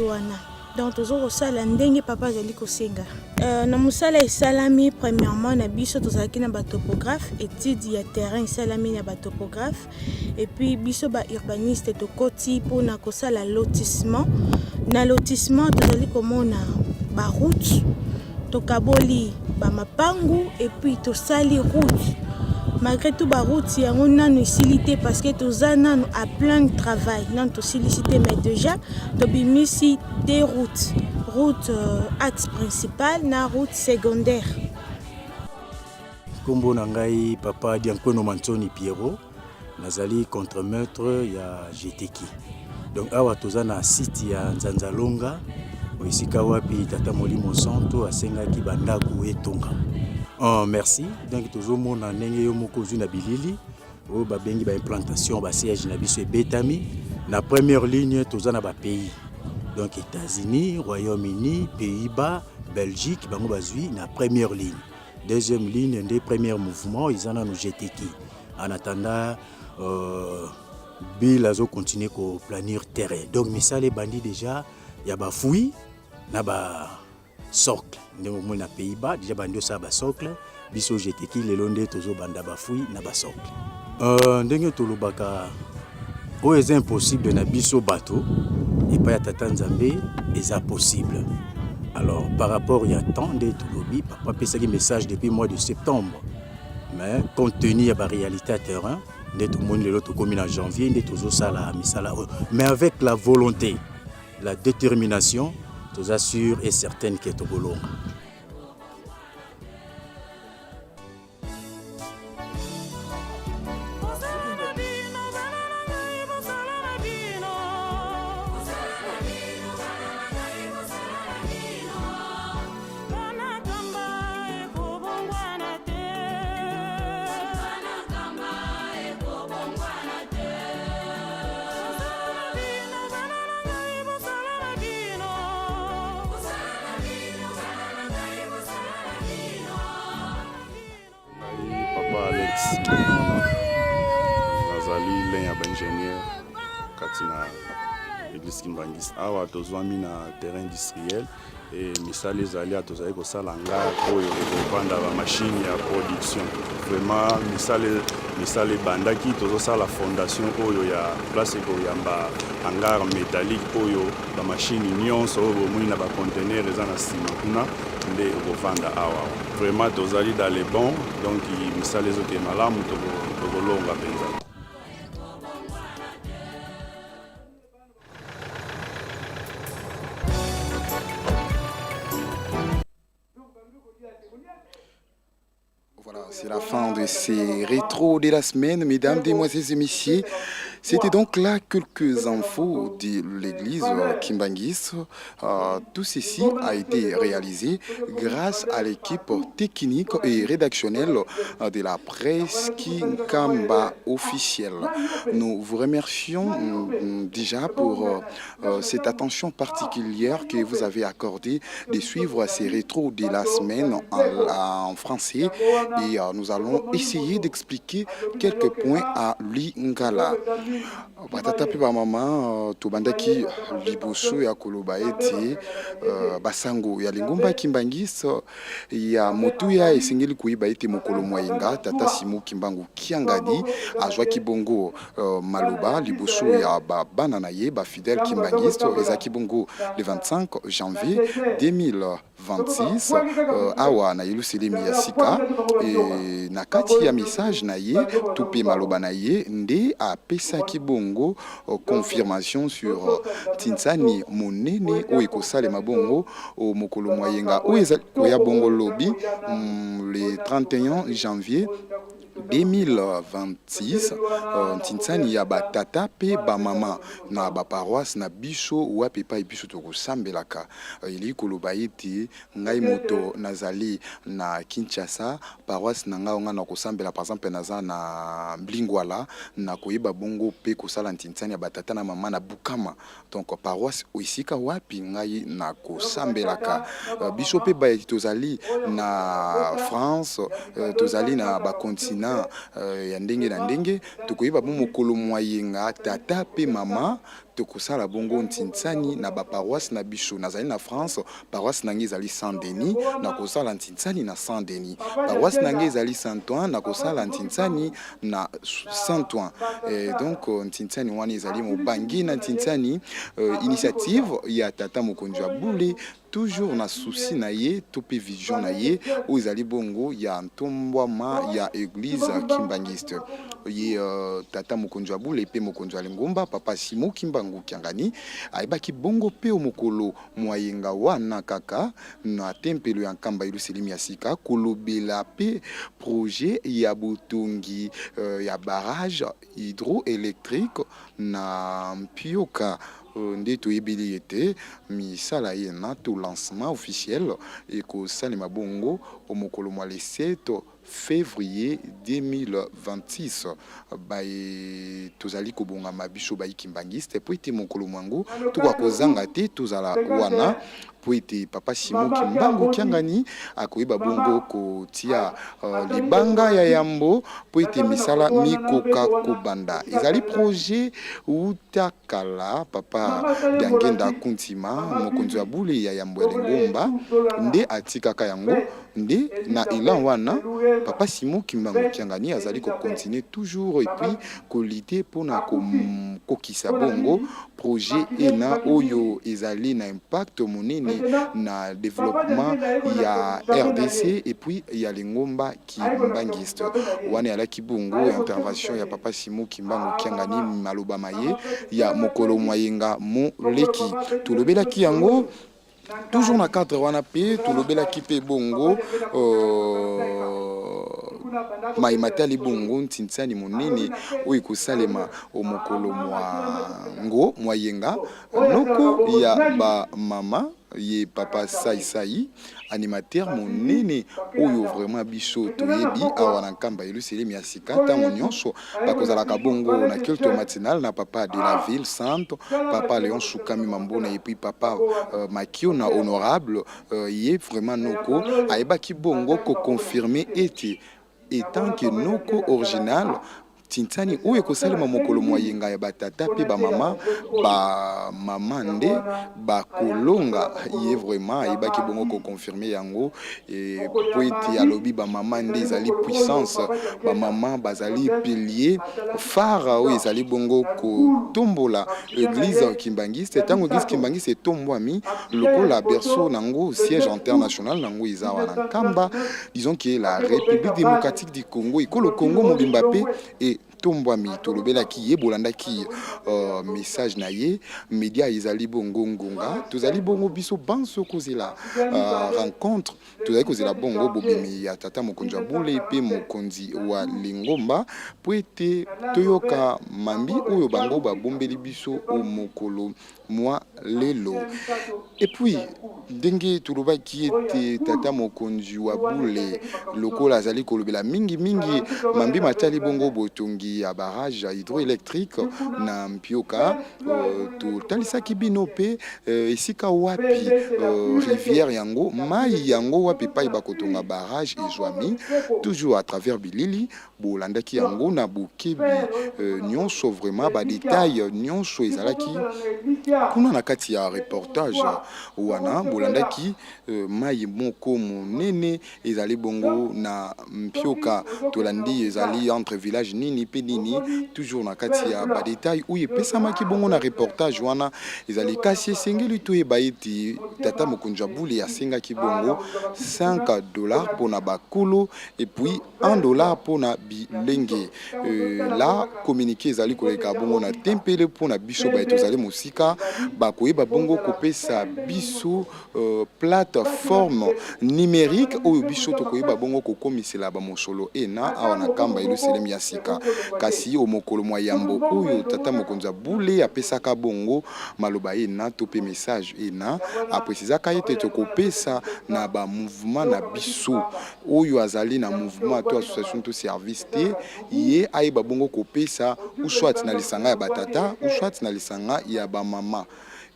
wana. Donc tozo kosala ndenge papa azali kosenga. Euh, na mosala esalami premièrement na biso tozalaki na ba topographe, étude ya terrain esalami na ba topographe et puis biso ba urbaniste tokoti mpona kosala lotissement. Na lotissement tozali komona ba route, tokaboli ba mapangu et puis tosali route. Malgré tout ba route yango nanu esili te parce que toza nanu à plein travail, nanu tosilisi te mais déjà tobimisi deux routes, route euh, axe principal na route secondaire. Nkombo na ngai papa Diankweno Mansoni Pierrot, nazali contremaître ya GTK. Donc awa toza na site ya Nzanzalonga esika wapi tata Molimo Santo asengaki bandako etonga. Oh, merci. Donc tozomona ndenge yo moko ozwi na bilili oyo babengi ba implantation ba siège na biso ebetami na première ligne toza na ba pays donc États-Unis, Royaume-Uni, Pays-Bas, Belgique bango bazwi na première ligne. Deuxième ligne nde premier mouvement eza nanu GTK. En attendant euh, Bill azo continuer ko planir terrain. Donc misala ebandi déjà ya ba fouilles na ba socle ndenge omoni na Pays-Bas déjà bandi osala ba socle biso GTK lelo nde tozobanda ba fouilles na ba socle. Euh, ndenge tolobaka oyo eza impossible na biso bato epai ya tata Nzambe eza possible. Alors par rapport ya temps nde tolobi papa apesaki message depuis mois de septembre mais compte tenu ya ba réalité ya terrain nde tomoni lelo tokomi na janvier nde tozosala misala oyo mais avec la volonté la détermination toza sûr et certaine ke tokolonga. Ngai papa Alex Mwana nazali l'un ya baingénieur kati na église Kimbanguiste. Awa tozwami na terrain industriel e misala ezali awa tozali kosala hangar oyo ekovanda ba machine ya production. Vraiment misala misala ebandaki tozosala fondation oyo ya place ekoyamba hangar métallique oyo ba machine nyonso oyo bomoni na ba conteneur eza na nsima kuna nde ekovanda awa. Vraiment tozali dans le bon donc misala ezokende malamu tokolonga mpenza. Voilà, c'est la fin de ces rétros de la semaine, mesdames, demoiselles et messieurs. C'était donc là quelques infos de l'église Kimbanguiste. Tout ceci a été réalisé grâce à l'équipe technique et rédactionnelle de la presse Kinkamba officielle. Nous vous remercions déjà pour cette attention particulière que vous avez accordée de suivre ces rétros de la semaine en français et nous allons essayer d'expliquer quelques points à lingala. Batata mpe bamama, tobandaki liboso ya koloba ete basango ya lingomba Kimbanguiste ya motuya esengeli koyeba ete mokolo mwa yenga tata Simon Kimbangu Kiangani azwaki bongo maloba liboso ya ba bana na ye ba fidèles kimbanguistes ezalaki bongo le 25 janvier 2026 awa na Yelusalemi ya sika. E, na kati ya message na ye to mpe maloba na ye nde apesaki bongo confirmation sur ntinsani monene oyo ekosalema bongo o mokolo mwa yenga oyo ezali koya bongo lobi le 31 janvier 2026, ntinsani ya ba tata mpe ba mama na ba paroisse na biso wapi epai biso tokosambelaka. Elingi koloba ete ngai moto nazali na Kinshasa, paroisse na ngai oyo ngai nakosambela, par exemple naza na Lingwala, nakoyeba bongo mpe kosala ntinsani ya ba tata na mama na Bukama. Donc paroisse esika wapi ngai nakosambelaka. Biso mpe baye tozali na France, tozali na ba continent ya ndenge na ndenge, tokoyeba bo mokolo mwa yenga tata mpe mama. Tokosala bongo ntinsani na ba paroisse na biso. Nazali na France, paroisse na ngai ezali Saint-Denis, nakosala ntinsani na Saint-Denis. Paroisse na ngai ezali Saint-Ouen, nakosala ntinsani na Saint-Ouen. Et donc ntinsani wana ezali mobangi na ntinsani, initiative ya tata mokonzi ya bule, toujours na souci na ye to mpe vision na ye oyo ezali bongo ya ntombwama ya église kimbangiste. Ye tata mokonzi ya bule mpe mokonzi ya lingomba, papa Simo Kimbangu Kiangani, ayebaki bongo mpe mokolo mwayenga wana kaka na tempelo ya Nkamba Yelusalemi ya sika kolobela mpe projet ya botongi ya barrage hydroélectrique na Mpioka. Nde toyebeli ete misala ye na to lancement officiel ekosalema bongo mokolo mwa le 7 février 2026. Baye tozali kobongama, biso bayi kimbangiste, po ete mokolo mwango tokoka kozanga te tozala wana, po ete papa Simo Kimbangu Kiangani akoyeba bongo kotia libanga ya yambo po ete misala mikoka kobanda. Ezali projet uta kala. Papa Diangenda Kuntima, mokonzi ya bule ya yambo ya lingomba, nde atikaka yango. Nde na élan wana papa Simo Kimbangu Kiangani azali kocontinuer toujours et puis kolutter mpona kokokisa bongo projet ena oyo ezali na impact monene na développement ya RDC et puis ya lingomba kimbangiste. Wana ezalaki bongo intervention ya papa Simo Kimbangu Kiangani, maloba maye ya mokolo mwayenga moleki tolobelaki yango. Toujours na cadre wana mpe tolobelaki mpe bongo mai matali bongo ntinsani monene oyo ekosalema mokolo mwango mwayenga. Noko ya bamama ye, papa Saisai, animateur monene oyo vraiment biso toyebi awa na Nkamba Yelusalemi ya sika, ntango nyonso bakozalaka bongo na culte matinal na papa de la ville sainte, papa Léon Sukami Mambona, et puis papa Makiona honorable. Ye vraiment noko ayebaki bongo koconfirmer ete étant que noko original, tinsani oyo ekosalema mokolo mwayenga ya batata mpe bamama, bamama nde bakolonga. Ye vraiment ayebaki bongo koconfirmer yango, po ete alobi bamama nde ezali puissance, bamama bazali pilier phare oyo ezali bongo kotombola église kimbangiste. Ntango église kimbangiste etombwami lokola berceau nango, siège international nango eza wana Nkamba, disons que la République démocratique du Congo, ekolo Congo mobimba mpe etombwami. Tolobelaki ye, bolandaki message na ye. Média ezali bongo ngonga, tozali bongo biso banso kozela rencontre, tozali kozela bongo bobimi ya tata mokonzi ya bule mpe mokonzi wa lingomba, po ete toyoka mambi oyo bango babombeli biso o mokolo mwa lelo. Et puis ndenge tolobaki ete tata mokonzi wa bule lokola azali kolobela mingimingi mambi matali bongo botongi ya barrage hydroélectrique na Mpioka, totalisaki bino mpe esika wapi rivière yango, mai yango wapi epai bakotonga barrage ezwami, toujours à travers bilili. Bolandaki yango na bokebi nyonso, vraiment badétail nyonso ezalaki kuna na kati ya reportage wana. Bolandaki mai moko monene ezali bongo na Mpioka, tolandi ezali entre village nini mpe nini, toujours na kati ya badétail oyo epesamaki bongo na reportage wana ezali. Kasi esengeli toyeba ete tata mokonzi ya bule asengaki bongo 5 $ mpona bakolo et puis 1 $ mpona bilenge. La communiqué ezali koleka bongo na tempele mpona biso baye tozali mosika, bakoyeba bongo kopesa biso plateforme numérique oyo biso tokoyeba bongo kokomisela bamosolo ena awa na Nkamba Yelusalemi ya sika. Kasi o mokolo mwa yambo oyo tata mokonzi ya bule apesaka bongo maloba ena to mpe message ena, aprécisaka ete tokopesa na bamouvement na biso. Oyo azali na mouvement to association to service te, ye ayeba bongo kopesa ou soit na lisanga ya batata ou soit na lisanga ya bamama.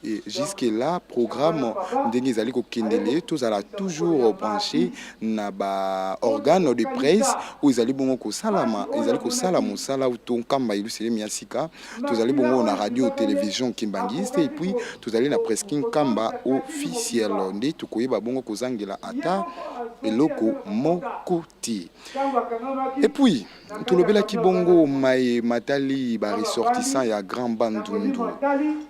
Et jusque là programme ndenge ezali kokendele, tozala toujours branché na ba organe de presse oyo ezali bongo kosalama, ezali kosala mosala to Nkamba Yelusalemi ya Sika. Tozali bongo na radio télévision Kimbangiste et puis tozali na Presse Nkamba officiel, nde tokoyeba bongo kozangela ata eloko moko te. Et puis tolobelaki bongo maye matali baressortissant ya Grand Bandundu,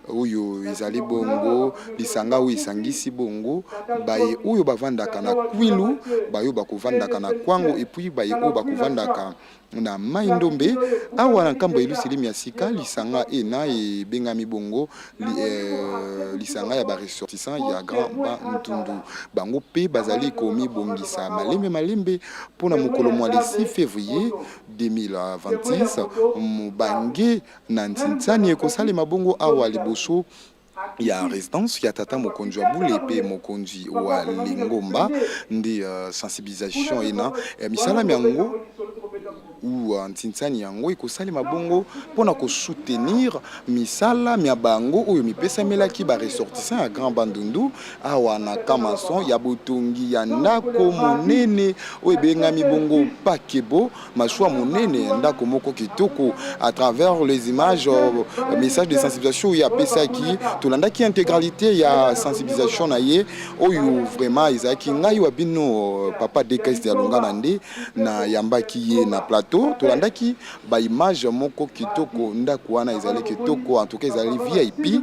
oyo ezali bongo lisanga oyo esangisi bongo baye oyo bavandaka na Kwilu, baye oyo bakovandaka na Kwango et puis baye oyo bakovandaka na Mai Ndombe. Awa na Nkambo ya Yelusalemi ya Sika, lisanga ena ebengami bongo lisanga ya baressortissant ya Grand Bandundu. Bango mpe bazali komibongisa malembe malembe mpona mokolo mwa le 6 février 2026, mobange na ntintsani ekosalema bongo awa liboso ya résidence ya tata mokonzi wa bule mpe mokonzi wa lingomba. Nde sensibilisation ena misala yango ou ntintsani yango ekosalema bongo mpona kosoutenir misala mya bango oyo mipesamelaki baressortissant ya Grand Bandundu awa na Kamason, ya botongi ya ndako monene oyo ebengami bongo Pakebo, masuwa monene, ndako moko kitoko. À travers les images, message de sensibilisation oyo apesaki, tolandaki intégralité ya sensibilisation na ye oyo vraiment ezalaki ngai wa bino papa Dks ya Longana nde na yambaki ye na plateau. Tolandaki baimage moko kitoko, ndako wana ezali kitoko, en tout cas ezali VIP.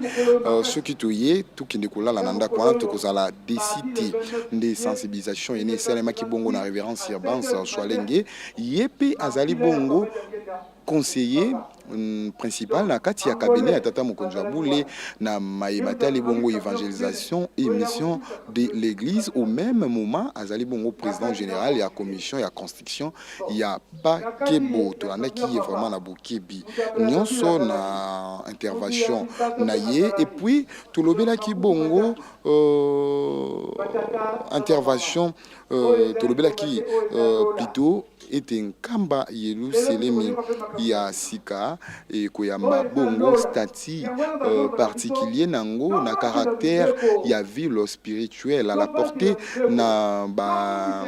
Soki toye tokende kolala na ndako wana, tokozala déçu te. Nde sensibilisation ene esalemaki bongo na révérend Urbans Swalenge, ye mpe azali bongo conseiller principal na kati ya cabinet ya tata mokonzi wa bule na mayeba tali bongo évangélisation et mission de l'église. Au même moment azali bongo président général ya commission ya construction ya Pakebo. Tolandaki ye vraiment na bokebi nyonso na intervention na ye. Et puis tolobelaki bongo intervention, tolobelaki plutôt ete Nkamba Yelusalemi ya Sika ekoyamba bongo statut particulier nango na caractère ya ville spirituelle, à la portée na ba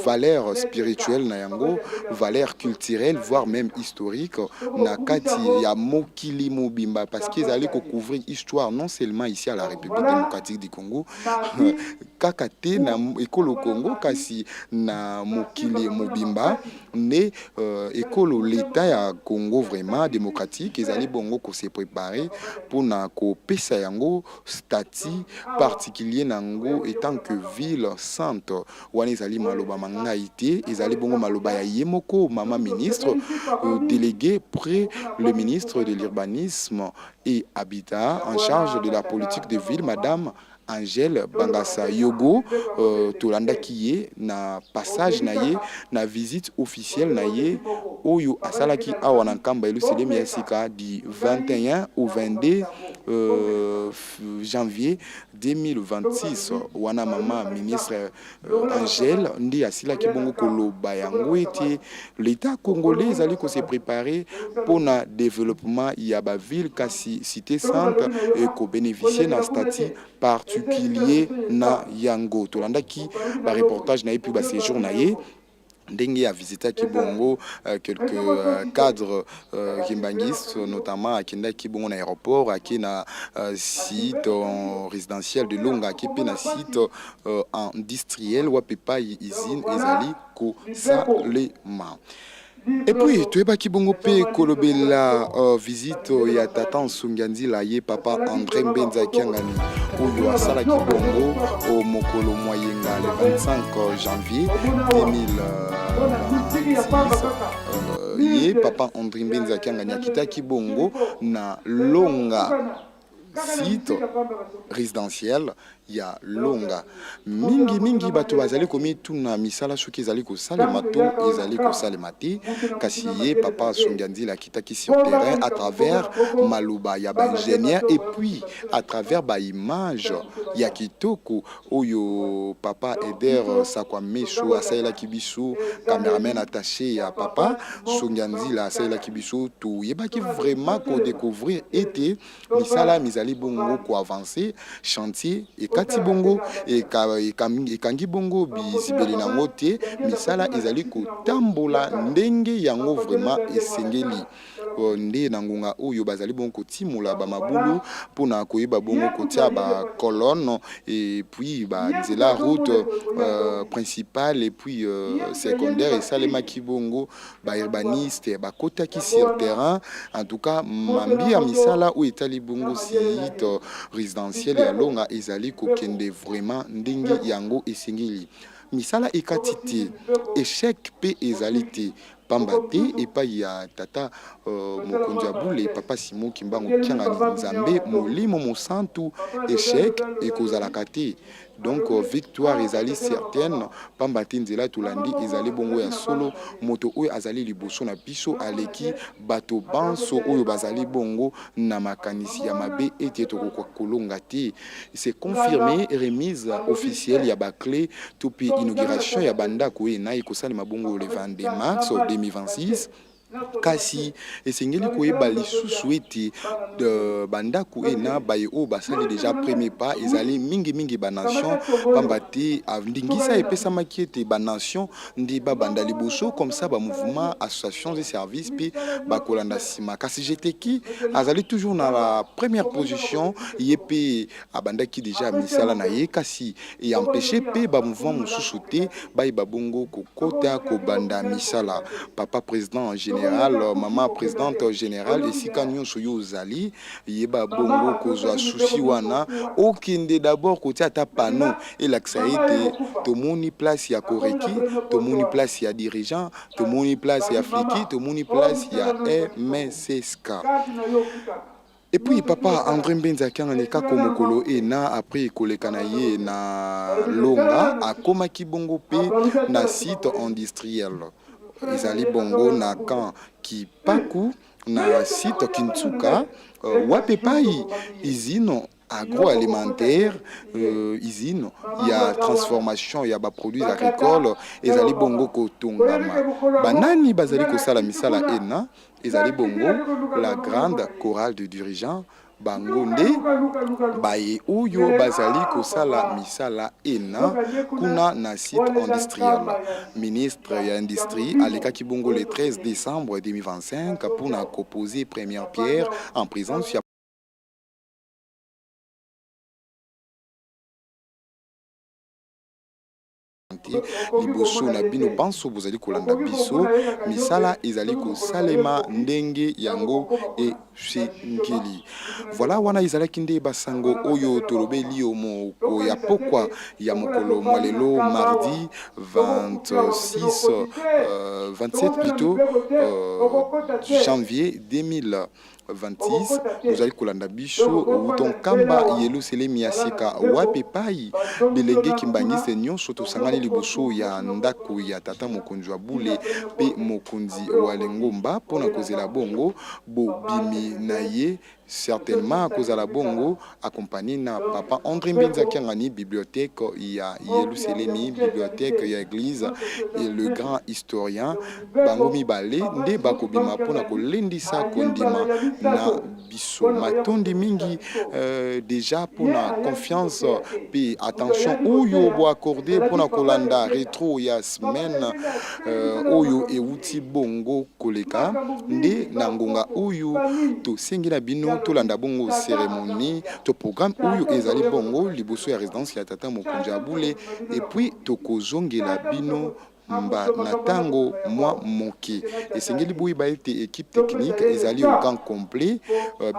valeur spirituelle na yango, valeur culturelle, voire même historique na kati ya mokili mobimba, parce que ezali kocouvrir histoire non seulement ici à la République démocratique du Congo kaka te, na ekolo Congo, kasi na mokili mobimba. Nde ekolo l'état ya Congo vraiment démocratique ezali bongo kose préparer mpona kopesa yango statut particulier nango étant que ville sainte. Wana ezali maloba ma ngai te, ezali bongo maloba ya ye moko mama ministre délégué près le ministre de l'Urbanisme et Habitat en charge de la politique de ville, madame Angèle Bangasa Yogo. Tolandaki ye na passage na ye, na visite officielle na ye oyo asalaki awa na Nkamba Yelusalemi ya Sika du 21 au 22 janvier 2026. Wana mama ministre Angèle nde asilaki bongo koloba yango ete l'état congolais ezali kose préparer mpona développement ya baville, kasi cité sainte ekobénéficie na statut particulier na yango. Tolandaki bareportage na ye mpe baséjour na ye, ndenge avisitaki bongo quelques cadres kimbanguistes, notamment akendaki bongo na aéroport, ake na site résidentiel de Longa, ake mpe na site industriel wapi epai usine ezali kosalema. Et puis toyebaki bongo mpe kolobela visite ya tata Nsungi Nzila, ye papa André Mbenza Kiangani, oyo asalaki bongo o mokolo mwa yenga le 25 janvier 2026. Ye papa André Mbenza Kiangani akitaki bongo na Longa, site résidentiel ya Longa. Mingimingi bato bazali komituna misala soki ezali kosalema to ezali kosalema te, kasi ye papa Songia Nzila akitaki sur terrain. À travers maloba ya baingénieur et puis à travers baimage ya kitoko oyo papa Eder Sakwa Meso asalelaki biso, cameraman attaché ya papa Songia Nzila asalelaki biso, toyebaki vraiment kodécouvrir ete misala mizali. ezali bongo ko avancer, chantier ekati bongo ekangi bongo bizibeli na yango te, misala ezali kotambola ndenge yango vraiment esengeli. Nde na ngonga oyo bazali bongo kotimola ba mabulu mpo na koyeba bongo kotia ba colonnes et puis ba nzela route principale et puis secondaire esalemaki bongo ba urbanistes bakotaki sur terrain. En tout cas mambi ya misala oyo etali bongo site residentiel ya Longa ezali kokende vraiment ndenge yango esengeli. Misala ekati te, echec mpe ezali te. Pamba te epai ya Tata mokonzi ya bule Papa Simon Kimbangu Kiangani Nzambe molimo mosantu echec ekozalaka te donc victoire ezali certaine pamba te nzela tolandi ezali bongo ya solo moto oyo azali liboso na biso aleki bato banso oyo bazali bongo na makanisi ya mabe ete tokoka kolonga te. C'est confirme remise officielle ya ba cles to pe inauguration ya ba ndako ena ekosalema bongo le 22 mars 2026. Kasi esengeli koyeba lisusu ete ba ndako ena baye oyo basali dejà premier pas ezali mingi mingi ba nations pamba te ndingisa epesamaki ete ba nations nde babanda liboso comme ça ba mouvements, associations et services pe bakolanda sima. Kasi Jeteki azali toujours na la première position, ye pe abandaki dejà misala na ye kasi e empecher pe ba mouvements mosusu te bayeba bongo kokota kobanda misala. Papa president general, mama presidente generale esika nionso yo ozali yeba bongo kozwa souci wana okende d'abord kotia ata panneau elakisa ete tomoni place ya koreki, tomoni place ya dirigeant, tomoni place ya fliki, tomoni place ya MSSK. Et puis papa Andre Mbenza Kiangani Kako mokolo ena après koleka na ye na Longa akomaki bongo pe na site industriel ezali bongo na camp Kipaku na site Kintsuka wapi epayi usine agroalimentaire, usine ya transformation ya ba produits agricoles ezali bongo kotongama. Banani bazali kosala misala ena? Ezali bongo la grande chorale de dirigeants, bango nde baye oyo bazali kosala misala ena kuna na site industriel. Ministre ya Industrie alekaki bongo le 13 decembre 2025 mpo na ko poser première pierre en presence ya. Liboso na bino banso bozali kolanda biso, misala ezali kosalema ndenge yango esengeli. Voilà, wana ezalaki nde basango oyo tolobeli yo moko ya pokwa ya mokolo mwa lelo mardi 26, 27 plutôt, janvier 2000. 26 bozali kolanda biso wuto Nkamba Yeluselemi ya sika wapi epayi bilenge kimbanguiste nionso tosangani liboso ya ndako ya tata mokonzi wa bule pe mokonzi wa lingomba pona kozela bongo bobimi na ye certainement akozala bongo accompagne na papa Andre Mbinza Kiangani bibliothèque ya Yeluselemi bibliothèque ya eglise et le grand historien bango mibale nde bakobima mpo na kolendisa kondima na biso. Matondi mingi dejà mpo na confiance mpe attention oyo bo accorde mpo na kolanda retro ya semaine oyo ewuti bongo koleka. Nde na ngonga oyo tosengi na bino tolanda bongo ceremonie to programme oyo ezali bongo liboso ya residence ya tata mokonzi ya bule et puis tokozongela bino mba na tango mwa moke. Esengeli boyeba ete equipe technique ezali au grand complet.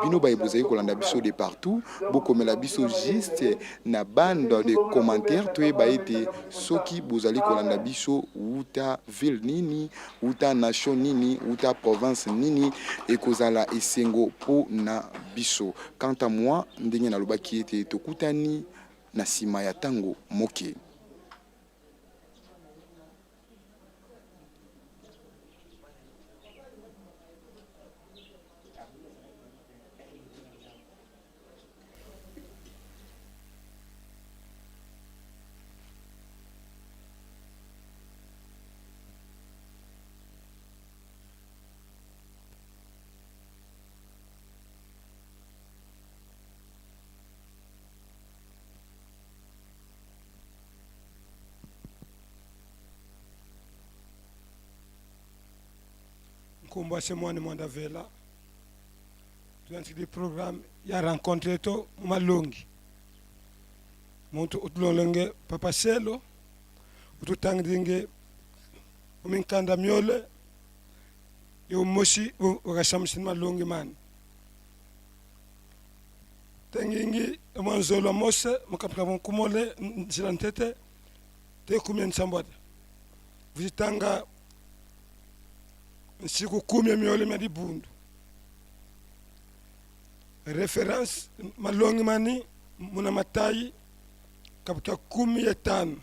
Bino baye bozali kolanda biso de partout, bokomela biso juste na bande de commentaires toyeba ete soki bozali kolanda biso wuta ville nini, wuta nation nini, wuta province nini, ekozala esengo po na biso. Quant à moi, ndenge nalobaki ete tokutani na sima ya tango moke. Nkombo ase mwana mwanda vela tuyanzikidi programme ya rencontre to mu malongi muntu utulolenge papa selo ututangidinge muminkanda myole yomosi wakashamusini malongi mani tengingi mwanzolo wa mose mukapika nkumole nzila ntete te kumi ya nsambwada vuzitanga nsiku kumi ya miole mya dibundu reference malongi mani muna matayi kabuka kumi ya tano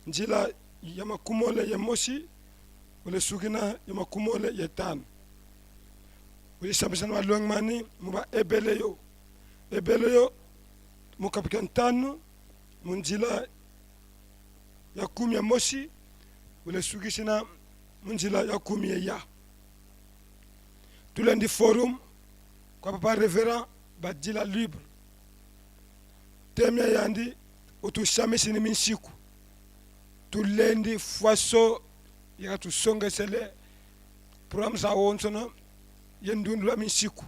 njila ya makumole ya mosi ule sukina ya makumole ya tano uyisambisana malongi mani muba ebeleyo ebeleyo mukabuka ntano munjila ya kumi ya mosi ulesukisina munjila ya kumi ya ya tulendi forum kwa papa reverend badila libre temia yandi utushamisini minsiku tulendi fwaso yakatusongesele programu za wonsono yendundula minsiku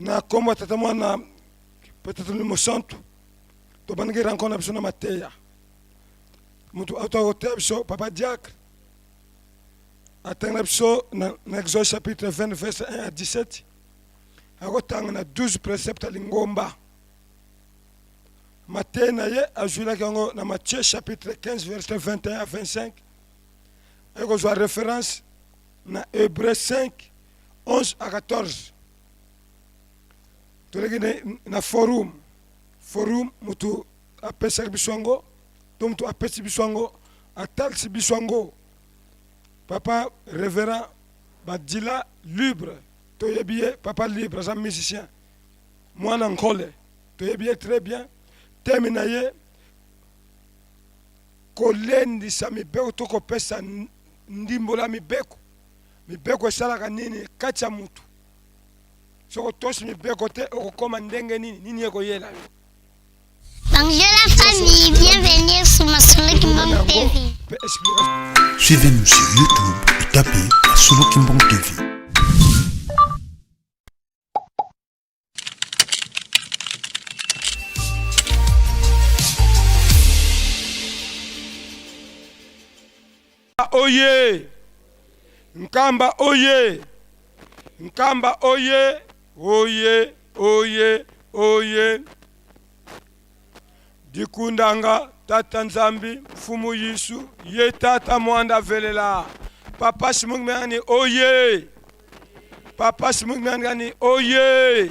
na kombo tata mwana peut-être le mosantu tobandaki rencontre na biso na mateya moto auta koteya biso papa diacre atanga na biso na, na exode chapitre 20 verset 1 à 17 akotanga na 12 précepte ya lingomba mateya na ye azwilaki yango na matthieu chapitre 15 verset 21 à 25 aye kozwa référence na hébreu 5 11 à 14 toleki na forum forum motu apesaki biso yango to motu apesi biso yango atalisi biso yango papa révérend badila libre toyebi ye papa libre aza musicien mwana nkole toyebi ye très bien teme na ye kolendisa mibeko to kopesa ndimbola mibeko mibeko esalaka nini kati ya mutu soki otosi mibeko te okokoma ndenge nini nini ekoyela yo Bonjour la famille, bienvenue sur Masolo Kimbang TV. mpe explication Suivez-nous sur YouTube et tapez Masolo Kimbang TV. Oye Nkamba oye Nkamba oye oye oye oye dikundanga tata nzambi mfumu yisu ye tata mwanda velela papa simungimani oye papa simungimani oye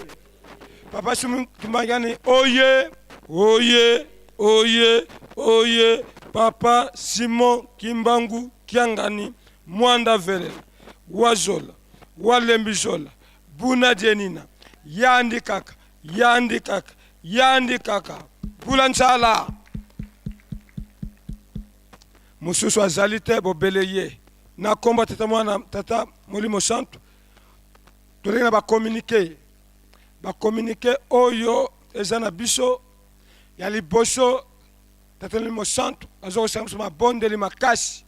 papa simungimani oye oye oye oye papa simon kimbangu kiangani mwanda velela wazola walembizola buna dienina yandi kaka yandi kaka yandi kaka bula nzala mosusu azali te bobele ye na nkombo ya tata mwana tata molimo santu toleki na bacommuniqué bacommuniqué oyo eza na biso ya liboso tata molimo santu aza kosala biso mabondeli makasi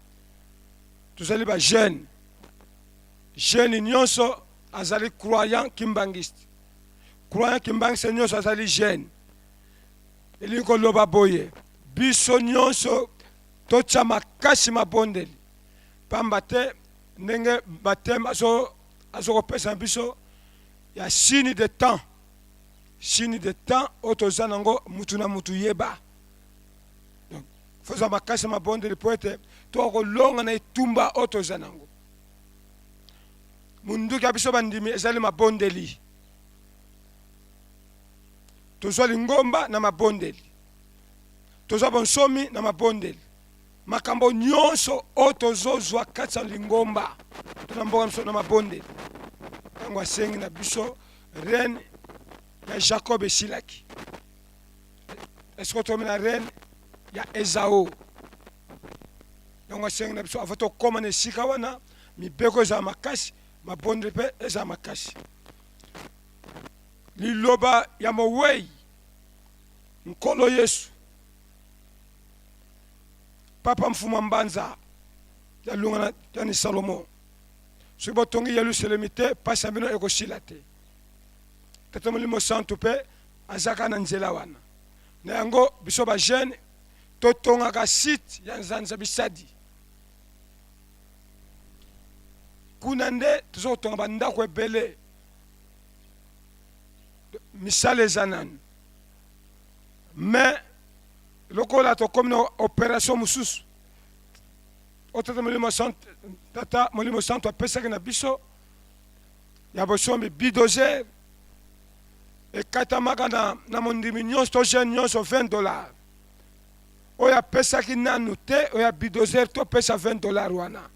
tozali bajeune jeune nyonso azali croyant kimbangiste croyant kimbangiste nyonso azali jeune elingi koloba boye biso nyonso totya makasi mabondeli pamba te ndenge bateme azokopesa biso ya signe de temps signe de temps oyo toza nango mutu na mutu yeba donc fozwa makasi mabondeli mpo ete tokolonga na etumba oyo toza nango munduki ya biso bandimi ezali mabondeli tozwa lingomba na mabondeli tozwa bonsomi na mabondeli makambo nyonso oyo tozozwa kati ya lingomba to na mboka biso na mabondeli ntango asengi na biso reine ya jacob esilaki esiko tokomi na reine ya ezao yango asengi na biso ava tokóma na esika wana mibeko ezala makasi mabondeli mpe ezala makasi liloba ya mowei nkolo yesu papa mfuma mbanza ya lungana yani salomo Soki botongi Yelusalemi te, mpasi na bino ekosila te. Tata Molimo Santu mpe azaka na nzela wana. Na yango biso ba jeune totongaka site ya Nzanza Bisadi. Kuna nde toza kotonga bandako ebele. Misala eza nanu. Mais lokola tokomi na operation mosusu oyo Tata Molimo Santu, Tata Molimo Santu apesaki na biso ya bosombi bulldozer ekatamaka na, na mondimi nyonso to jeune nyonso 20 dollars oyo apesaki nanu te oyo ya bulldozer topesa 20 dollars wana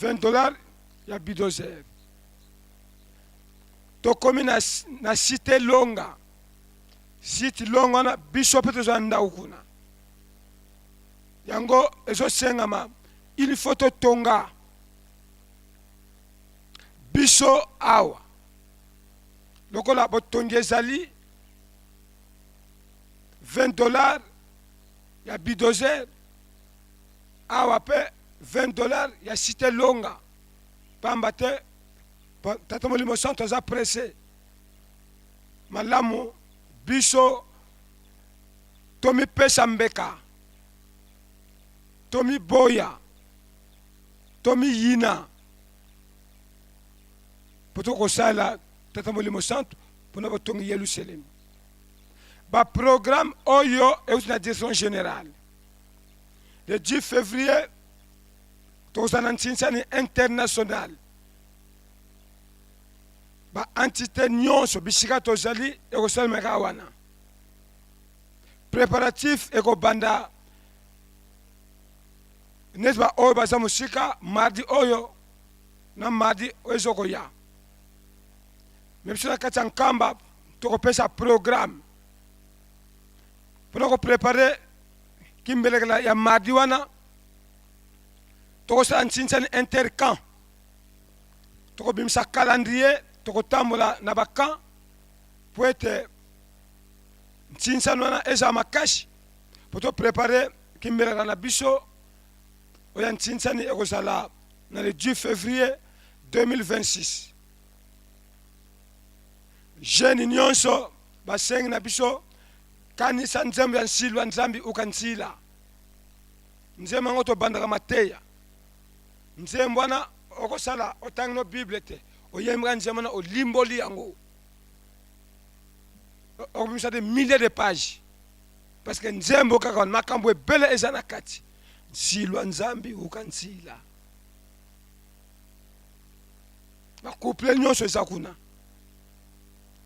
20 dollars ya bulldozer tokomi na, na cité longa site longa wana biso mpe tozwa ndako kuna yango ezosengama il faut totonga biso awa lokola botongi ezali 20 dollars ya bidozer awa mpe 20 dollars ya cité longa pamba te tata molimo santo aza presse malamu biso tomipesa mbeka tomiboya tomiyina mpo tokosala tata molimo santo mpona botongi yelusalemi baprograme oyo euti na direction générale le 10 février tokozala na ntinsani internationale ba entité nyonso bisika tozali ekosalema kaka wana préparatif ekobanda neti baoyo baza mosika mardi oyo na mardi oyo ezokoya me biso na kati ya nkamba tokopesa programme mpona koprepare kimbelekela ya mardi wana tokosala nsinsani intercamp tokobimisa calendrier tokotambola na bacamp mpo ete nsinsani wana ezala makasi mpo toprepare kimbelaka na biso oyo ya nsinsani ekozala na le 10 février 2026 jeune nyonso basengi na biso kanisa nzembo ya nsilwa nzambi uka nsila nzembo yango tobandaka mateya nzembo wana okosala otangi no bible te oyembaka nzembo wana olimboli yango okobimisa de milliers de pages parce que nzembo kaka wana makambo ebele eza na kati nsilwa nzambi uka nsila bacouple nyonso eza kuna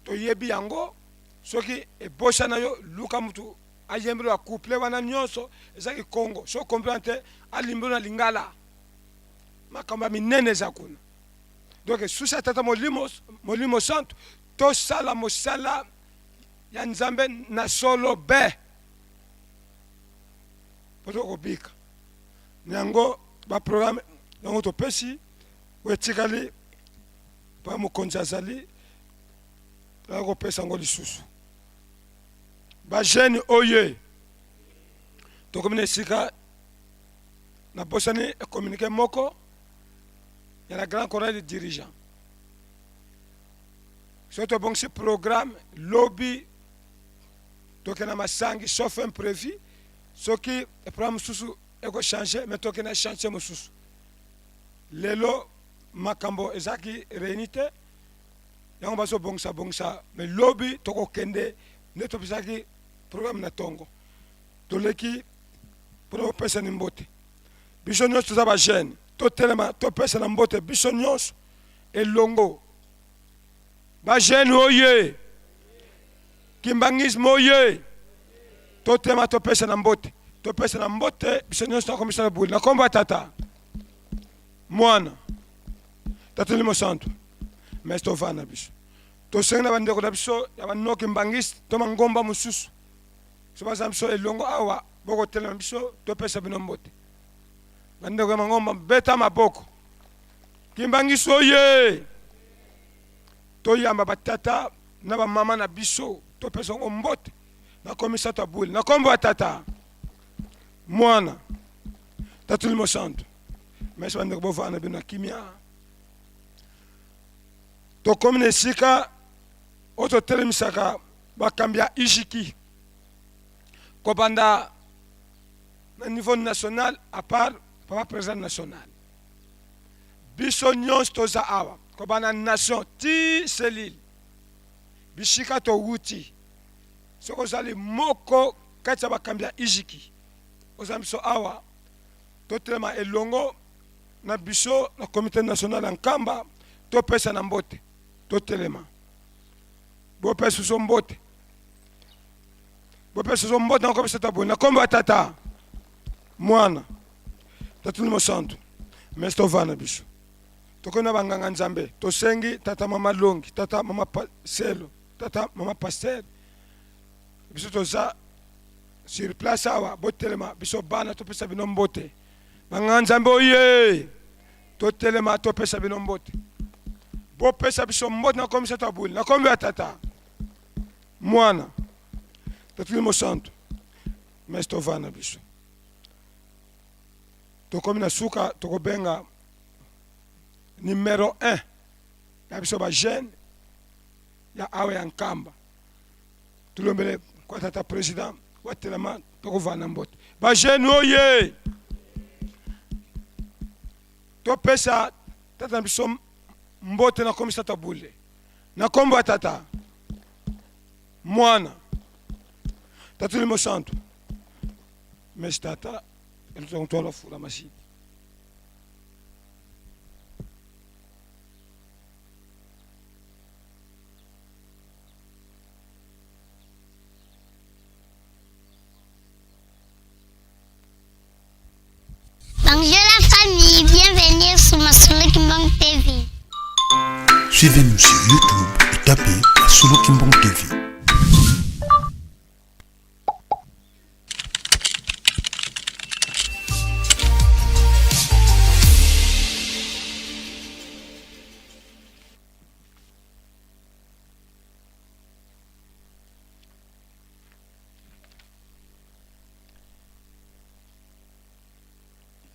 toyebi yango soki ebosana yo luka mutu ayembeli ba couple wana nyonso eza kikongo soki comprendre te alimbeli na lingala makambo ya minene eza kuna donc susi ya tata molimo, molimo santu tosala mosala ya nzambe na solo be po tokobika na yango baprograme yango topesi oyo etikali mpo mokonzi azali akopesa yango lisusu ba jeune oye tokomi na esika nabosani communiqué moko ya la grand chorale de dirigeant soki tobongisi programme lobi tokende na masangi sauf imprévu soki programme mosusu ekochange mais tokende na chantier mosusu lelo makambo ezalaki réuni te yango bazobongisa bongisa mais lobi tokokende nde topesaki programme na ntongo toleki mpona kopesani mbote biso nyonso toza bajeune totelema topesana mbote biso nyonso elongo bajeune oye kimbangisme oye totelema topesana mbote topesana mbote biso nyonso nakomisana buli na kombo ya tata mwana tata limo santu mais tovanda biso tosengi na bandeko na biso ya banoki mbangiste to mangomba mosusu so baza biso elongo awa bokotelema biso topesa bino mbote bandeko ya mangomba beta maboko kimbangiso oye toyamba batata na bamama na biso topesa yango mbote nakomisa to abuli na kombo ya tata mwana tata limo santu mesi bandeko bovanda bino na kimia. Tokomi na esika oyo totelemisaka bakambi ya IJK kobanda na niveau national à part papa president national. Biso nyonso toza awa kobanda nation ti cellule bisika towuti. Soki ozali moko kati ya bakambi ya IJK oza biso awa, totelema elongo na biso na comite national ya Nkamba, topesa na mbote, totelema, bopesa biso mbote, bopesa biso mbote, nakopesa ta boye na kombo ya Tata, Mwana, Tata Mosantu. Mais tovanda biso tokomi na banganga Nzambe, tosengi tata mama Longi, tata mama Selo, tata mama Pasteur, biso toza sur place awa, botelema biso bana topesa bino mbote. Banganga Nzambe oye, totelema topesa bino mbote, bopesa biso mbote na komisa to abuli na kombo ya Tata, Mwana, Tata Mosantu. Mais tovanda biso tokomi na suka, tokobenga numero 1 ya biso ba jeune ya awa ya Nkamba, tulombele kwa tata president watelema, tokovanda mbote ba jeune oye, topesa tata na biso mbote na komisa tabule na kombo ya Tata, Mwana, Tata Molimo Santu. Mais tata elutwa fula masidi. Bonjour la famille, bienvenue sur Masolo Kimbang TV. Suivez-nous sur YouTube et tapez Masolo Kimbang TV.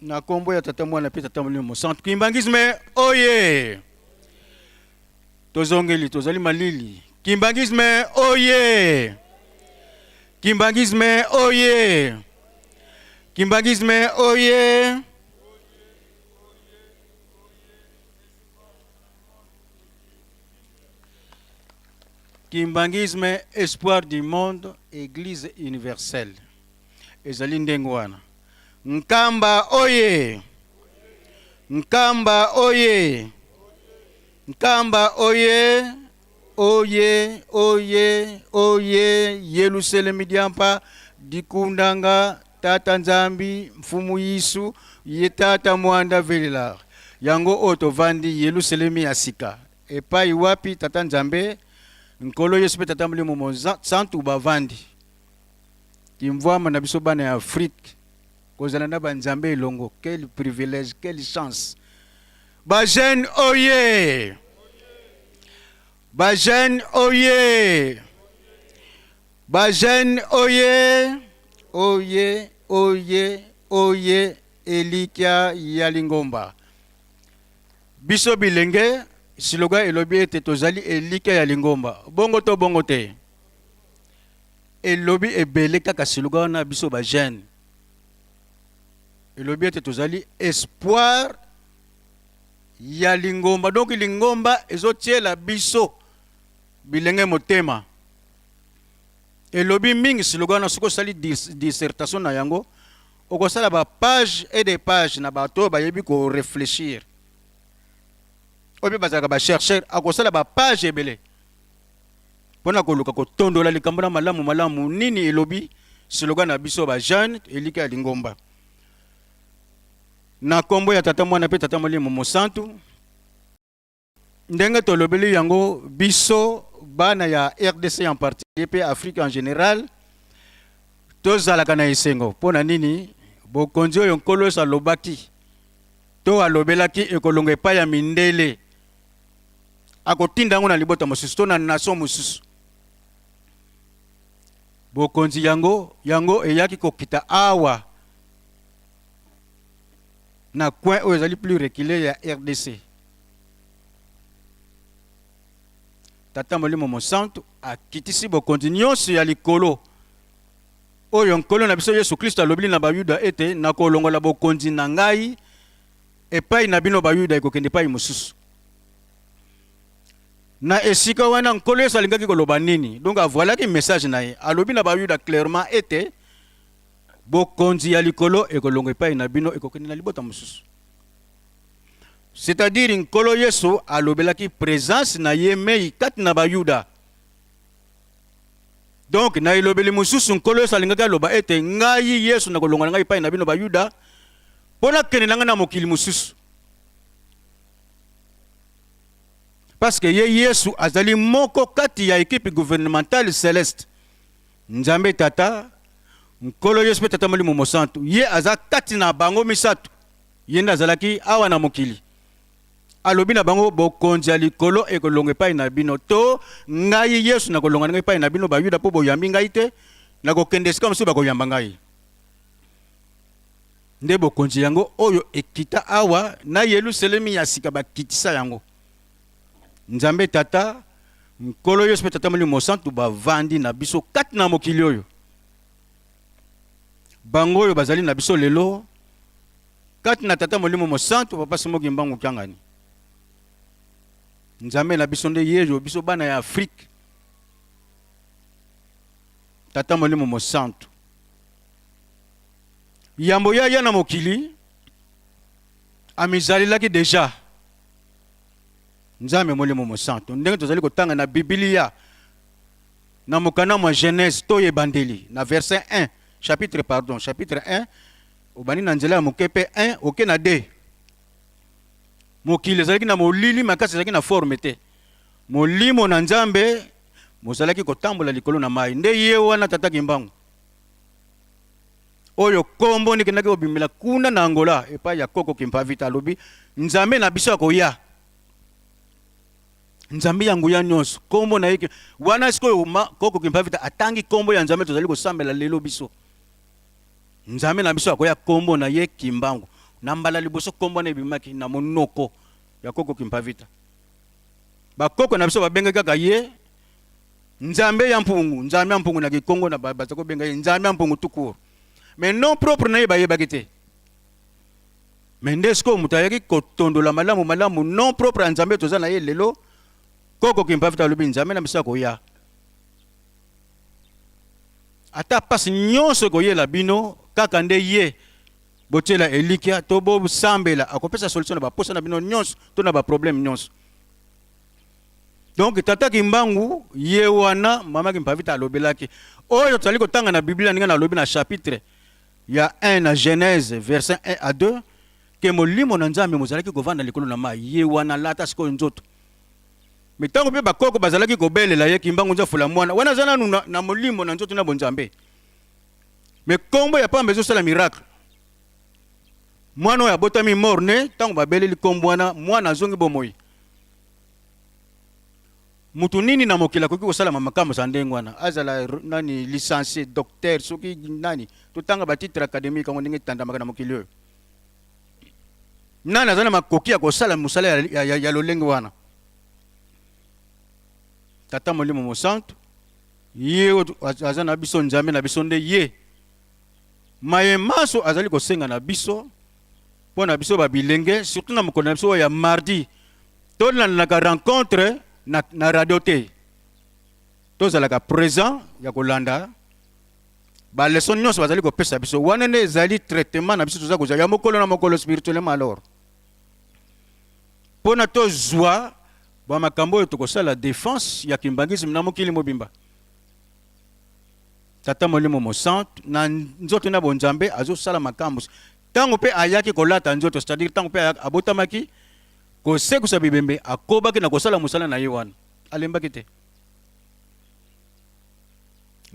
Na kombo ya Tata, Mwana mpe Tata Molimo Mosantu. Kimbangisme oye! Tozongeli, tozali malili. Kimbangisme oye! Kimbangisme oye! Kimbangisme oye! Kimbangisme espoir du monde, église universelle. Ezali ndenge wana. Nkamba oye! Nkamba oye! Nkamba oye! Oye, oye, oye! Yelusalemi diampa dikundanga Tata Nzambi Mfumu Yesu ye Tata Mwanda velela yango oyo tovandi Yelusalemi ya sika epai wapi Tata Nzambe Nkolo Yesu mpe Tata Molimo Mosantu bavandi. Kimvuama na biso bana ya Afrique kozala na ba Nzambe elongo, quel privilège, quelle chance. Ba jeune oye! Ba jeune oye! Ba jeune oye! Oye, oye, oye, elikya ya lingomba. Biso bilenge, slogan elobi ete tozali elikya ya lingomba. Bongo to bongo te? Elobi ebele kaka slogan wana biso ba jeune. Elobi ete tozali espoir ya lingomba. Donc lingomba ezotiela biso bilenge motema. Elobi mingi slogan wana, soki osali dissertation na yango okosala ba page et des pages na bato oyo bayebi ko réfléchir, oyo mpe bazalaka ba chercheur, akosala ba page ebele mpona koluka kotondola likambo na malamu malamu nini elobi slogan na biso ba jeune elika ya lingomba. Na kombo ya Tata, Mwana mpe Tata Molimo Mosantu. Ndenge tolobeli yango, biso bana ya RDC en particulier mpe Afrique en général tozalaka na esengo. Mpo na nini? Bokonzi oyo Nkolo Yesu alobaki to alobelaki ekolonga epai ya mindele, akotinda yango na libota mosusu to na nation mosusu. Bokonzi yango yango eyaki kokita awa na coin oyo ezali plus reculé ya RDC. Tata Molimo Mosantu akitisi bokonzi nyonso ya likolo oyo Nkolo na biso Yesu Klisto alobili na Bayuda ete, Nakolongola bokonzi na ngai epai na bino Bayuda, ekokende epai mosusu. Na esika wana Nkolo Yesu alingaki koloba nini? Donc avoilaki message na ye, alobi na Bayuda clairement ete bokonzi ya likolo ekolongwa epai na bino, ekokende na libota mosusu. C'est-à-dire Nkolo Yesu alobelaki presence na ye mei kati na Bayuda. Donc na elobeli mosusu Nkolo Yesu alingaki aloba ete ngai Yesu nakolongwa na ngai epai na bino Bayuda mpo nakende na ngai na mokili mosusu. Parce que ye Yesu azali moko kati ya equipe gouvernementale celeste. Nzambe Tata, Nkolo Yesu mpe Tata Molimo Mosantu. Ye aza kati na bango misato. Ye nde azalaki awa na mokili. Alobi na bango, Bokonzi ya likolo ekolongwa epai na bino, to ngai Yesu nakolongwa na ngai epai na bino Bayuda, mpo boyambi ngai te, nakokende esika mosusu bakoyamba ngai. Nde bokonzi yango oyo ekita awa na Yelusalemi ya sika bakitisa yango. Nzambe Tata, Nkolo Yesu mpe Tata Molimo Mosantu bavandi na biso kati na mokili oyo. Bango oyo bazali na biso lelo kati na Tata Molimo Mosantu, Papa Simon Kimbangu Kiangani. Nzambe na biso nde yeyo, biso bana ya Afrique. Tata Molimo Mosantu. Yambo ya ya na mokili amizalelaki deja Nzambe Molimo Mosantu, ndenge tozali kotanga na Biblia na mokanda mwa Genèse to Ebandeli na verset 1, chapitre pardon, chapitre 1 obandi na nzela ya moke mpe 1 oke na 2. Mokili ezalaki na molili makasi, ezalaki na forme te. Molimo na Nzambe mozalaki kotambola likolo na mai. Nde ye wana Tata Kimbangu oyo kombo ndekendaki kobimela kuna na Angola epai ya Koko Kimpavita, alobi Nzambe na biso akoya, Nzambe ya nguya nyonso, kombo na ye wana. Sikoyo Koko Kimpavita atangi kombo ya Nzambe tozali kosambela lelo biso. Nzambe na biso akoya, kombo na ye Kimbangu. Na mbala liboso kombo na ebimaki na monoko ya Koko Kimpavita. Bakoko na biso babengaki kaka ye Nzambe ya mpungu, Nzambe ya mpungu na Kikongo na baza kobenga ye Nzambe ya mpungu tout court. Mais nom propre na ye bayebaki te. Mais nde sikoyo moto ayaki kotondola malamu malamu nom propre ya Nzambe toza na ye lelo. Koko Kimpavita alobi Nzambe na biso akoya. Ata pasi nyonso ekoyela bino, kaka nde ye botiela elikya to bosambela, akopesa solution na baposa na bino nyonso to na ba problème nyonso. Donc tata Kimbangu ye wana mama Kimpavita alobelaki oyo tozali kotanga na Biblia ndenge nalobi na chapitre ya 1 na Genèse verset 1 à 2 ke molimo na Nzambe mozalaki kovanda likolo na mai, ye wana alata sikoyo nzoto. Me ntango mpe bakoko bazalaki kobelela ye Kimbangu nzafula mwana wana aza nanu na, na molimo na nzoto na bonzambe, me kombo ya pamba ezosala miracle. Mwana oyo abotami mort ne, ntango babeleli kombo wana mwana azongi bomoi. Mutu nini na mokili akoki kosala makambo za ndenge wana? Azala nani, licencie, docteur, soki nani, totanga ba titre academique yango ndenge etandamaka na mokili oyo. Nani aza na makoki ya kosala mosala ya, ya, ya, ya lolenge wana? Tata Molimo Mosantu ye oyo aza na biso, Nzambe na biso nde ye maye manso azali kosenga na biso mpo na biso babilenge, surtout na mokolo na biso oyo ya mardi tolandaka rencontre na, na radio te, tozalaka présent ya kolanda baleson nyonso bazali kopesa biso. Wana nde ezali traitement na biso toza kozwa ya mokolo na mokolo spirituellement. Alors mpo na tozwa bamakambo oyo tokosala défense ya kimbangisme na mokili mobimba, Tata Molimo Mosantu na nzoto na bonzambe azosala makambo ntango mpe ayaki kolata nzoto, c'est-à-dire ntango mpe abotamaki kosekusa bibembe, akobaki na kosala mosala na ye wana, alembaki te.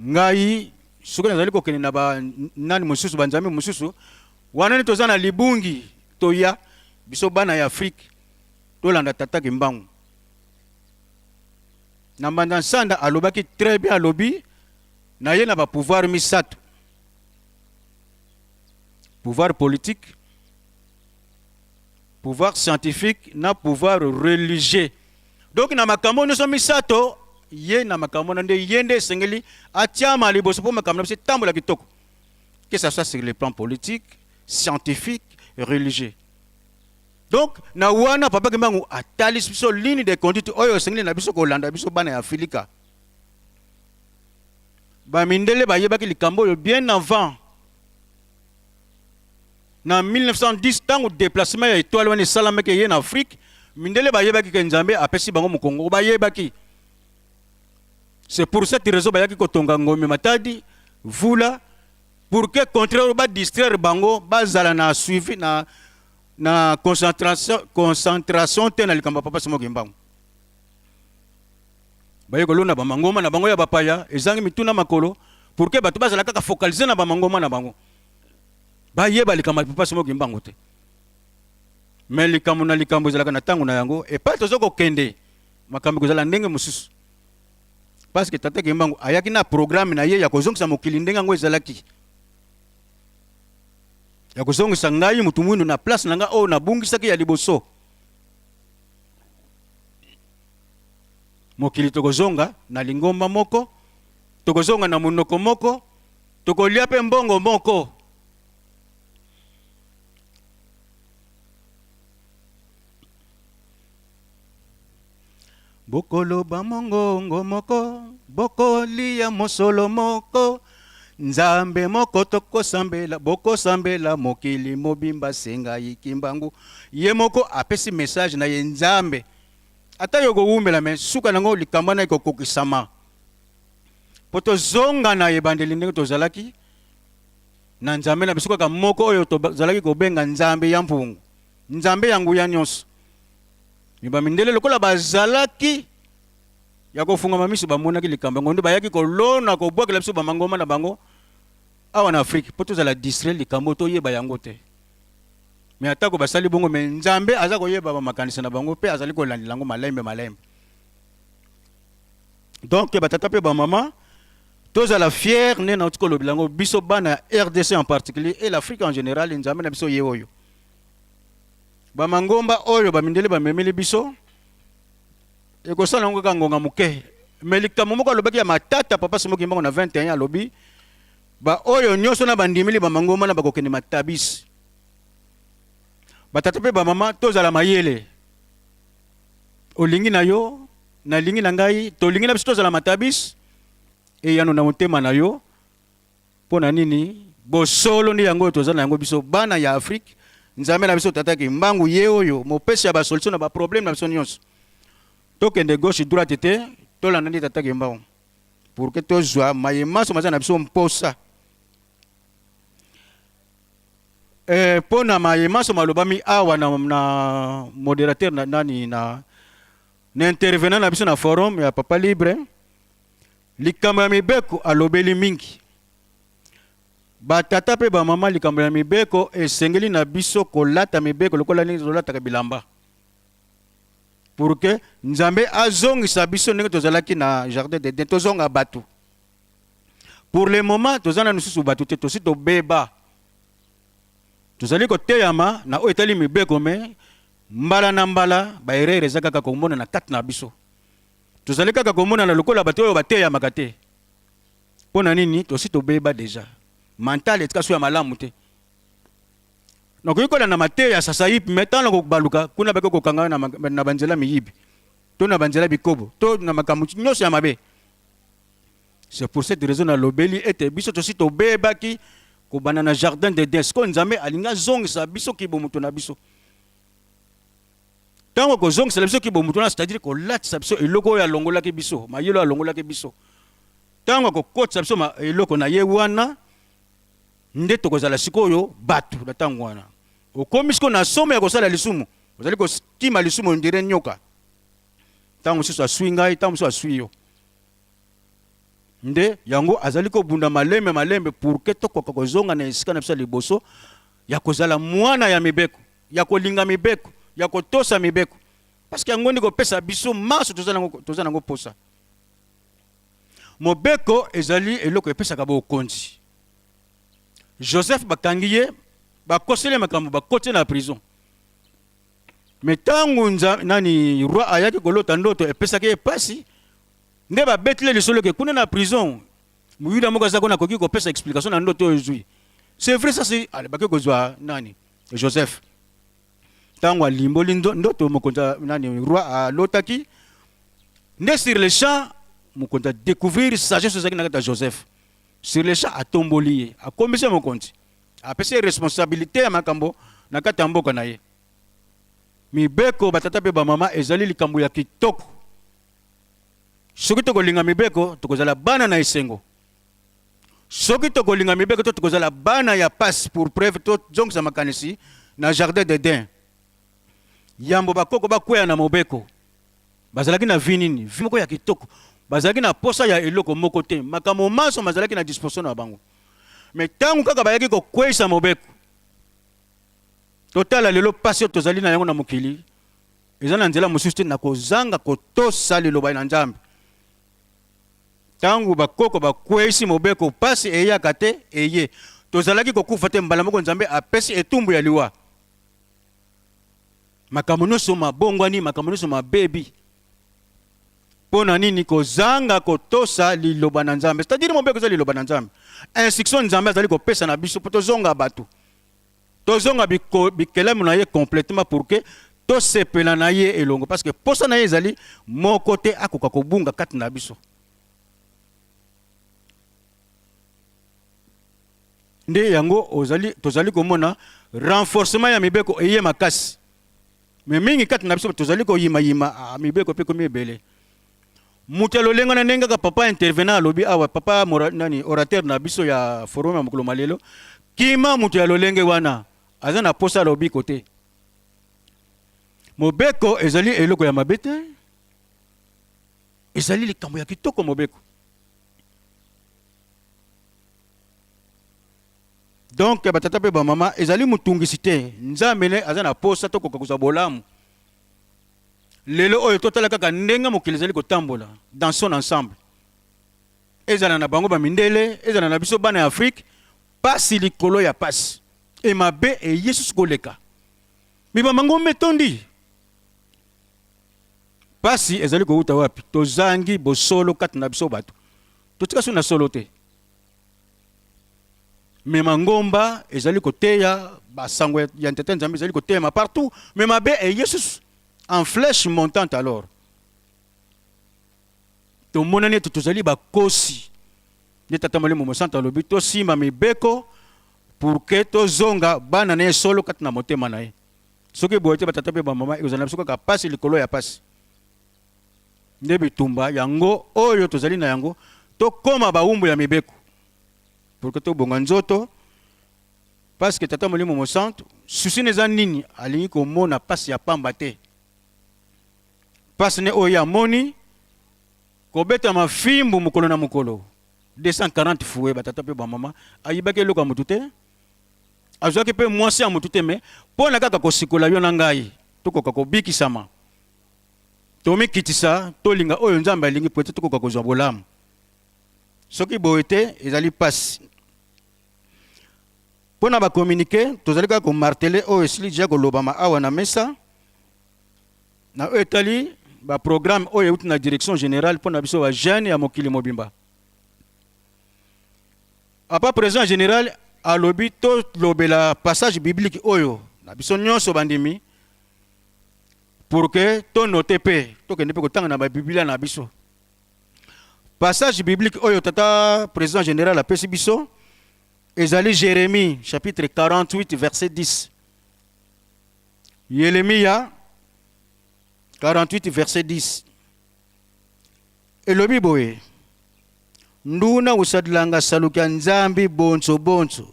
Ngai soki nazali kokende na ba nani mosusu, banzambe mosusu wana, nde toza na libungi. Toya biso bana ya Afrique tolanda Tata Kimbangu na Mbanza Nsanda. Alobaki très bien, alobi na ye na ba pouvoir misato: pouvoir politique, pouvoir scientifique na pouvoir religieux. Donc na makambo nyonso misato, ye na makambo wana nde ye nde esengeli atiama liboso mpo makambo na biso etambola kitoko, que ça soit sur le plan politique, scientifique, religieux. Donc na wana Papa Kimbangu atalisi biso ligne de conduite oyo esengeli na biso kolanda, biso bana ya Afrika. Bamindele bayebaki likambo oyo bien avant. Na 1910, ntango déplacement ya étoile wana esalamaki ye na Afrique, mindele bayebaki ke Nzambe apesi bango mokongo. Bayebaki, c'est pour cette raison bayaki kotonga Ngombe, Matadi, Vula, pour que contraire badistraire bango, bazala na suivi na concentration te na likambo ya Papa Simon Kimbangu. Baye kolona bamangoma na bango ya bapaya ezangi mituna makolo, pour que bato bazala kaka focalisé na bamangoma na bango, bayeba likambo ya Papa Simon Kimbangu te. Mais likambo na likambo ezalaka na ntango na yango. Epai toza kokende, makambo ekozala ndenge mosusu, parce que Tata Kimbangu ayaki na programme na ye ya kozongisa mokili ndenge yango ezalaki, ya kozongisa ngai motu mwindu na place na ngai oyo nabungisaki ya liboso. Mokili tokozonga na lingomba moko, tokozonga na monoko moko, tokolia mpe mbongo moko. Bokoloba mongongo moko, bokolia mosolo moko, Nzambe moko tokosambela, bokosambela mokili mobimba se ngai Kimbangu. Ye moko apesi message na ye Nzambe. Ata yo kowumela, me suka nango likambo wana ekokokisama, mpo tozonga na ebandeli ndenge tozalaki na Nzambe na biso kaka moko oyo tozalaki kobenga Nzambe ya mpungu, Nzambe ya nguya nyonso. Me bamindele, lokola bazalaki ya kofungama miso, bamonaki likambo yango, nde bayaki kolona, kobwakela biso bamangoma na bango awa na Afrique, mpo tozala distrait, likambo toyeba yango te. Me atako basali bongo, me Nzambe aza koyeba bamakanisi na bango mpe azali kolandela yango malembe malembe. Donc batata mpe bamama, tozala fier nde nauti kolobela yango, biso bana ya RDC en particulier et l'Afrique en général. Nzambe na biso ye oyo. Bamangomba oyo bamindele bamemeli biso ekosala yango kaka ngonga moke. Me likambo moko alobaki ya matata Papa Simon Kimbangu na 21, alobi baoyo nyonso na bandimeli bamangomba na bakokende matabisi. Batata mpe bamama, tozala mayele. Olingi na yo, nalingi na ngai, tolingi na biso tozala matabisi. Eyano na motema na yo. Mpo na nini? Bosolo nde yango oyo toza na yango, biso bana ya Afrique. Nzambe na biso Tata Kimbangu ye oyo mopesi ya basolution na baproblème na biso nyonso. Tokende gauche droite te, tolanda nde Tata Kimbangu pour que tozwa maye manso maza na biso mposa. Mpo na maye manso malobami awa na modérateur na, nani na intervenant na biso na forum ya Papa Libre, likambo ya mibeko alobeli mingi. Batata mpe bamama, likambo ya mibeko, esengeli na biso kolata mibeko lokola ndenge tolataka bilamba, pour que Nzambe azongisa biso ndenge tozalaki na jardin d'Eden, tozonga bato. Pour le moment toza na lisusu bato te, tosi tobeba. Tozali koteyama na oyo etali mibeko, me mbala na mbala baerreur eza kaka komona na kati na biso. Tozali kaka komonana lokola bato oyo bateyamaka te. Mpo na nini? Tosi tobeba deja, mental etika so ya malamu te. Nakoki kolanda mateya ya sasaipi, me ntango nakobaluka kuna, baki kokanga na banzela miyibi to na banzela bikobo to na makambo nyonso ya mabe. C'est pour cette raison nalobeli ete biso tosi tobebaki kobanda na jardin d'Eden. Sikoyo Nzambe alingi azongisa biso kibomoto na biso. Ntango akozongisela biso kibomoto wana, c'est-à-dire kolatisa biso eloko oyo alongolaki biso, mayele oyo alongolaki biso, ntango akokotisa biso eloko na ye wana, nde tokozala sikoyo bato. Na ntango wana okomi sikoyo na somo ya kosala lisumu, ozali kokima lisumu ondire nyoka. Ntango mosusu aswi ngai, ntango mosusu aswi yo. Nde yango azali kobunda malembe malembe pour que tokoka kozonga na esika na biso ya liboso ya kozala mwana ya mibeko, ya kolinga mibeko, ya kotosa mibeko, parce que yango nde kopesa biso manso toza nango posa. Mobeko ezali eloko epesaka bokonzi. Joseph, bakangi ye, bakoseli makambo, bakoti na prison. Mais tango nza, nani roi ayaki kolota ndoto epesaki ye pasi, nde babeteli ye lisolo ke kuna na prison muyuda moko aza kuna akoki kopesa explication na ndoto oyo ozwi. C'est vrai ça c'est allez bake kozwa nani Joseph. Tango alimboli ndoto mokonzi nani roi alotaki nde sur le champ mokonzi a découvrir sagesse ezalaki na kati ya Joseph. Sur le champ atomboli ye, akomisi ye mokonzi. Apesi ye responsabilite ya makambo na kati ya mboka na ye. Mibeko batata mpe bamama ezali likambo ya kitoko. Soki tokolinga mibeko, tokozala bana na esengo. Soki tokolinga mibeko te, tokozala bana ya pasi. Pour preuve, tozongisa makanisi na jardin d'Eden. Yambo bakoko bakweya na mobeko, bazalaki na vie nini? Vie moko ya kitoko. Bazalaki na posa ya eloko moko te. Makambo manso mazalaki na disposition na bango. Mais tango kaka bayaki kokweyisa mobeko, totala lelo pasi oyo tozali na yango na mokili, eza na nzela mosusu te na kozanga kotosa liloba na Nzambe. Tango bakoko bakweyisi mobeko, pasi eyaka te, eye. Tozalaki kokufa te, mbala moko Nzambe apesi etumbu ya liwa. Makambo nyonso mabongwani, makambo nyonso mabebi. Mpo na nini? Kozanga kotosa liloba na Nzambe. C'est-à-dire mobeko eza liloba na Nzambe. Instruction Nzambe azali kopesa na biso mpo tozonga bato. Tozonga bikelamu na ye complètement pour que tosepela na ye elongo parce que posa na ye ezali moko te akoka kobunga kati na biso. Nde yango ozali tozali komona renforcement ya mibeko eye makasi. Mais mingi kati na biso tozali koyima yima ah, mibeko pe ekomi ebele. Moto ya lolenge wana ndenge kaka papa intervenant alobi awa papa mora, nani orateur na biso ya forum ya mokolo mwa lelo, kima moto ya lolenge wana aza na posa ya lobiko te. Mobeko ezali eloko ya mabe te, ezali likambo ya kitoko mobeko. Donc ba tata pe ba mama ezali mutungisi te Nzambe nde aza na posa tokoka kozwa bolamu. Lelo oyo totala kaka ndenge mokili ezali kotambola dans son ensemble. Ezala na bango ba mindele, ezala na biso bana ya Afrique, pasi likolo ya pasi et mabe eye susu koleka. Mibamba ngombe etondi. Pasi ezali kowuta wapi? Tozangi bosolo kati na biso bato. Totika so na solo te. Mais mangomba ezali koteya basango ya ntete Nzambe ezali koteyama partout, mais mabe eye susu en flèche montante. Alors tomonani ete tozali bakosi. Nde Tata Molimo Mosantu alobi tosimba mibeko pour que tozonga bana na ye solo kati na motema na ye. Soki boye te, batata mpe bamama, ekozala na biso kaka pasi likolo ya pasi. Nde bitumba yango oyo tozali na yango, tokoma bawumbu ya mibeko pour que tobonga nzoto, parce que Tata Molimo Mosantu souci na eza nini? Alingi komona pasi ya pamba te. Pasi ne oyo ye amoni kobetama fimbu mokolo na mokolo 240 fouet, batata mpe bamama, ayibaki eloko ya motu te, azwaki mpe mwasi ya motu te, mais mpo na kaka kosikola yo na ngai tokoka kobikisama. Tomikitisa, tolinga oyo Nzambe alingi mpo ete tokoka kozwa bolamu. Soki boye te, ezali mpasi. Mpo na ba communique, tozali kaka ko marteler oyo esili dejà kolobama awa na mesa, na oyo etali ba programmes oyo euti na direction generale mpo na biso ba jeunes ya mokili mobimba. Papa president general alobi tolobela passage biblique oyo na biso nyonso bandimi pour que to noter pe tokende pe kotanga na ba biblia na biso. Passage biblique oyo tata president general apesi biso ezali Jeremie chapitre 48 verset 10. Yeremia 48 verset 10 elobi boye: Nduna usadilanga salukia Nzambi bonso bonso,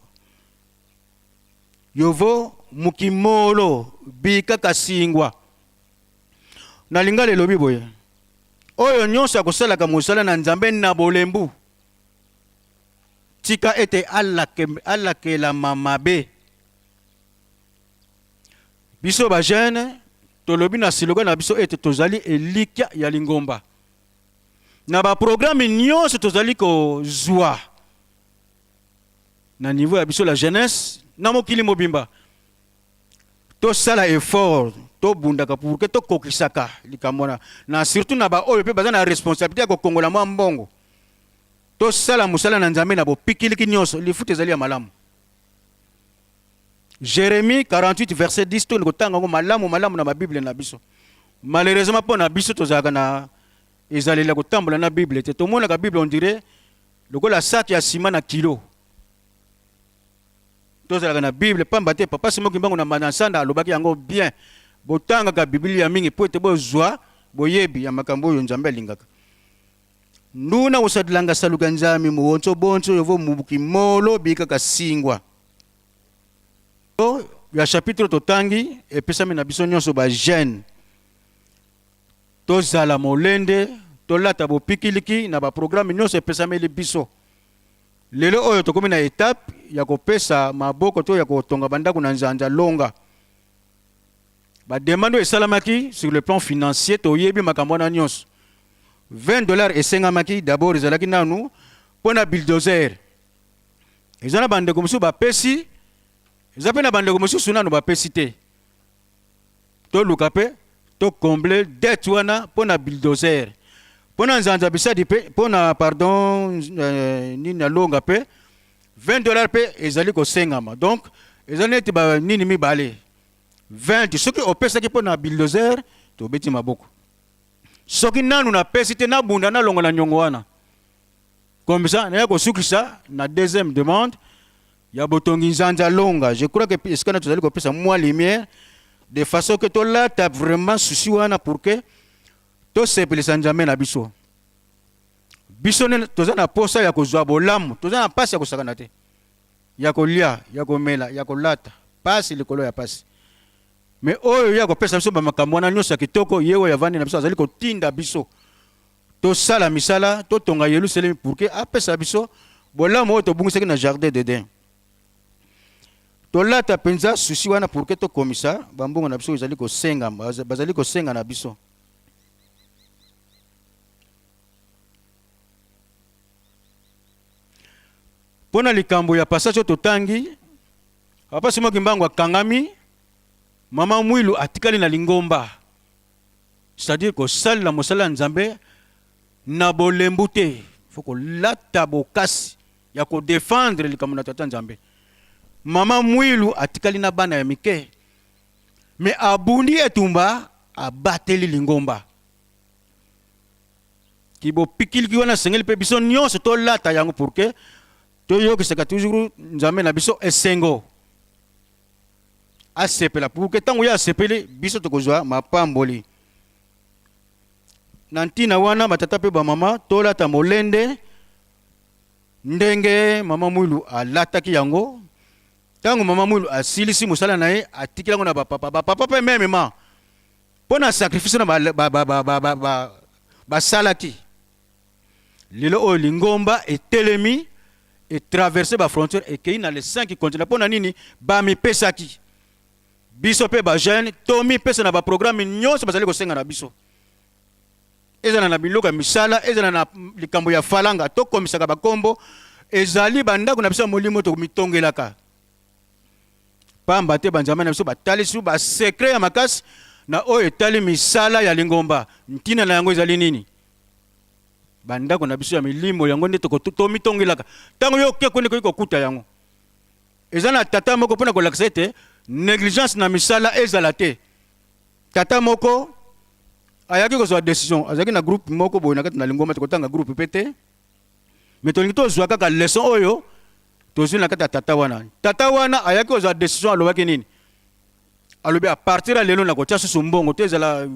yovo mukimolo bika kasingwa. Na lingala elobi boye: Oyo nyonso akosalaka mosala na Nzambe na bolembu, tika ete alakelama mabe. Biso ba jeunes tolobi na slogan na biso ete tozali elikya ya lingomba. Na ba programme nyonso tozali kozwa na niveau ya biso la jeunesse na mokili mobimba. Tosala effort, tobundaka pour que tokokisaka likambo wana, na surtout na ba oyo pe baza na responsabilite ya kokongola mwa mbongo. Tosala mosala na Nzambe na bopikiliki nionso, lifuta ezali ya malamu. Jeremie 48 verset 10 tokende kotanga yango malamu malamu na ba bible na biso. Malheureusement mpo na biso tozalaka na ezaleli ya kotambola na bible te. Tomonaka bible on dirait lokola sac ya ciment na kilo. Tozalaka na bible pamba te papa Simon Kimbangu na Mbanda Nsanda alobaki yango bien. Botangaka biblia mingi mpo ete bozwa boyebi ya makambo oyo Nzambe alingaka. Nduna usadilanga saluka Nzambi muwonso bonso yovo mubuki molo bikaka singwa. Ya chapitre totangi epesami na biso nyonso ba jeune tozala molende tolata bopikiliki na ba programme nyonso epesameli biso. Lelo oyo tokomi na etape ya kopesa maboko to ya kotonga bandako na nzanza longa. Ba demande oyo esalamaki sur le plan financier toyebi makambo wana nyonso. 20 dollars esengamaki d'abord ezalaki nanu mpo na bulldozer. Eza na bandeko mosusu bapesi, eza mpe na bandeko mosusu nanu bapesi te. Toluka mpe to combler dette wana mpo na bulldozer. Mpo na nzanza bisadi mpe mpo na pardon eh, nini na longa mpe 20 dollars mpe ezali kosengama. Donc eza neti ba nini mibale 20 soki opesaki mpo na bulldozer tobeti maboko. Soki nanu napesi te nabunda nalongola nyongo wana. Comme ça naya kosukisa na deuxième demande ya botongi nzanza longa. Je crois que esika na tozali kopesa mwa lumière de façon que tolata vraiment souci wana pour que tosepelisa Nzambe na biso. Biso nde toza na posa ya kozwa bolamu, toza na pasi ya kosakana te, ya kolia, ya komela, ya kolata, pasi likolo ya pasi. Mais oyo ye akopesa biso ba makambo wana nyonso ya kitoko, ye oyo avandi na biso azali kotinda biso tosala misala, totonga Yelusalemi pour que apesa biso bolamu oyo tobungisaki na jardin d'Eden. Tolata mpenza souci wana pour que tokomisa bambongo na biso ezali kosenga, bazali kosenga na biso. Mpo na likambo ya passage oyo totangi, Papa Simon Kimbangu akangami, Mama Mwilu atikali na lingomba. C'est-à-dire kosalela mosala ya Nzambe na bolembu te. Faut kolata bokasi ya ko defendre likambo na Tata Nzambe. Mama Mwilu atikali na bana ya mike, mais abundi etumba, abateli lingomba. Kibopikiliki wana esengeli mpe biso nyonso tolata yango pour que toyokisaka toujours Nzambe na biso esengo, asepela, pour que ntango ye asepeli biso tokozwa mapamboli. Na ntina wana batata mpe bamama tolata molende ndenge mama Mwilu alataki yango. Ntango mama Mwilu asilisi mosala na ye, atikeli yango na bapapa. Bapapa mpe memema mpo na sacrifice na basalaki. Lelo oyo lingomba etelemi, etraverse ba frontières, ekei na les 5 continents. Mpo na nini? Bamipesaki. Biso mpe ba jeunes tomipesa na ba programme nyonso bazali kosenga na biso, ezala na biloko ya misala, ezala na likambo ya falanga, tokomisaka bakombo, ezali bandako na biso ya molimo tomitongelaka. Pamba te banzambe na biso batalisi ba secret ya makasi na oyo etali misala ya lingomba. Ntina na yango ezali nini? Bandako na biso ya milimo yango nde tomitongelaka. Ntango yo oke kuna ekoki kokuta yango. Eza na tata moko mpo na kolakisa ete negligence na misala ezala te. Tata moko ayaki kozwa decision, azalaki na groupe moko boye na kati na lingomba, tokotanga groupe mpe te, mais tolingi tozwa kaka leçon oyo tozwi na kati ya tata wana. Tata wana ayaki kozwa decision, alobaki nini? Alobi a partir ya lelo nakotia susu mbongo te, ezala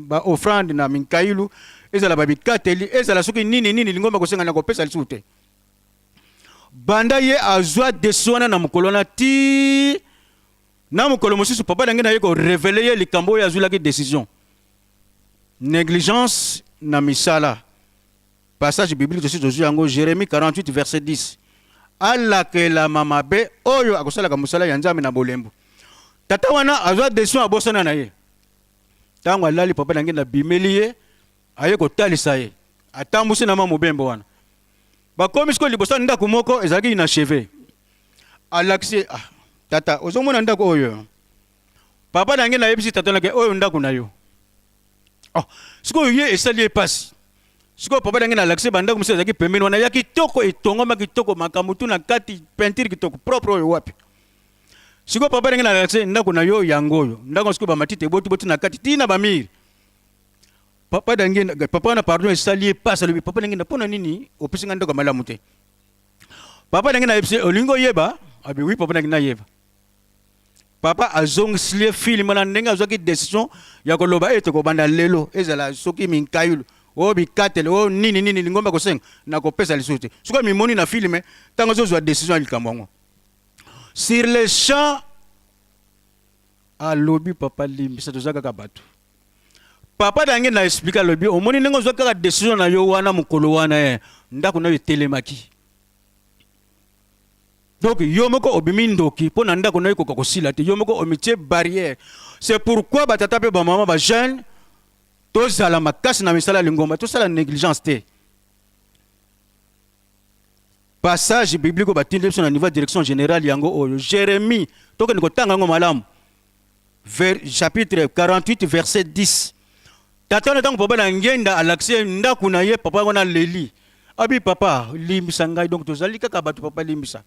ba offrande na minkailu, ezala ba bikateli, ezala soki nini nini lingomba kosenga, nakopesa lisusu te. Banda ye azwa decision wana na mokolo wana ti na mokolo mosusu papa na ngai naye ko reveler ye likambo oyo azwilaki decision. Negligence na misala. Passage biblique tosi tozwi yango, Jeremie 48 verset 10. Alakelama mabe oyo akosalaka mosala ya Nzambe na bolembu. Tata wana azwa decision abosana na ye. Tango alali papa na ngai nabimeli ye, aye kotalisa ye. Atambusi na mwa mobembo wana. Bakomi sikoyo liboso ya ndako moko ezalaki inacheve. Alakisi ye, ah, tata ozomona ndako oyo? Papa na nge nayebisi tata na ke oyo ndako na yo. Oh, sikoyo ye esali ye pasi. Sikoyo papa na nge nalakisi bandako mosusu ezalaki pembeni wana ya kitoko, etongama kitoko, makambo tu na kati, peinture kitoko, propre oyo wapi. Sikoyo papa na nge nalakisi ndako na yo yango oyo. Ndako sikoyo bamatiti eboti boti na kati ti na bamire. Papa na nge, papa wana pardon esali ye pasi, alobi papa na nge mpo na nini opesi ngai ndako ya malamu te? Papa na nge nayebisi olingi oyeba? Abi oui papa na nge nayeba. Papa azongisili ye film wana ndenge azwaki decision ya koloba ete kobanda lelo ezala soki minkayulu o bikatele o nini nini lingomba kosenga nakopesa lisusu te. Soki amimoni na film ntango azozwa decision ya likambo yango sur le champ alobi papa limbisa toza kaka bato. Papa dange na explique alobi omoni ndenge ozwaki kaka decision na yo wana mokolo wana eh, ndako na yo etelemaki. Donc yo moko obimi ndoki mpo na ndako na yo ekoka kosila te, yo moko omitie barrière. C'est pourquoi ba tata mpe ba mama ba jeune tozala makasi na misala ya lingomba, tosala négligence te. Passage biblique oyo batindi biso na niveau ya direction générale yango oyo Jérémie, tokende kotanga yango malamu. Ver, chapitre 48 verset 10. Tata wana ntango papa na ngenda alakisi ye ndako na ye, papa wana aleli. Abi papa limbisa ngai, donc tozali kaka bato, papa limbisa.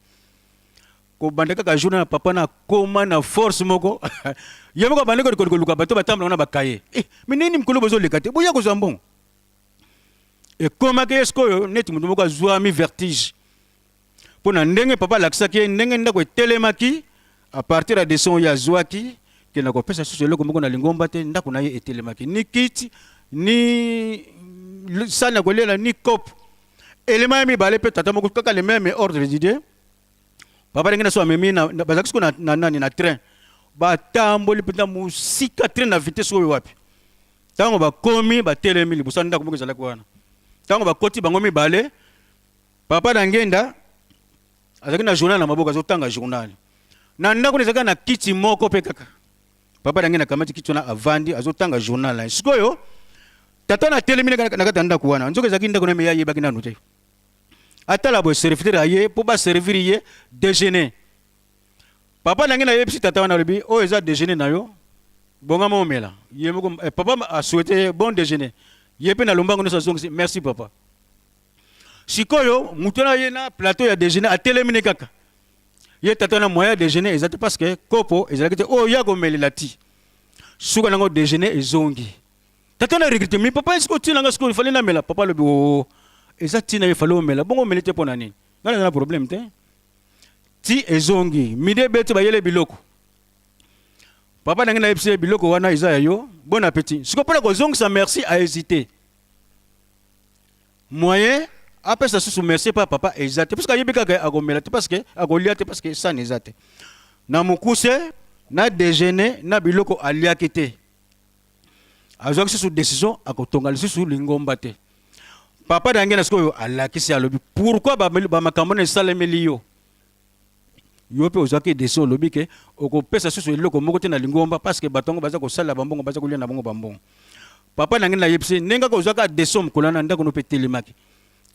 Kobanda kaka jour na papa na koma na force moko ye moko abandi koluka bato batambola na bakaye. Eh, mais nini mokolo bozoleka te, boya kozwa mbongo. Ekomaki ye sikoyo neti moto moko azwami vertige. Mpo na ndenge papa alakisaki ye ndenge ndako etelemaki, à partir ya dessin oyo azwaki ke nakopesa susu eloko moko na lingomba te, ndako na ye etelemaki, ni kiti ni sani ya kolela ni kopo. Elema ya mibale mpe tata moko kaka le meme ordre d'idée, papa ndenge na so amemi na, na, bazalaki sikoyo na, na nani na train, batamboli mpenza mosika, train na vitesse oyo wapi. Ntango bakomi batelemi liboso ya ndako moko ezalaki wana, ntango bakoti bango mibale Papa Dangenda azalaki na journal na maboko, azotanga journal. Na ndako na ezalaki na kiti moko mpe kaka. Papa Dangenda akamati kiti wana avandi, azotanga journal na ye. Sikoyo tata na atelemi na kati ya ndako wana, nzoka ezalaki ndako na ye, ayebaki nanu te. Atala boye serviteur aye mpo ba servir ye dejeuner. Papa Dangenda ayebisi tata wana, alobi oyo eza dejeuner na yo, bongama omela. Ye moko eh, papa a souhaiter bon dejeuner. Ye mpe na lombango nyonso azongisi merci papa. Sikoyo mutu wana ye na plateau ya dejeuner atelemi ne kaka ye tata na moyen ya dejeuner eza te parce que kopo ezalaki te oyo ya komelela ti suka nango dejeuner ezongi tata na regrete mais papa est-ce que otina nga sikoyo fallait namela papa alobi oo eza tina ye fallait omela bongo omeli te mpo na nini nga naza na problème te ti ezongi midi ebeti bayele biloko papa na ngai nayebisi ye biloko wana eza ya yo bon appétit sikoyo mpo na kozongisa merci a hésité Moyen apesa susu merci epa papa eza te puisque ayebi kaka akomela te parce que akolia te parce que sani eza te. Na mokuse na dejeuner na biloko aliaki te. Azwaki susu decision akotonga lisusu lingomba te. Papa Dangena sikoyo alakisi alobi pourquoi ba, ba makambo na esalemeli yo? Yo mpe ozwaki decision olobi ke okopesa susu eloko moko te na lingomba parce que bato yango baza kosalela bambongo baza kolia na bango bambongo. Papa na ngai nayebisi ndenge kaka ozwaka decision mokolo wana ndako no mpe etelemaki.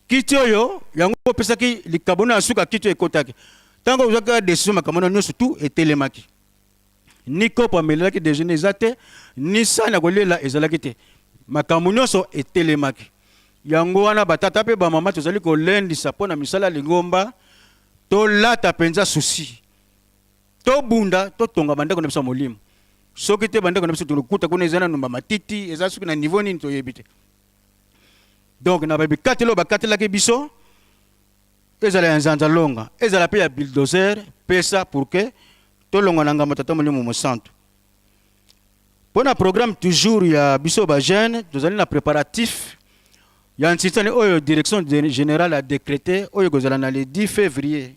Kiti oyo yango opesaki likabo na ya suka kiti oyo ekotaki. Ntango ozwaki kaka decision makambo wana nyonso tu etelemaki. Ni kopo amelelaki dejeuner eza te, ni sani ya kolela ezalaki te. Makambo nyonso etelemaki. Yango wana batata mpe bamama tozali kolendisa mpo na misala ya lingomba tolata mpenza susi, tobunda, totonga bandako na biso ya molimo. Soki te bandako na biso tokokuta kuna eza nanu ba matiti, eza soki na niveau nini toyebi te. Donc na ba bikateli oyo bakatelaki biso ezala ya nzanza longa, ezala mpe ya bulldozer, pesa pour que tolongwa na ngambo Tata Molimo Mosantu. Mpo na programme toujours ya biso ba jeunes, tozali na préparatif ya nsitsani oyo direction générale a décrété oyo ekozala na le 10 février.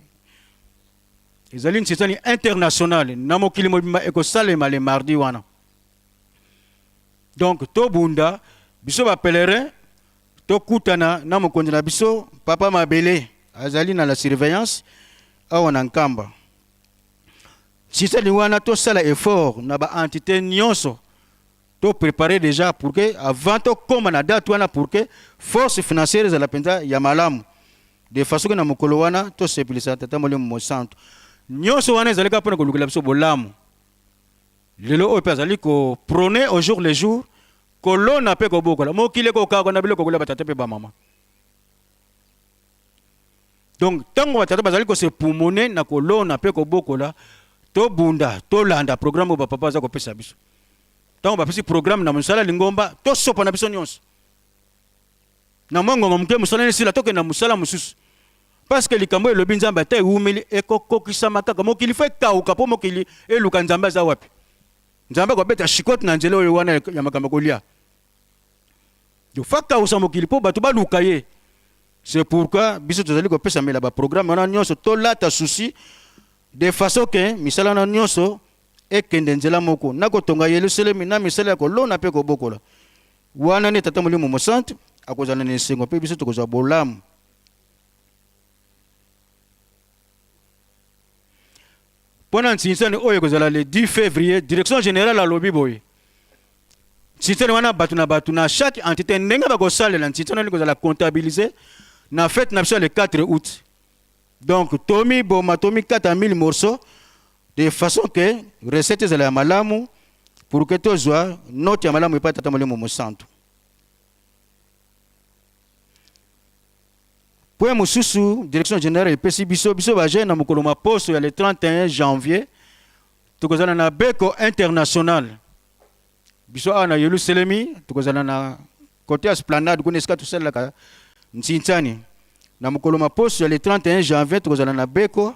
Ezali nsitsani internationale na mokili mobimba ekosalema le mardi wana. Donc tobunda biso ba pèlerins tokutana na mokonzi na biso Papa Mabele azali na la surveillance awa na Nkamba. Nsitsani wana tosala effort na ba entité nyonso to preparer dejà pour que avant tokoma na date wana pour que force financière ezala mpenza ya malamu de façon que na mokolo wana tosepelisa Tata Molimo Mosantu. Nyonso wana ezali kaka mpona kolukela biso bolamu. Lelo oyo mpe azali ko prôner au jour le jour kolona mpe kobokola. Mokili ekokakwa na biloko kolia batata mpe bamama. Donc ntango batata bazali ko se poumoner na kolona mpe kobokola, tobunda, tolanda programme oyo bapapa baza kopesa biso. Ntango bapesi programme na mosala lingomba, tosopa na biso nyonso. Na mwa ngonga moke mosala esila, tokende na mosala mosusu. Parce que likambo elobi Nzambe ata ewumeli ekokokisama kaka. Mokili fo ekauka mpo mokili eluka Nzambe aza wapi. Nzambe akobeta chicote na nzela oyo wana ya makambo ya kolia. Donc fa kausa mokili mpo bato baluka ye. C'est pourquoi biso tozali kopesamela ba programme wana nyonso, tolata souci de façon que misala wana nyonso ekende nzela moko na kotonga Yelusalemi na misala ya kolona mpe kobokola. Wana nde Tata Molimo Mosantu akozala na esengo mpe biso tokozwa bolamu. Mpo na nsinsani oyo ekozala le 10 février, direction générale alobi boye: nsinsani wana bato na bato na chaque entité ndenge bakosalela nsinsani wana ekozala comptabilise na fête na biso ya le 4 août. Donc tomiboma, tomikata 1000 morceaux de façon que recette ezala ya malamu pour que tozwa note ya malamu epai Tata Molimo Mosantu. Point mosusu direction générale epesi biso, biso ba jeunes, na mokolo ma poso ya le 31 janvier tokozala na beko international. Biso awa na Yelusalemi tokozala na côté ya esplanade kuna esika tosalelaka nsintsani. Na mokolo ma poso ya le 31 janvier tokozala na beko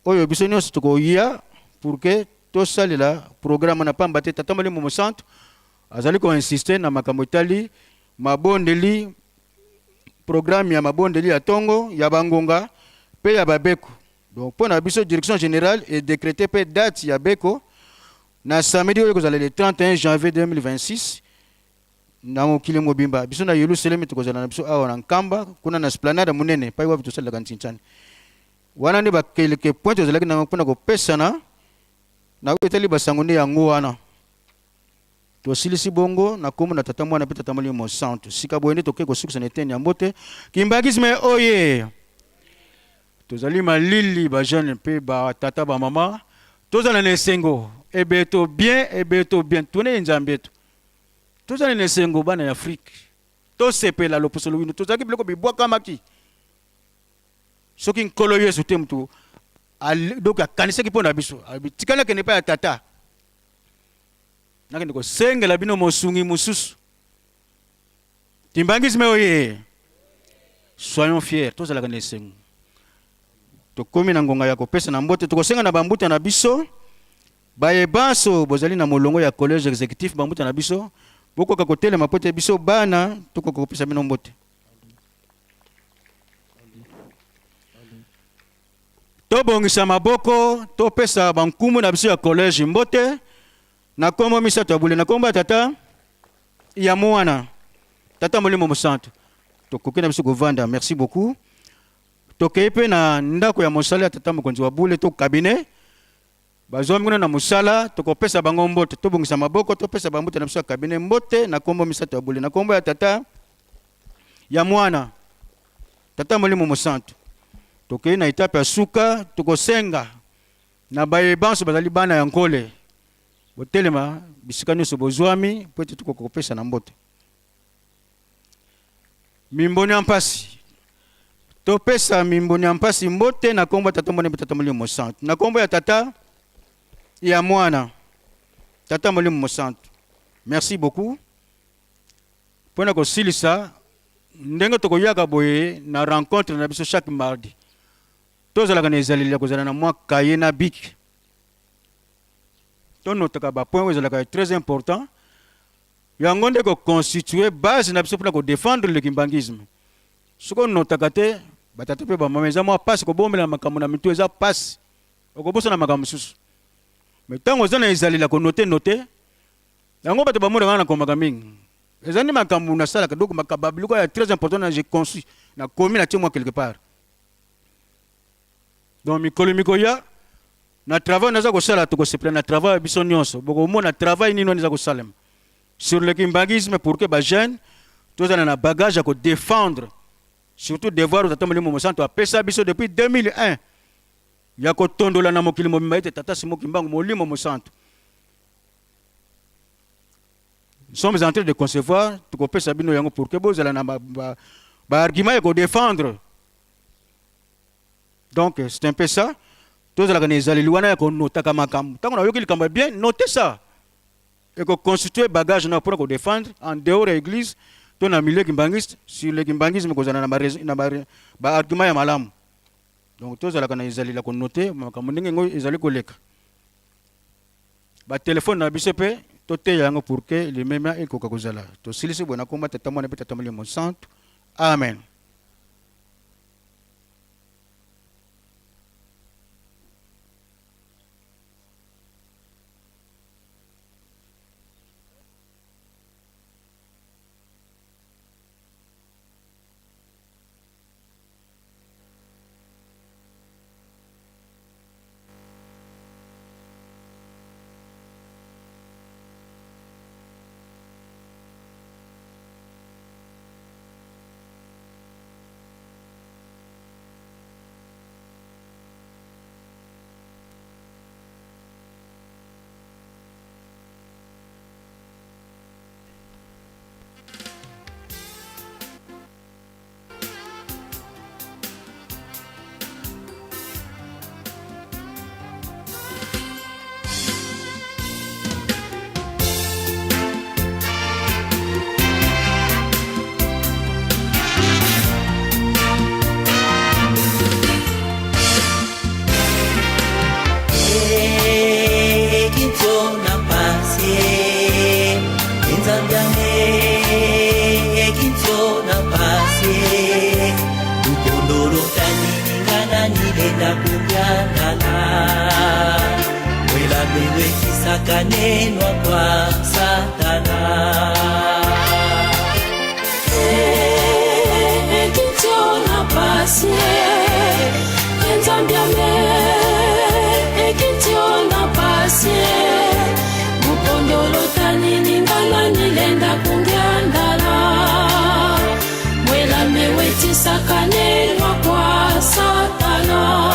oyo biso nyonso tokoya pour que tosalela programme na pamba te Tata Molimo Mosantu azali koinsiste na makambo etali mabondeli, programme ya mabondeli ya tongo, ya bangonga mpe ya babeko. Donc mpo na biso direction générale edécrété mpe date ya beko na samedi oyo ekozala le 31 janvier 2026 na mokili mobimba. Biso na Yelusalemi tokozala na biso awa na Nkamba kuna na esplanade monene epai wapi tosalelaka ntintsani. Wana nde bakeleke point tozalaki nango mpona kopesana na oyo etali basango. Nde yango wana tosilisi bongo na kombo na Tata, Mwana mpe Tata Molimo Mosantu. Sika boye nde tokoki kosukisa na eteni ya mbote. Kimbanguisme oye! Tozali malili, bajeune mpe batata bamama, tozala na esengo ebeto bien, ebeto bien tune Nzambe etu. Tozala na esengo, bana ya Afrique, tosepela loposo lowino. Tozalaki biloko bibwakamaki. Soki Nkolo Yesu te mutu donc akanisaki mpo na biso, tika nakende epai ya Tata, nakende kosengela bino mosungi mosusu. Kimbanguisme oye! Soyons fiers, tozalaka na esengo. Tokomi na ngonga ya kopesa na mbote. Tokosenga na bambuta na biso baye banso bozali na molongo ya collège exécutif, bambuta na biso bokoka kotelema po ete biso bana tokoka kopesa bino mbote. Tobongisa maboko, topesa bankumu na biso ya collège mbote na kombo misato ya bule, na kombo ya Tata, ya Mwana, Tata Molimo Mosantu. Tokoki na biso kovanda. Merci beaucoup. Tokei mpe na ndako ya mosala ya Tata Mokonzi wa bule to cabinet, bazwami kuna na mosala, tokopesa bango mbote. Tobongisa maboko, topesa bambote na biso ya cabinet mbote na kombo misato ya bule, na kombo ya Tata, ya Mwana, Tata Molimo Mosantu. Tokei na etape ya suka. Tokosenga na baye banso bazali bana ya Nkole botelema bisika nyonso bozwami mpo ete tokoka kopesa na mbote. Mimboni ya mpasi, topesa mimboni ya mpasi mbote na kombo ya Tata, Mwana mpe Tata Molimo Mosantu, na kombo ya Tata, ya Mwana, Tata Molimo Mosantu. Merci beaucoup. Mpona kosilisa, ndenge tokoyaka boye na rencontre na biso chaque mardi, tozalaka na ezaleli ya kozala na mwa cahier na bic, tonotaka bapoint oyo ezalaka très important. Yango nde koconstitue base na biso mpona kodefendre le kimbanguisme. Soki onotaka te, batata mpe bamama, eza mwa mpasi kobombela makambo na mitu, eza mpasi, okobosana makambo mosusu. Mais ntango oza na ezaleli ya konote note yango, bato bamonaka nakomaka mingi. Eza nde makambo nasalaka, donc biloko ya très important na je conçu, nakomi, natie mwa quelque part. Donc mikolo mikoya na travail naza kosala, tokosepela na travail ya biso nyonso. Bokomona travail nini wana eza kosalema sur le kimbanguisme pour que bajeune tozala na bagage ya kodéfendre surtout devoir oyo Tata Molimo Mosantu apesa biso depuis 2001 ya kotondola na mokili mobimba ete Tata Simo Kimbangu Molimo Mosantu. Nous sommes en train de concevoir, tokopesa bino yango pour que bozala na ba, ba, ba argument ya kodefendre. Donc c'est un peu ça. Tozalaka na ezaleli wana ya konotaka makambo. Ntango nayoki likambo ya bien, note ça. Ekoconstitue bagage na mpona kodefendre en dehors ya église to na milieu kimbangiste, sur le kimbangisme, kozala na ba, ba, ba argument ya malamu. Donc tozalaka na ezaleli ya konote makambo ndenge yango ezali koleka. Batelefone na biso mpe toteya yango pour que limemia ekoka kozala. Tosilisi boye na komba Tata, Mwana mpe Tata Molimo Santu. Amen. Kanenwa kwa Satana. Ekintiona pasi enzambiame, ekintiona pasi mukondolo tanininga nilenda kungiandala mwelame wetisaka nenwa kwa Satana.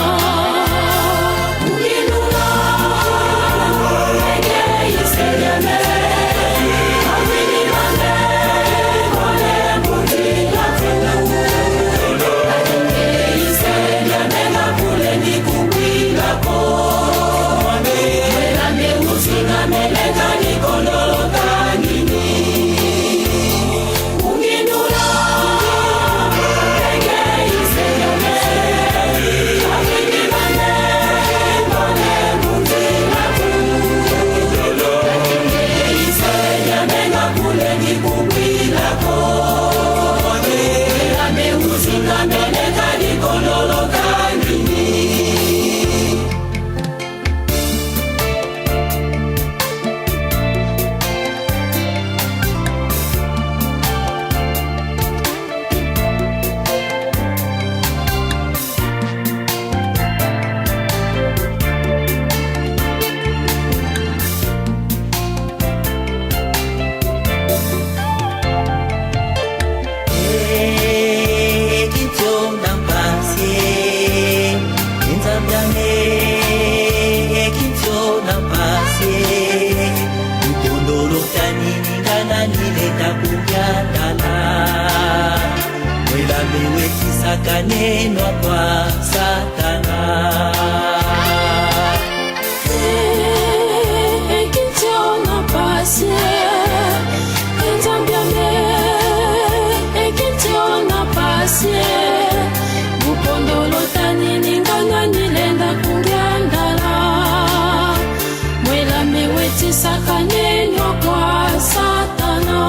Kanenwa kwa Satana. Ekintiona pasi enzambiame, ekintiona pasi mukondolo tanininga nilenda kungiandala mwelame wetisaka nenwa kwa Satana.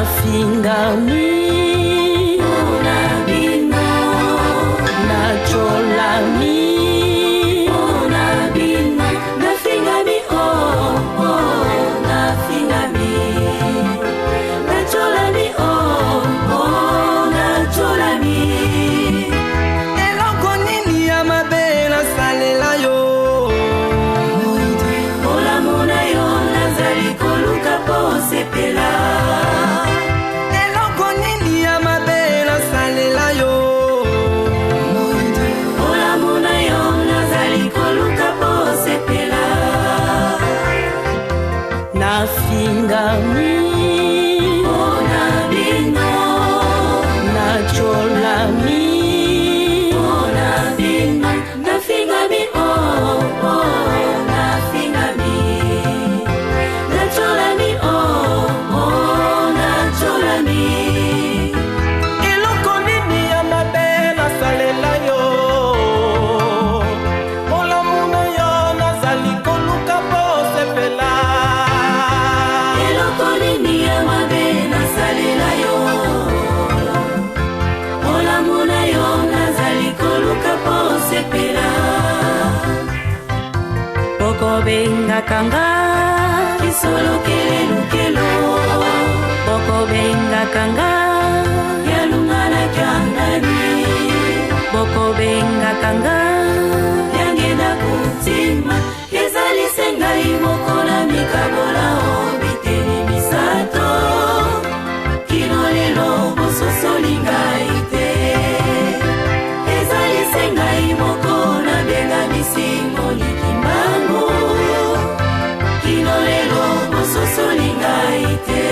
Nafingami mpona bino, natyolami mpona bino, nafingami oh, oh, nafingami, natyolami oh, oh, natyolami. Eloko nini ya mabe nasalela yo? Bolamu na yo nazali koluka mpo osepela. Eloko nini ya mabe nasalela yo? Bolamu na yo nazali koluka mpo osepela. Nafingami mpona bino, natyolami mpona bino, nafingami oh, oh, nafingami, natyolami oh, oh, natyolami. Eloko nini ya mabe nasalela yo? Bolamu na yo nazali koluka mpo osepela. Eloko nini ya mabe nasalela yo? Bolamu na yo nazali koluka mpo osepela. Bokobengaka nga kisolokelelukelo, bokobengaka nga yalunganakangani, bokobengaka nga yangenda kontima. Ezali se ngai moko na mikabola o biteni misato, kino lelo bososoli ngai te. Ezali se ngai moko nabengami Simoni Kimbangu, kino lelo bososoli ngai te.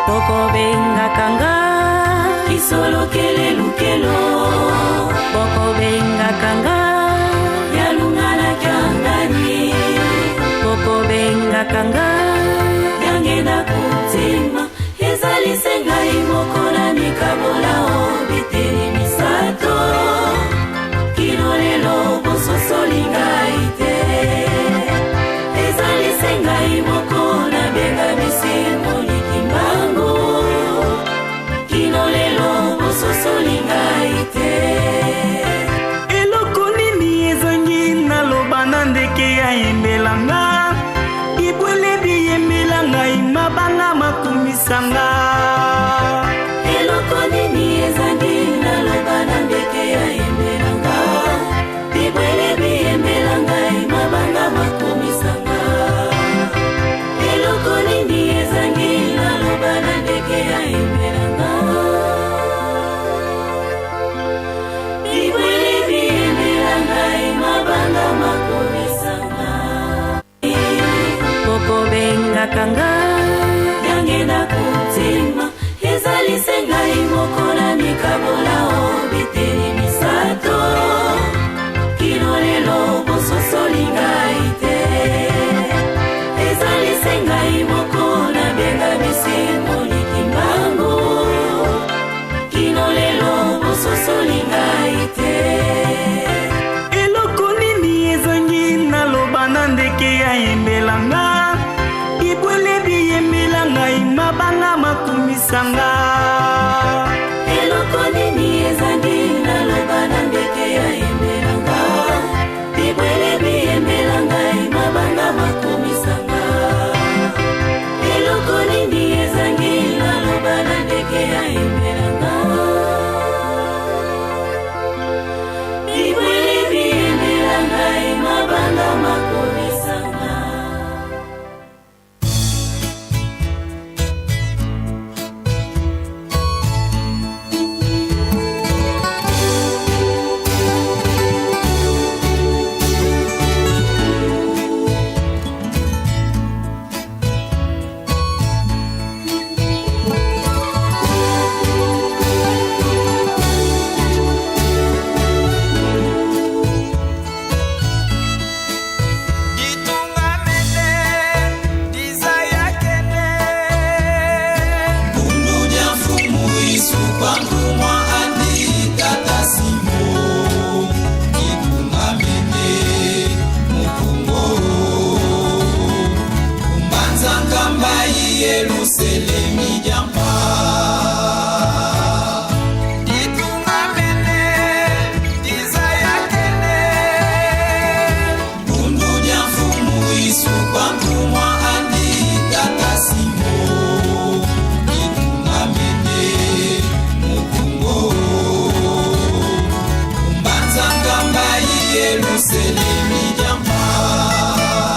Bokobengaka nga kisolokelelukelo, bokobengaka nga yalunganakangani, bokobengaka nga yangenda kontima. Ezali se ngai moko na mikabola o biteni misato, kino lelo bososoli ngai te. Ezali se ngai moko nabengami Simoni Kimbangu, kino lelo bososoli ngai te. Eloko nini ezangi naloba na ndeke ayembelanga? Bibwele biyembela ngai, mabanga makumisanga. Eloko nini ezangi naloba na ndeke ayembelanga? Bibwele biyembela ngai, mabanga makumisanga. Eloko nini ezangi naloba na ndeke ayembelanga? Bibwele biyembela ngai, mabanga makumisanga. Bokobengaka nga yangenda kontima. Ezali se ngai moko na mikabola o biteni misato, kino lelo bososoli ngai te. Ezali se ngai moko nabengami Simoni Kimbangu, kino lelo bososoli ngai te. Eloko nini ezangi naloba na ndeke ayembelanga? Bibwele biyembela ngai, mabanga makumisanga. Eloko nini ezangi naloba na ndeke ayembelanga? Bibwele biyembela ngai, mabanga makumisanga. Eloko nini ezangi naloba na ndeke ayembelanga? Bibwele biyembela ngai, mabanga makumisanga. Yelusalemi diampa.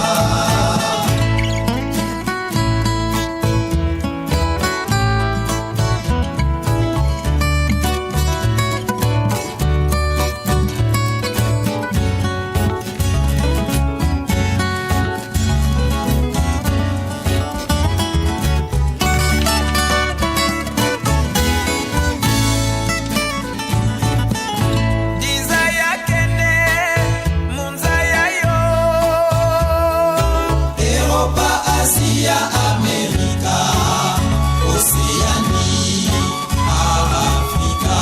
Eropa, Asia, Amerika, Oceania, Afrika.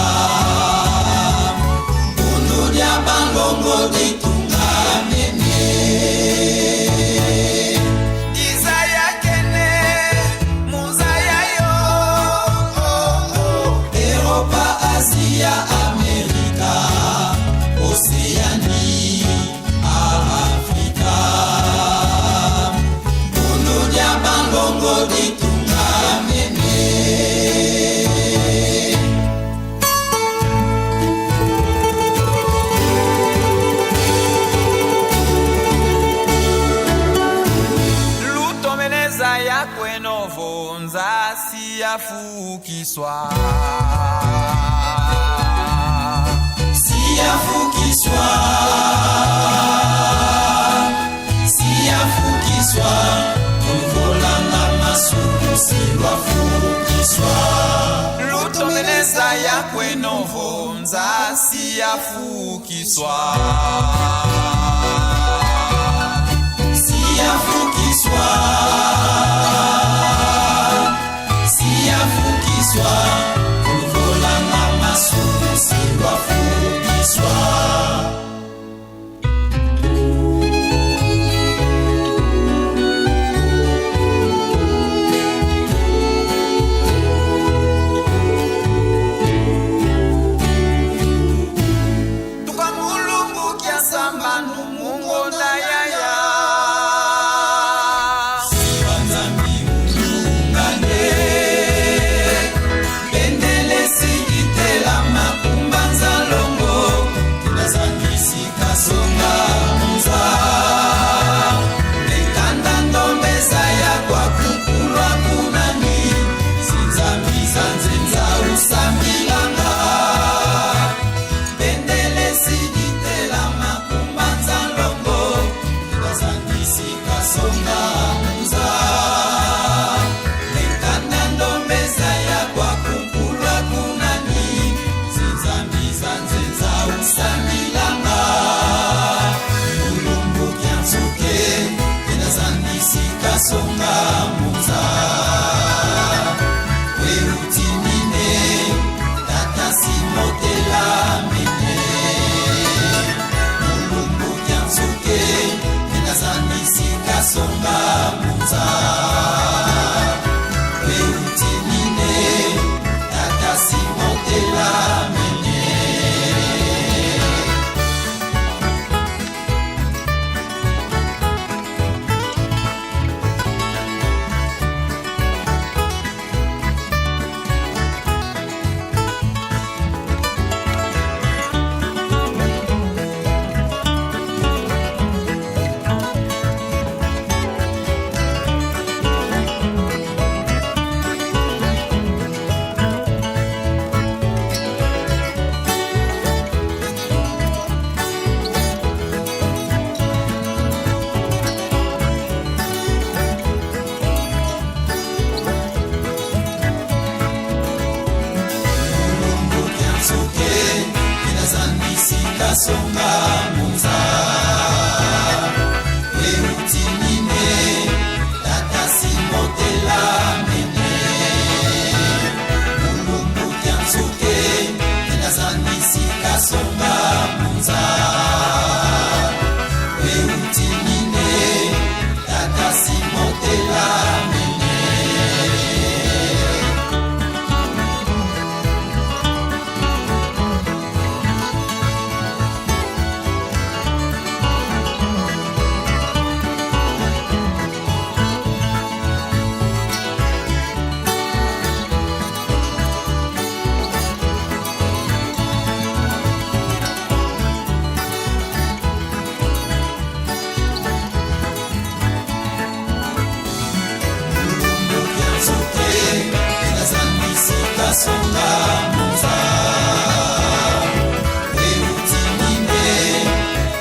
Bundu dia bangongo ditunga mene. Eropa, Asia, Amerika, Oceania, Afrika. Bundu dia bangongo ditunga mene. Lutomeneza yakwenovonza siyafukiswa. Siyafukiswa, siyafukiswa, tuvolanga masuku silwafukiswa. Lutomeneza yakwenovonza siyafukiswa. Siyafukiswa, siyafukiswa, tuvolanga masuku silwafukiswa. Tukamulumbu kya sambanu mungonda yaya. Ungane, bendele sigitela makumbanza longo, tinazangisika songa munza. Mikanda ndombeza ya kwa kukulwa kunani, zinzambiza nzenza usambilanga. Bendele sigitela makumbanza longo, tinazangisika songa munza. Mikanda ndombeza ya kwa kukulwa kunani, zinzambiza nzenza usambilanga. Mulumbu kya nsuke, tinazangisika songa munza. Werutimine, tata simotela mene. Mulumbu kya nsuke, tinazangisika songa munza. Werutimine, tata simotela mene. songa mpunza Euti mine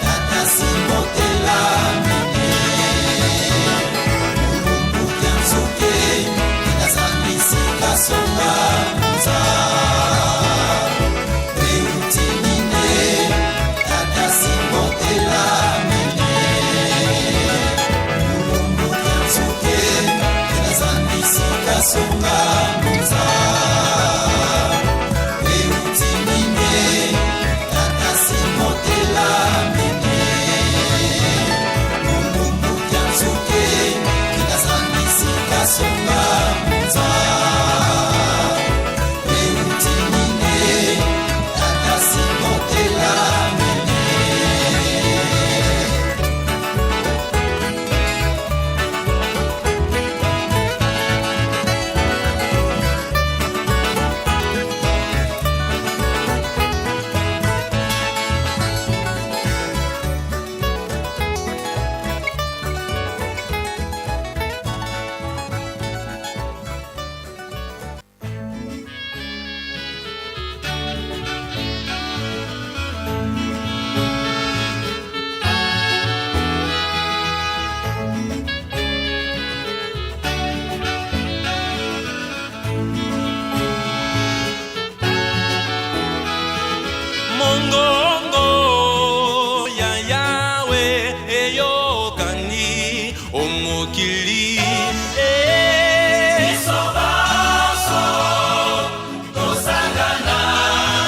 Tata simotela mine Mulumbu ya nzoke Inazangisi kasonga mpunza Euti mine Tata simotela mine Mulumbu ya nzoke Inazangisi kasonga mpunza Euti mine Tata simotela mine Mulumbu ya nzoke Inazangisi kasonga mpunza Euti mine Tata simotela mine Mongongo ya Yawe eyokani omokili. Biso banso tosangana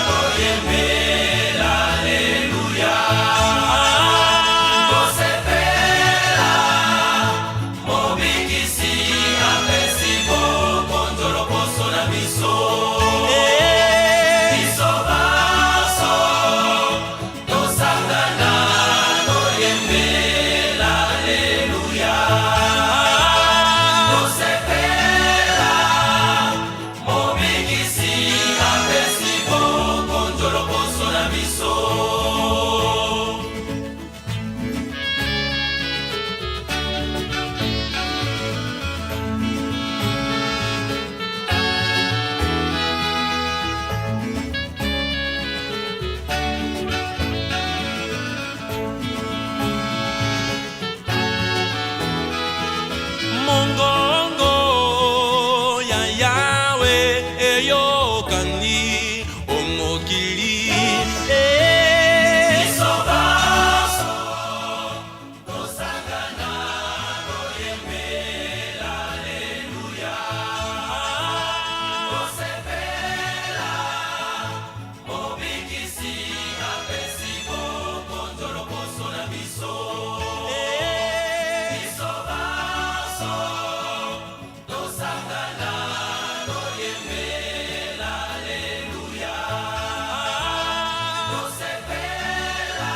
toyembela aleluya. Tosepela mobikisi apesi bokonzo loposo na biso. Biso banso tosangana toyembela aleluya. Tosepela mobikisi apesi bokonzo loposo na biso. Mongongo ya Yawe eyokani omokili. Biso banso tosangana toyembela aleluya. Tosepela mobikisi apesi bokonzo loposo na biso. Biso banso tosangana toyembela aleluya. Tosepela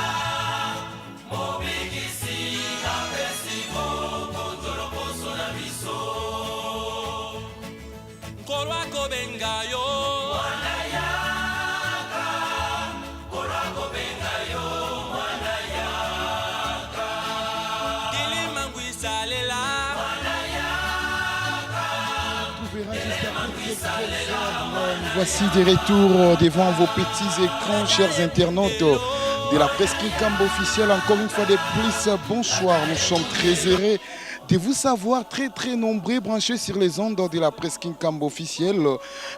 mobikisi apesi bokonzo loposo na biso. Nkolo akobenga yo mwana yaka, Nkolo akobenga yo mwana yaka. Kilimangu isalela mwana yaka. Voici des retours devant vos petits écrans, chers internautes de la presse Kinkambo officielle. Encore une fois de plus, bonsoir. Nous sommes très heureux de vous savoir très très nombreux branchés sur les ondes de la presse Kinkambo officielle.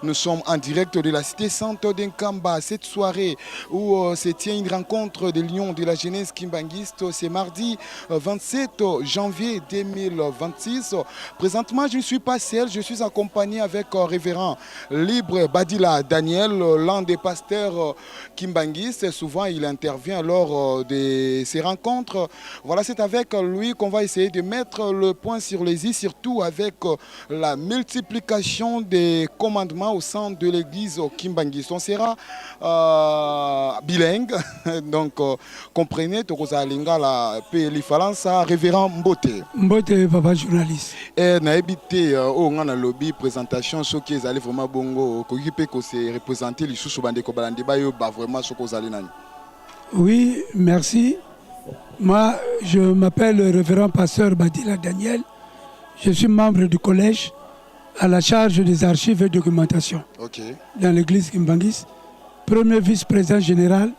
Nous sommes en direct de la cité sainte d'Nkamba. Cette soirée où se tient une rencontre de l'Union de la jeunesse kimbanguiste, c'est mardi 27 janvier 2026. Présentement, je ne suis pas seul, je suis accompagné avec révérend Libre Badila Daniel, l'un des pasteurs kimbanguistes. Souvent, il intervient lors de ces rencontres. Voilà, c'est avec lui qu'on va essayer de mettre le point sur les i, surtout avec la multiplication des commandements au sein de l'église kimbanguiste. On sera bilingue, donc comprenez, tokoza lingala pe lifalansa. Révérend, mbote. Mbote, papa journaliste. Eh, nayebi te oyo nga nalobi présentation soki ezali vraiment bongo, okoki mpe kose représenter lisusu, bandeko balandi bayoba vraiment soki ozali nani. Oui, merci. Moi, je m'appelle le révérend pasteur Badila Daniel. Je suis membre du collège. à la charge des archives et documentation dans l'église Kimbanguiste, premier vice-président général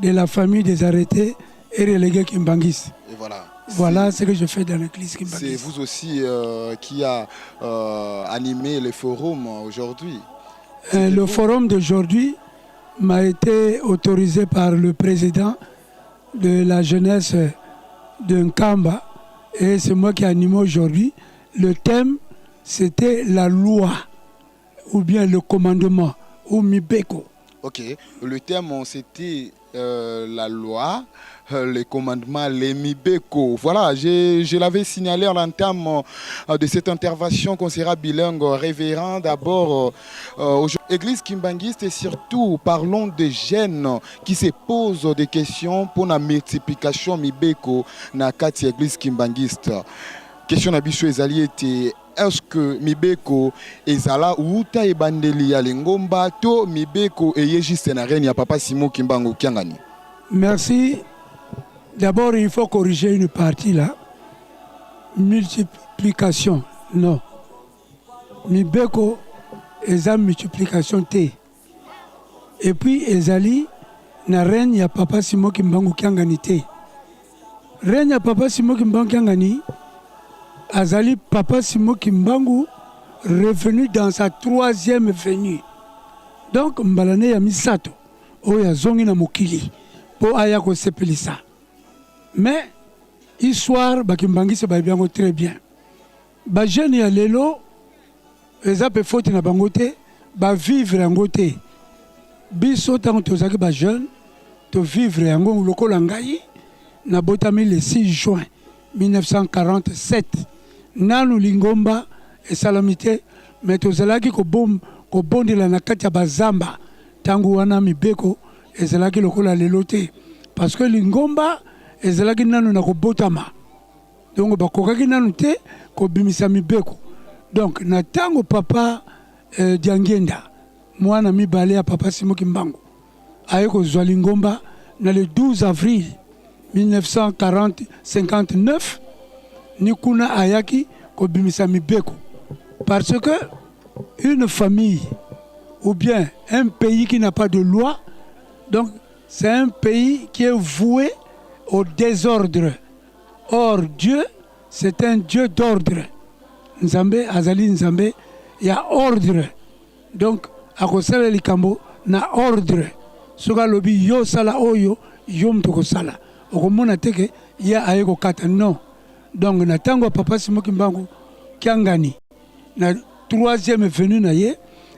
de la famille des arrêtés et relégués Kimbanguiste. Et voilà. Voilà ce que je fais dans l'église C'est Kimbanguiste. vous aussi qui a animé le forum aujourd'hui. Le forum d'aujourd'hui m'a été autorisé par le président de la jeunesse de Nkamba et c'est moi qui anime aujourd'hui. Le thème, c'était la loi ou bien le commandement ou Mibeko. Ok, le thème c'était la loi, les commandements, les Mibeko. Voilà, je l'avais signalé à l'entame de cette intervention qu'on sera bilingue, révérend d'abord Église kimbanguiste et surtout parlons des jeunes qui se posent des questions pour la multiplication Mibeko na kati Église kimbanguiste. Question na biso ezali ete est-ce que mibeko ezala uta ebandeli ya lingomba to mibeko eye juste na règne ya papa Simon Kimbangu Kiangani? Merci. D'abord, il faut corriger une partie là. Multiplication, non. Mibeko eza multiplication te. Et puis ezali na règne ya papa Simon Kimbangu Kiangani te. Règne ya papa Simon Kimbangu Kiangani azali papa Simon Kimbangu revenu dans sa troisième venue. Donc mbala ne ya misato oyo azongi na mokili mpo aya kosepelisa. Mais histoire bakimbangisi bayebi yango très bien. Bajeune ya lelo eza mpe faute na bango te, bavivre yango te. Biso ntango tozalaki bajeune, tovivre yango. Lokola ngai nabotami le 6 juin 1947, nanu lingomba esalami te, me tozalaki kobondela na kati ya bazamba. Ntango wana mibeko ezalaki lokola lelo te, parce que lingomba ezalaki nanu na kobotama, donc bakokaki nanu te kobimisa mibeko. Donc na ntango papa Diangienda, mwana mibale ya papa Simon Kimbangu, aye kozwa lingomba na le 12 avril 1940 59, ni kuna ayaki kobimisa mibeko, parce que une famille ou bien un pays qui n'a pas de loi, donc c'est un pays qui est voué au désordre. Or Dieu, c'est un Dieu d'ordre. Nzambe azali Nzambe ya ordre, donc akosala likambo na ordre. Soki alobi yo sala oyo, yo moto kosala, okomona te ke ye aye kokata, non. Donc na ntango ya papa Simon Kimbangu Kiangani, na troisième venue na ye,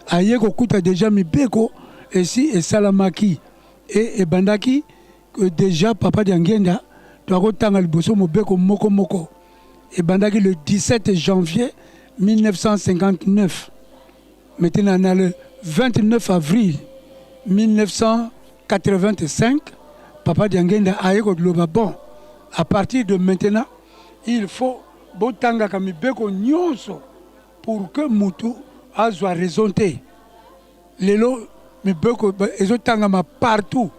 aye kokuta déjà mibeko esi esalamaki e ebandaki déjà. Papa Diangienda, toakotanga liboso mobeko moko moko ebandaki le 17 janvier 1959. Maintenant, na le 29 avril 1985, papa Diangienda aye koloba: bon, à partir de maintenant, il faut botangaka mibeko nyonso pour que mutu azwa raison te. Lelo mibeko ezotangama partout.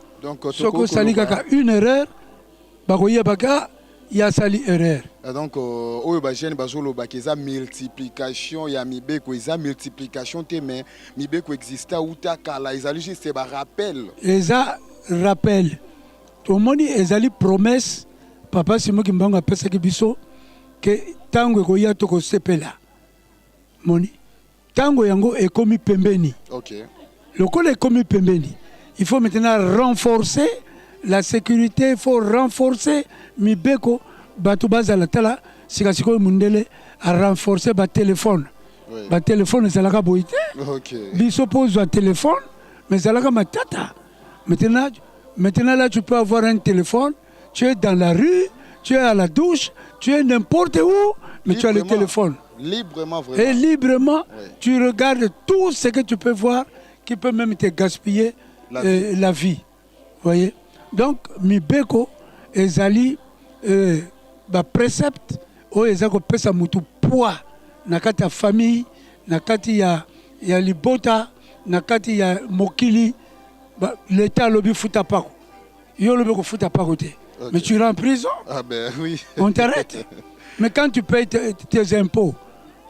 Soki osali kaka une erreur, bakoyebaka ye asali erreur. Donc oyo bajeune bazolobaka eza multiplication ya mibeko, eza multiplication te, mais mibeko exista uta kala, ezali juste barappel. Eza rappel. Tomoni ezali promesse papa Simon Kimbangu apesaki biso ke ntango ekoya tokosepela. Moni ntango yango ekomi pembeni. Lokola ekomi pembeni, il faut maintenant renforcer la sécurité, il faut renforcer mibeko, bato bazala. Tala sika sikoyo mondele arenforcer batelefone. Batelefone ezalaka boye te. Biso mpo ozwa telefone, mais ezalaka matata. Maintenant là, tu peux avoir un téléphone, tu es dans la rue, tu es à la douche, tu es n'importe où, mais tu as le téléphone. Librement, vraiment. Et librement, tu regardes tout ce que tu peux voir, qui peut même te gaspiller la vie. La vie. Voyez. Donc, mibeko ezali ba précepte oyo eza kopesa mutu poids na kati ya famille, na kati ya libota, na kati ya mokili. L'État alobi futa pako, yo olobi kofuta pako te, mais tu iras en prison. Ah ben oui. On t'arrête. Mais quand tu payes tes impôts,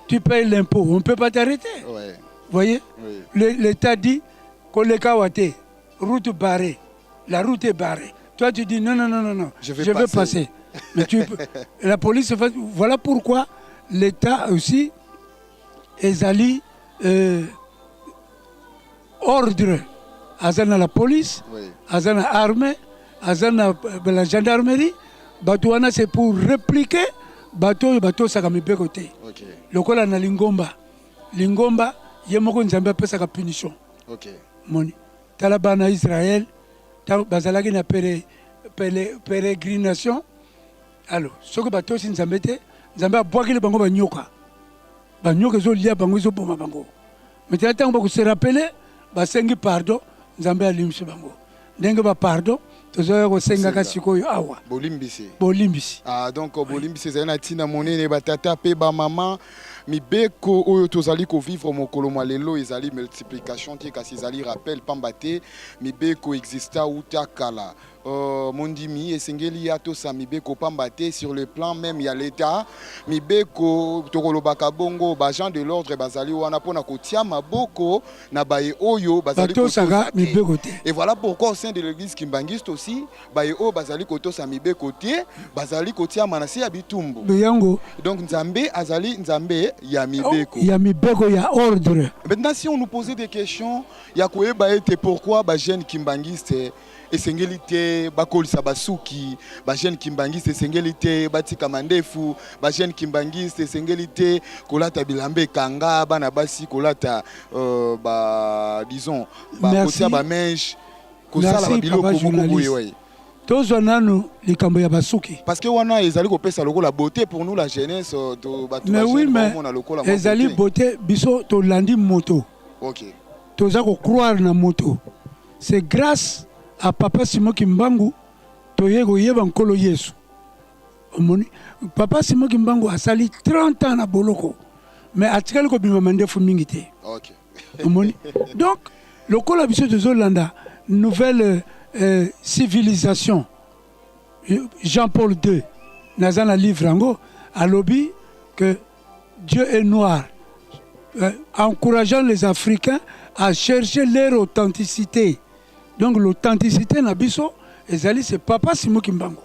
Tu payes l'impôt, on ne peut pas t'arrêter. Ouais. Voyez Oui. L'État dit, koleka awa te, route barrée. La route est barrée. Toi, tu dis non, non, non, non, non. Je vais veux passer. passer. Mais tu, la police, voilà pourquoi l'État aussi, ezali ordre. Aza na la police, Oui. aza na armée, aza na la gendarmerie. Bato wana c'est pour répliquer bato oyo batosaka mibeko te. Ok. Lokola na lingomba, lingomba ye moko Nzambe apesaka punition. Ok. Moni tala bana Israël ntango bazalaki na pérégrination, alors soki batosi Nzambe te, Nzambe abwakeli bango banyoka, banyoka ezolia bango, ezoboma bango. Maintenant ntango bakose rappeler, basengi pardon, Nzambe alimbisi bango. Ndenge bapardon tozoya kosengaka sikoyo awa. Bolimbisi. Bolimbisi. Ah, donc bolimbisi ezali na ntina monene. Batata mpe bamama, mibeko oyo tozali kovivre mokolo mwa lelo ezali multiplication te, kasi ezali rappel, pamba te mibeko exista uta kala. Mondimi esengeli ya tosa mibeko, pamba te sur le plan même ya l'État, mibeko tokolobaka bongo, baagent de l'ordre bazali wana mpona kotia maboko na baye oyo bazali batosaka kotosa te. Mibeko te. Et voilà pourquoi au sein de l'église kimbanguiste aussi, baye oyo bazali kotosa mibeko te bazali kotiama na se ya bitumbu. Yango. Donc Nzambe azali Nzambe ya mibeko. Ya mibeko, ya ordre. Maintenant, si on nous posait des questions ya koyeba ete pourquoi bajeune kimbanguiste esengeli te bakolisa basuki, bajeune kimbanguiste esengeli te batika mandefu, bajeune kimbanguiste esengeli te kolata bilamba ekanga, bana basi kolata ba disons Merci. bakotia bamèches, kosala Merci, babiloko papa moko boye. journaliste. Ouais. Tozwa nanu likambo ya basuki. Parce que wana ezali kopesa lokola beauté pour nous la jeunesse, to bato Mais oui, mais bajeune baomona lokola mwa ezali beauté. beauté. Biso tolandi moto, Ok. toza kocroire na moto. C'est grâce à papa Simon Kimbangu toye koyeba Nkolo Yesu. Omoni papa Simon Kimbangu asali 30 ans na boloko, mais atikali kobima mandefu mingi te. Ok. Omoni, donc lokola biso tozolanda nouvelle civilisation, Jean-Paul II, naza na livre yango, alobi que Dieu est noir, encourageant les Africains à chercher leur authenticité. Donc l'authenticité na biso ezali c'est papa Simon Kimbangu,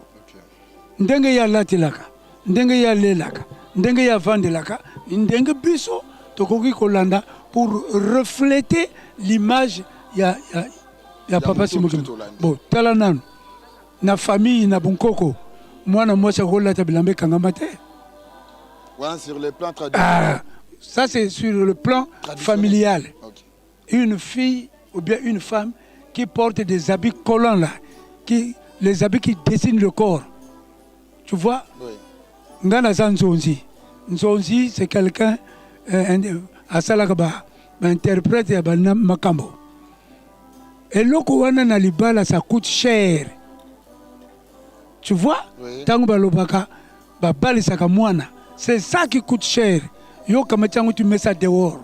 ndenge ye alatelaka, ndenge ye alelaka, ndenge ye avandelaka, ndenge biso tokoki kolanda pour refléter l'image ya papa moto Simon biso Kimbangu. tolandi. Bon, tala nanu na famille na bonkoko, mwana mwasi akolata bilamba ekangama te. Voilà, sur le plan traditionnel. Ah, ça c'est sur le plan Traditionnel. familial. Ok. Une fille ou bien une femme qui porte des habits collants là, les habits qui dessinent le corps. Tu vois? Oui. Nga naza nzonzi. Nzonzi, c'est quelqu'un asalaka ba ba interprète ya ba makambo. Eloko wana na libala, ça coûte cher. Tu vois? Oui. Ntango balobaka babalisaka mwana, c'est ça qui coûte cher. Yo kamati yango, tu mets ça dehors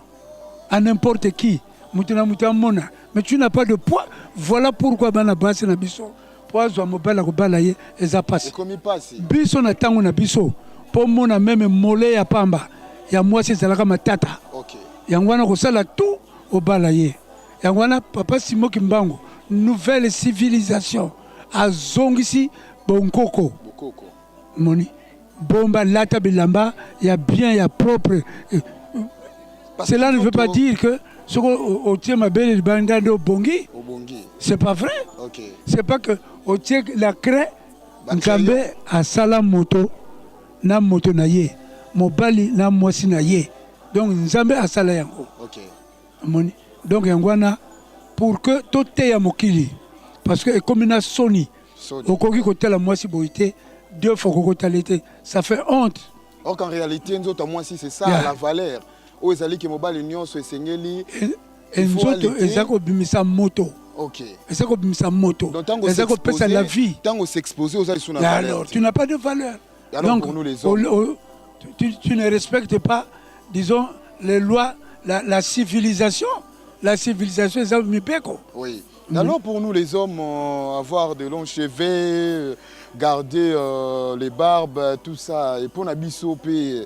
à n'importe qui, mutu na mutu amona, mais tu n'as pas de poids. Voilà pourquoi bana basi na biso, po azwa mobali akobala ye, eza pasi. Ekomi pasi. Biso na ntango na biso, mpo mona même mole ya pamba ya mwasi ezalaka matata. Ok. Yango wana kosala tout obala ye. Yango wana papa Simon Kimbangu, nouvelle civilisation, azongisi bonkoko. Bokoko. Moni bomba, lata bilamba ya bien, ya propre. Parce Cela que ne veut pas toto- dire que soki otie mabele libanda nde obongi. Obongi. C'est pas vrai. Ok. C'est pas que otie la craie. Ba Nzambe asala moto na moto na ye, mobali na mwasi na ye. Donc Nzambe asala yango. Ok. Omoni, donc yango wana pour que toteya mokili, parce que ekomi na soni. Soni. Okoki kotala mwasi boye te, deux fois okoki kotala ye te, ça fait honte. Or qu'en réalité, nzoto ya mwasi, c'est ça la valeur oyo ezali ke mobali nyonso esengeli il faut Nzoto aliter. eza kobimisa moto. Ok. Eza kobimisa moto. Donc ntango Eza kopesa la vie. Ntango s'exposer, oza lisusu na Et valeur alors te. tu n'as pas de valeur. Alors, Donc pour nous, les hommes. tu ne respectes pas, disons, les lois, la civilisation. La civilisation eza mibeko. Oui. Alors pour nous les hommes, avoir de longs cheveux, garder les barbes, tout ça, et pour na biso pe,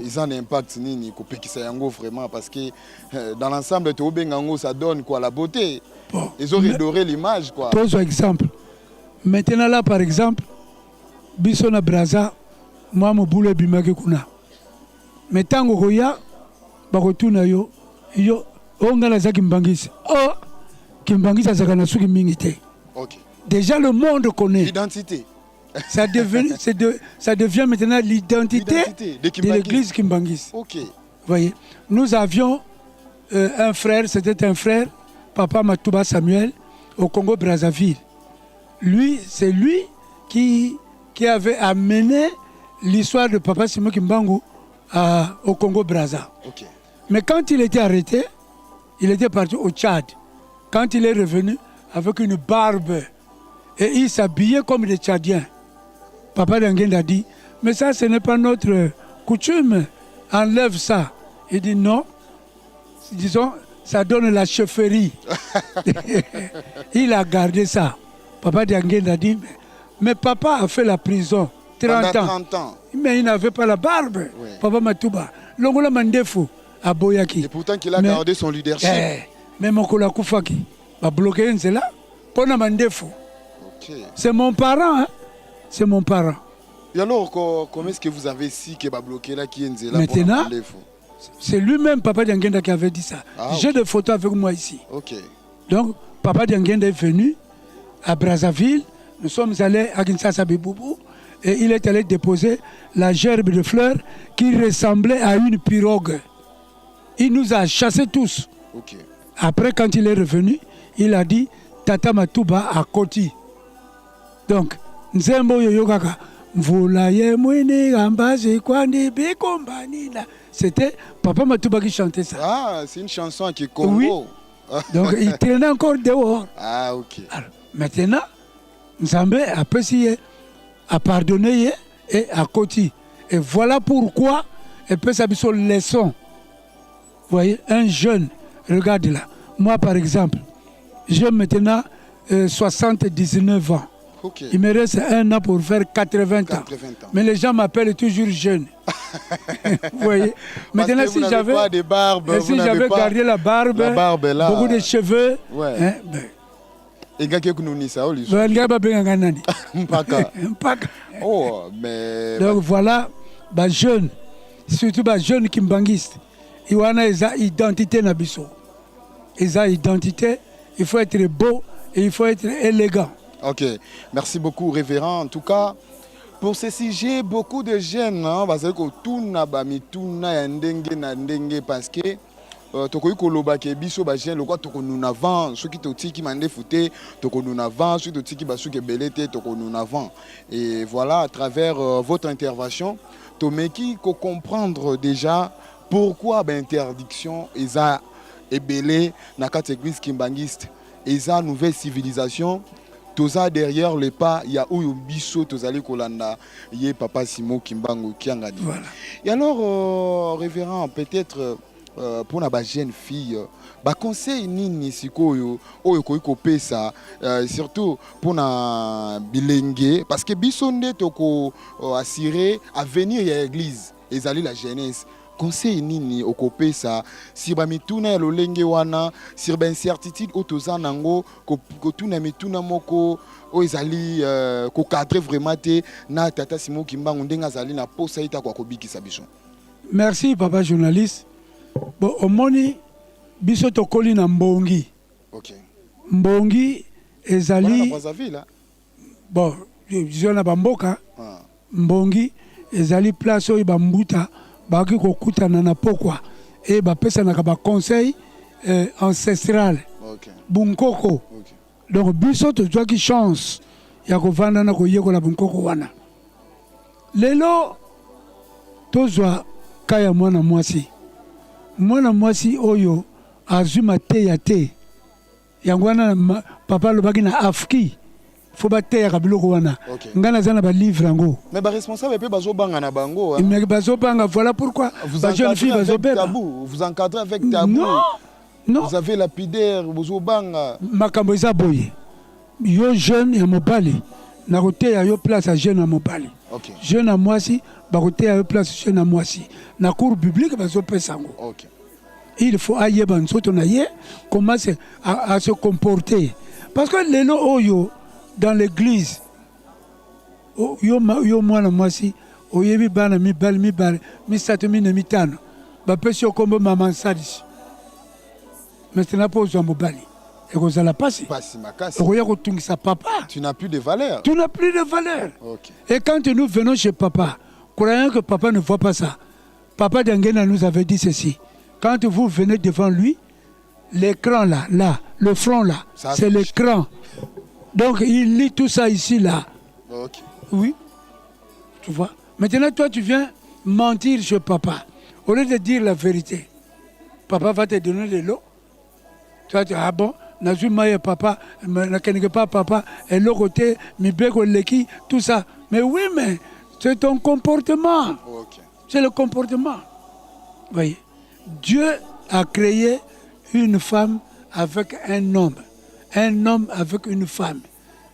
Eza na impact nini kopekisa yango vraiment parce que euh, dans l'ensemble tobenga yango ça donne quoi la beauté. Bon, Ezo redorer l'image quoi. Tozwa exemple. Maintenant là par exemple biso na Brazza mwa mobulu ebimaki kuna. Mais tango okoya bakotuna yo yo oh ngai naza kimbangisi. Oh kimbangisi azalaka na suki mingi te. Okay. Déjà le monde connaît. L'identité. Ça devient, de, ça devient maintenant l'identité de, de l'église Kimbanguiste. Ok. Vous voyez, nous avions euh, un frère, c'était un frère, papa Matouba Samuel, au Congo Brazzaville. Lui, c'est lui qui, qui avait amené l'histoire de papa Simon Kimbangu à, au Congo Brazza. Okay. Mais quand il était arrêté, il était parti au Tchad. Quand il est revenu avec une barbe et il s'habillait comme des Tchadiens. Papa Dangenda a dit, mais ça, ce n'est pas notre coutume. Enlève ça. Il dit non. Disons, ça donne la chefferie. il a gardé ça. Papa Dangenda a dit, mais papa a fait la prison 30 ans. 30 ans. Mais il n'avait pas la barbe. Oui. Papa Matouba. Longola Mandefu aboyaki. Et pourtant qu'il a mais, gardé son leadership. Eh, mais mokolo akufaki babloke ye nzela mpo na mandefu. Okay. C'est mon parent. Hein? C'est mon parent. Et alors, comment est-ce que vous avez si que bloqué là qui est nzela Maintenant, c'est lui-même, Papa Diangenda, qui avait dit ça. Ah, J'ai ok. des photos avec moi ici. Ok. Donc, Papa Diangenda est venu à Brazzaville. Nous sommes allés à Kinshasa Biboubou et il est allé déposer la gerbe de fleurs qui ressemblait à une pirogue. Il nous a chassés tous. Ok. Après, quand il est revenu, il a dit Tata Matouba à Koti. Donc, Nzembo yoyo kaka Mvula ye mwini gambazi kwandi bikumbanina. C'était Papa Matouba qui chantait ça. Ah, c'est une chanson qui est Congo. Oui. Donc, il traînait encore dehors. Ah, ok. Alors, maintenant, Nzambe apesi ye, a pardonné ye et akoti. Et voilà pourquoi epesa biso leçon. Vous voyez, un jeune, regarde là. Moi, par exemple, j'ai maintenant euh, 79 ans. Ok. Il me reste un an pour faire 80 ans. 80 ans. Mais les gens m'appellent toujours jeune. Vous voyez Parce Maintenant, que vous si n'avez j'avais pas de barbe, et vous si n'avez j'avais pas gardé la barbe, la barbe là. beaucoup de cheveux, Ouais. hein, ben, Engaki ekununisa oyo lisusu. balinga babengaka nani Mpaka. Mpaka. Oh, mais Donc voilà, ba jeune, surtout ba jeune kimbangiste, iwana eza identité na biso. Eza identité, il faut être beau et il faut être élégant. Ok, merci beaucoup, révérend. En tout cas, pour ce sujet, beaucoup de jeunes, hein, bazali kotuna ba mituna ya ndenge na ndenge parce que euh, tokoki koloba ke biso ba jeune lokwa tokonuna vent soki totiki mandefu te tokonuna vent soki totiki basuki ebele te tokonuna vent et voilà à travers euh, votre intervention tomeki kocomprendre déjà pourquoi ba interdiction eza ebele na kati ya église kimbangiste eza nouvelle civilisation toza derrière le pas ya oyo biso tozali kolanda ye papa Simon Kimbangu Kiangani. Voilà. Et alors euh, révérend peut-être euh, mpona ba jeune fille ba conseil nini sikoyo oyo okoki kopesa euh, surtout mpona bilenge parce que biso nde toko euh, assurer avenir ya église ezali la jeunesse conseil nini okopesa sur bamituna ya lolenge wana sur baincertitude oyo toza nango kotuna mituna moko oyo ezali euh, kocadre vraiment te na tata Simon Kimbangu ndenge azali na posa ye tako akobikisa biso. Merci papa journaliste. Bon, omoni biso tokoli na mbongi. Ok. Mbongi ezali Wana na Brazzaville, hein? Bon, disons na bamboka. Ah. Mbongi ezali place oyo bambuta bakoki kokutana na pokwa e bapesanaka ba conseil euh, ancestral. Okay. Bunkoko. Okay. Donc biso tozwaki chance ya kovanda na koyekola bunkoko wana. Lelo tozwa ka ya mwana mwasi, mwana mwasi oyo azwi mateya te, yango wana papa alobaki na afki fo bateyaka biloko wana. Okay. Ngai naza na balivre yango. Mais ba responsable pe bazobanga na bango. Hein? Mais bazobanga, voilà pourquoi vous ba jeune fille bazobeba. Tabou, vous encadrez avec tabou. Non. Non. Vous avez lapidaire, bozobanga. Makambo eza boye. Yo jeune ya mobali. Nakoteya yo place ya jeune ya mobali. Okay. Jeune ya mwasi, bakoteya yo place jeune ya mwasi. Na cours biblique bazopesa yango. Okay. Il faut ayeba nzoto na ye comment se, à se comporter. Parce que lelo oyo dans l'église yo, yo mwana mwasi oyebi bana mibali mibale misato mine mitano bapesi yo kombo mama nsalisi. Maintenant po ozwa mobali ekozala pasi. Pasi makasi. Okoya kotungisa papa. Tu n'as plus de valeur. Tu n'as plus de valeur. Okay. Et quand nous venons chez papa, croyant que papa ne voit pas ça, papa Dangena nous avait dit ceci. Quand vous venez devant lui, l'écran là, là, le front là, c'est l'écran. Donc il lit tout ça ici là. Okay. Oui. Tu vois. Maintenant toi tu viens mentir chez papa. Au lieu de dire la vérité. Papa va te donner de l'eau. Toi tu ah bon, nazwi mai ya papa, nakendeke pa papa, eloko te, mibeko eleki, tout ça. Mais oui, mais c'est ton comportement. Okay. C'est le comportement. Voyez. Dieu a créé une femme avec un homme. Un homme avec une femme.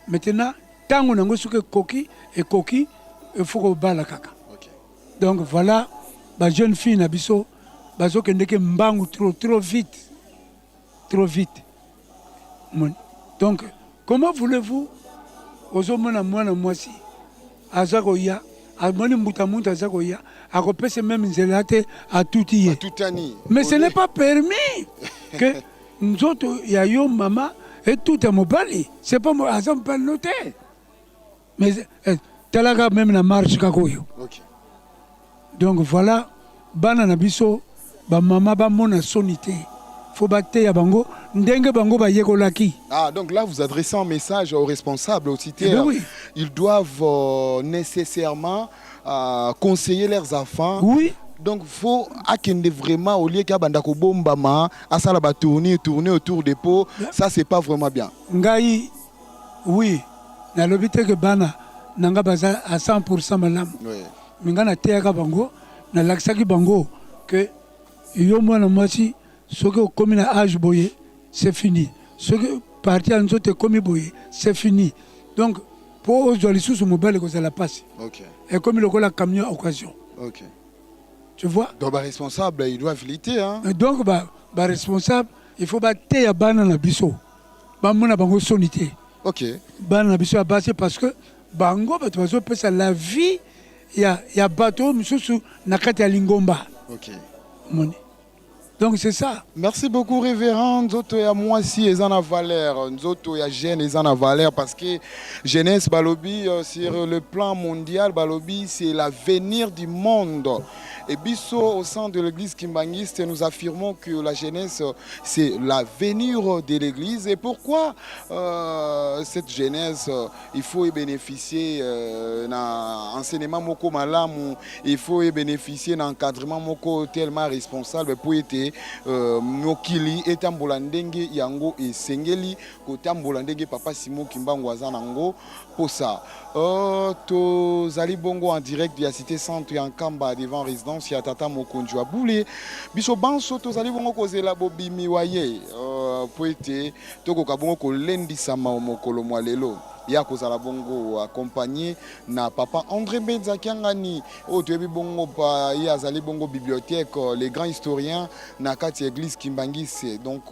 Maintenant, tango nango soki ekoki, ekoki, il faut kobala kaka. Okay. Donc voilà, ba jeune fille na biso bazokendeke mbangu trop trop vite. Trop vite. Donc comment voulez-vous ozomona mwana mwasi aza koya amoni mbuta muntu aza koya akopesa meme nzela te atuti ye. Mais ce n'est pas permis que nzoto ya yo mama etuta mobali, c'est pas aza mobali no te. Mais eh, talaka meme na marche kaka oyo. Okay. Donc voilà bana na biso ba mama bamona soni te faut bateya bango ndenge bango bayekolaki. Ah, donc là, vous adressez un message aux responsables, aux Eh ben oui. Ils doivent nécessairement conseiller leurs enfants. Oui. Donc, faut akende vraiment au lieu qu'abanda kobombama, asala ba tourner, tourner autour des pots, ça c'est pas vraiment bien. Ngai, oui, nalobi te ke bana na nga baza à 100% malamu. Oui. Mais nga nateyaka bango, nalakisaki bango que yo mwana mwasi soki okomi na âge boye, c'est fini. Soki partie ya nzoto ekomi boye, c'est fini. Donc po ozwa lisusu mobali ekozala pasi. Okay. Ekomi lokola camion occasion. Okay. Tu vois? Donc ba responsable, ils doivent lutter hein. Et donc ba ba responsable, il faut bateya bana na biso. Bamona bango soni te. Okay. Bana na biso ya basi parce que bango bato bazopesa la vie ya ya bato misusu na kati ya lingomba. Okay. Moni. Donc c'est ça. Merci beaucoup révérend. Nzoto ya mwasi eza na valeur, nzoto ya jeune eza na valeur parce que jeunesse balobi sur le plan mondial balobi c'est l'avenir du monde. Et biso au sein de l'église kimbanguiste nous affirmons que la jeunesse c'est l'avenir de l'église. Et pourquoi cette jeunesse il faut y bénéficier na enseignement moko malamu, il faut y bénéficier na encadrement moko tellement responsable pour ete mokili etambola ndenge yango esengeli kotambola ndenge papa Simon Kimbangu aza nango posa. Tozali bongo en direct ya cité centre ya Nkamba devant résidence ya tata mokonzi wa bule. Biso banso tozali bongo kozela bobimi wa ye po ete tokoka bongo kolendisama mokolo mwa lelo. Ya kozala bongo accompagné na papa André Mbenza Kiangani oyo toyebi bongo pa ye azali bongo bibliothèque les grands historiens na kati ya église Kimbanguiste. Donc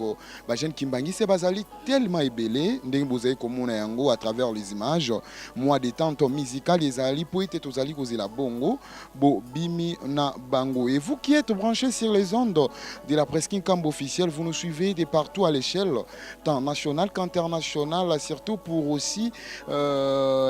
ba jeune Kimbanguiste bazali tellement ebele ndenge bozali komona yango à travers les images. Moi détente musicale ezali po ete tozali kozela bongo bobimi na bango. Et vous qui êtes branchés sur les ondes de la Presse Kinkambo officielle, vous nous suivez de partout à l'échelle tant nationale qu'internationale, surtout pour aussi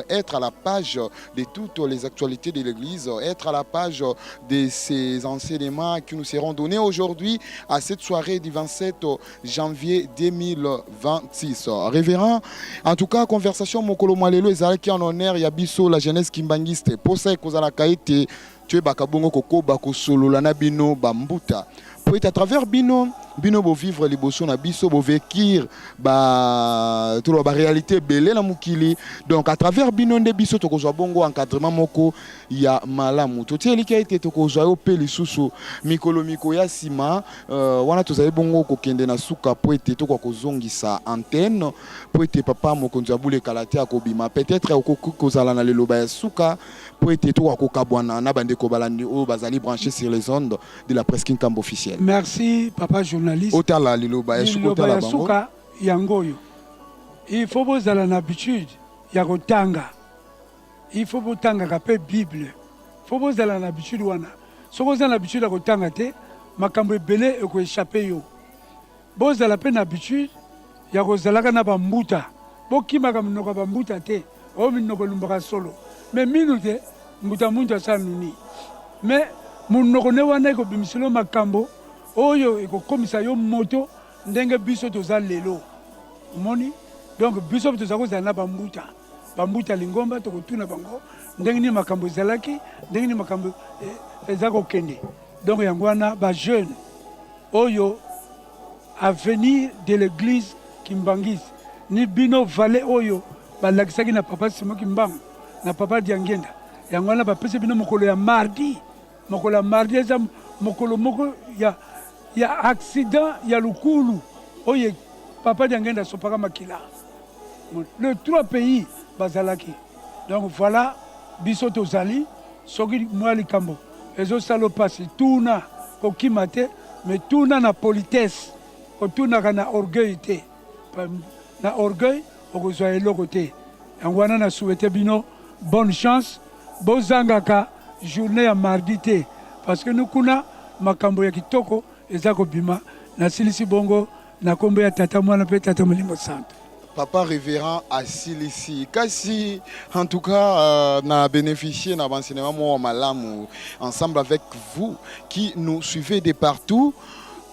être à la page de toutes les actualités de l'église, être à la page de ces enseignements qui nous seront donnés aujourd'hui à cette soirée du 27 janvier 2026. Révérend, en tout cas, conversation mokolo mwa lelo ezalaki en honneur ya biso la jeunesse kimbanguiste. Posa ekozalaka ete toyebaka bongo kokoba kosolola na bino bambuta. Po ete à travers bino, bino bo vivre liboso na biso, bo vekir ba toloba ba réalité ebele na mokili. Donc à travers bino nde biso tokozwa bongo encadrement moko ya malamu. Totie elikya ete tokozwa yo mpe lisusu mikolo mikoya nsima. Wana tozali bongo kokende na suka mpo ete tokoka kozongisa antenne mpo ete papa mokonzi ya bule kala te akobima. Peut-etre okoki kozala na liloba ya suka mpo ete tokoka kokabwana na bandeko balandi oyo bazali branche sur les ondes de la presse Kinkambo officielle. Merci papa journaliste. Otala liloba ya suka, Liloba otala ya bango. suka yango oyo. Il faut bozala na habitude ya kotanga. Il faut botangaka pe bible. Faut bozala na habitude wana. Soki oza na habitude ya kotanga te, makambo ebele eko echapper yo. Bozala pe na habitude ya kozalaka na ba mbuta. Bokimaka minoko ya ba mbuta te. Oyo minoko elumbaka solo. Mais minu te, mbuta muntu asala nuni. Mais monoko ne wana ekobimisela yo makambo oyo ekokomisa yo moto ndenge biso toza lelo. Omoni? Donc biso toza kozala na ba mbuta. Ba mbuta lingomba tokotuna bango ndenge nini makambo ezalaki, ndenge nini makambo eza kokende. Donc yango wana ba jeunes oyo avenir de l'eglise kimbanguiste ni bino vallee oyo balakisaki na papa Simon Kimbangu na papa Diangienda yango wana bapesi bino mokolo ya mardi. Mokolo ya mardi eza mokolo moko ya ya accident ya lukulu oyo papa Diangienda asopaka makila. Le trois pays bazalaki donc voilà biso tozali soki mwa likambo ezosala yo pasi tuna kokima te mais tuna na politesse kotunaka na orgueil te na orgueil okozwa eloko te yango wana na souhaite bino bonne chance bozangaka journee ya mardi te parce que kuna makambo ya kitoko eza kobima nasilisi bongo Na kombo ya Tata, Mwana mpe Tata Molimo Santu. Papa reverend asilisi kasi en tout cas euh, na bénéficier na enseignement moko malamu ensemble avec vous qui nous suivez de partout.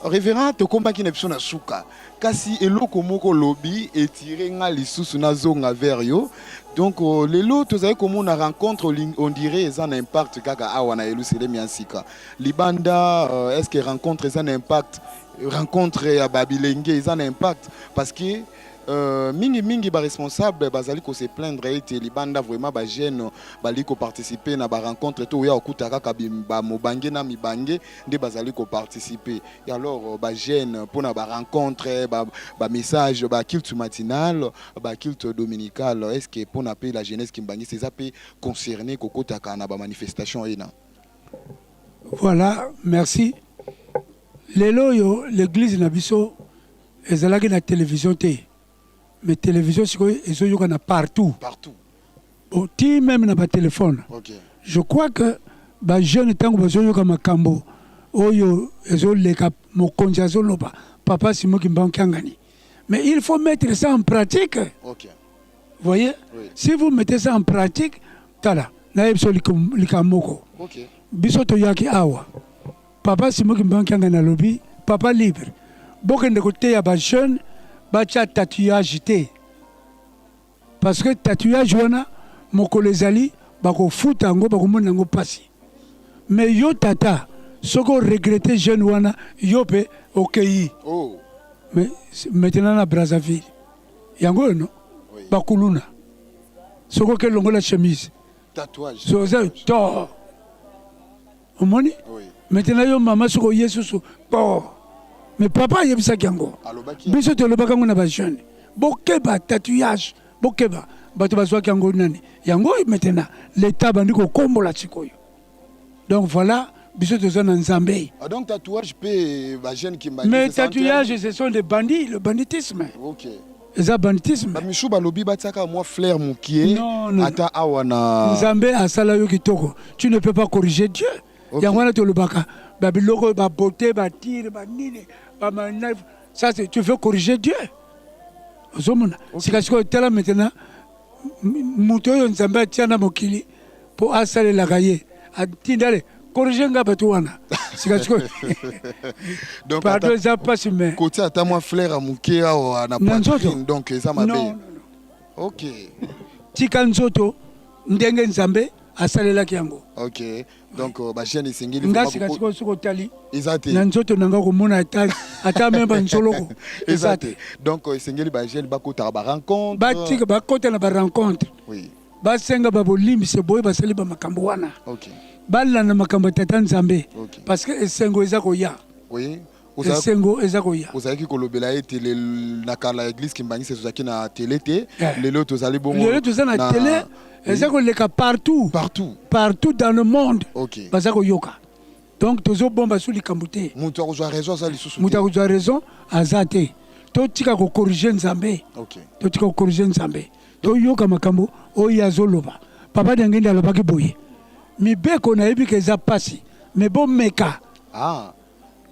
Reverend tokombaki na biso na suka kasi eloko moko lobi etire nga lisusu nazonga vers yo donc euh, lelo tozali komona rencontre on dirait eza na impact kaka awa na Yelusalemi ya sika libanda euh, est ce que rencontre eza na impact Rencontre ya ba bilenge eza na impact parce que euh, mingi mingi ba responsable bazali ko se plaindre ete libanda vraiment ba jeunes bali ko participer na ba rencontre to oya okuta kaka ba mobange na mibange nde bazali ko participer. Et alors euh, ba jeunes pona ba rencontre ba, ba message ba culte matinal ba culte dominical est-ce que pona pe la jeunesse kimbanguiste eza pe concerné kokotaka na ba manifestation ena? Voilà, merci. Lelo oyo l'eglise na biso ezalaki na television te mais television sikoyo ezoyokana partout. Partout. Bon, ti meme na ba telephone. Okay. Je crois que ba jeunes tango bazoyoka makambo oyo ezoleka mokonzi azoloba papa Simon Kimbangu Kiangani. Mais il faut mettre ça en pratique. Okay. Voyez? Oui. Si vous mettez ça en pratique, tala, nayebi biso likambo moko. Okay. Biso toyaki awa. Papa Simon Kimbangu Kiangani alobi papa libre bokende koteya ba jeune batia tatouage te parce que tatouage wana mokolo ezali bakofuta yango bakomona yango pasi mais yo tata soki o regrette jeune wana yo pe okeyi oh. Mais maintenant na Brazzaville yango oyo no oui. Bakuluna soki oke longola chemise tatouage so oza tort Omoni? Oui. Maintenant yo mama soki oye susu po mais papa ayebisaki yango. Alobaki. Biso tolobaka yango na ba jeunes. Bokeba tatouage, bokeba. Bato bazwaki yango nani? Yango maintenant l'État bandi kokombola sikoyo. Donc voilà, biso toza na Nzambe. Ah, donc tatouage pe ba jeunes kimbanguiste. Mais tatouage ce sont des bandits, le banditisme. OK. Eza banditisme. Ba misusu balobi batiaka mwa fleur mukie non, non, ata awa na Nzambe asala yo kitoko. Tu ne peux pas corriger Dieu. Okay. Yango wana tolobaka ba biloko ba beauté ba tire ba nini ba manœuvre ça c'est tu veux corriger Dieu. Ozomona. Okay. Sika sikoyo tala maintenant moto oyo Nzambe atia na mokili po asalelaka ye atinda le corriger nga bato wana sika sikoyo donc pardon eza pasi mais kotia ata mwa fleur ya moke awa na poitrine donc eza mabe non, non, non. Ok tika nzoto ndenge Nzambe asalelaki yango. Ok, donc euh, ba jeune esengeli nga sika sikoyo soki otali eza te na nzoto na nga komona ata ata meme banzoloko eza te. Donc euh, esengeli ba jeune bakotaka ba rencontre, batika bakota na ba rencontre, oui, basenga babolimbisi boye basali bamakambo wana, okay, balanda makambo ya tata Nzambe, okay, parce que esengo eza koya. Oui. Esengo eza koya. Ozalaki kolobela ete na kala église Kimbanguiste tozalaki na télé te. Eh. Lelo tozali bongo. Lelo toza na télé, eza koleka partout. Partout. Partout dans le monde. Okay. Baza koyoka. Donc tozobomba su likambo te. Moto akozwa raison aza lisusu. Moto akozwa raison aza te. Totika kokorige Nzambe. Okay. Totika kokorige Nzambe. Toyoka makambo oyo azoloba. Papa Diangende alobaki boye. Mibeko nayebi ke eza pasi, mais bomeka. Ah.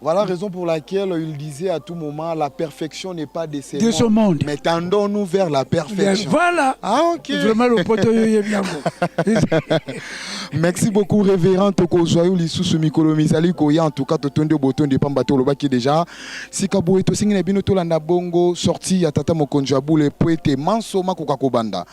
Voilà la raison pour laquelle il disait à tout moment, la perfection n'est pas de ce, de ce monde, mais tendons-nous vers la perfection. Voilà. Ah, ok. Vraiment, le poteau, bien. Merci beaucoup, révérend Tokozwa yo lisusu mikolo mizali koya. En tout cas, totondi botondi pamba tolobaki déjà. Sika boye tosengi na bino tolanda bongo sortie ya tata mokonzi ya bule po ete manso makoka kobanda.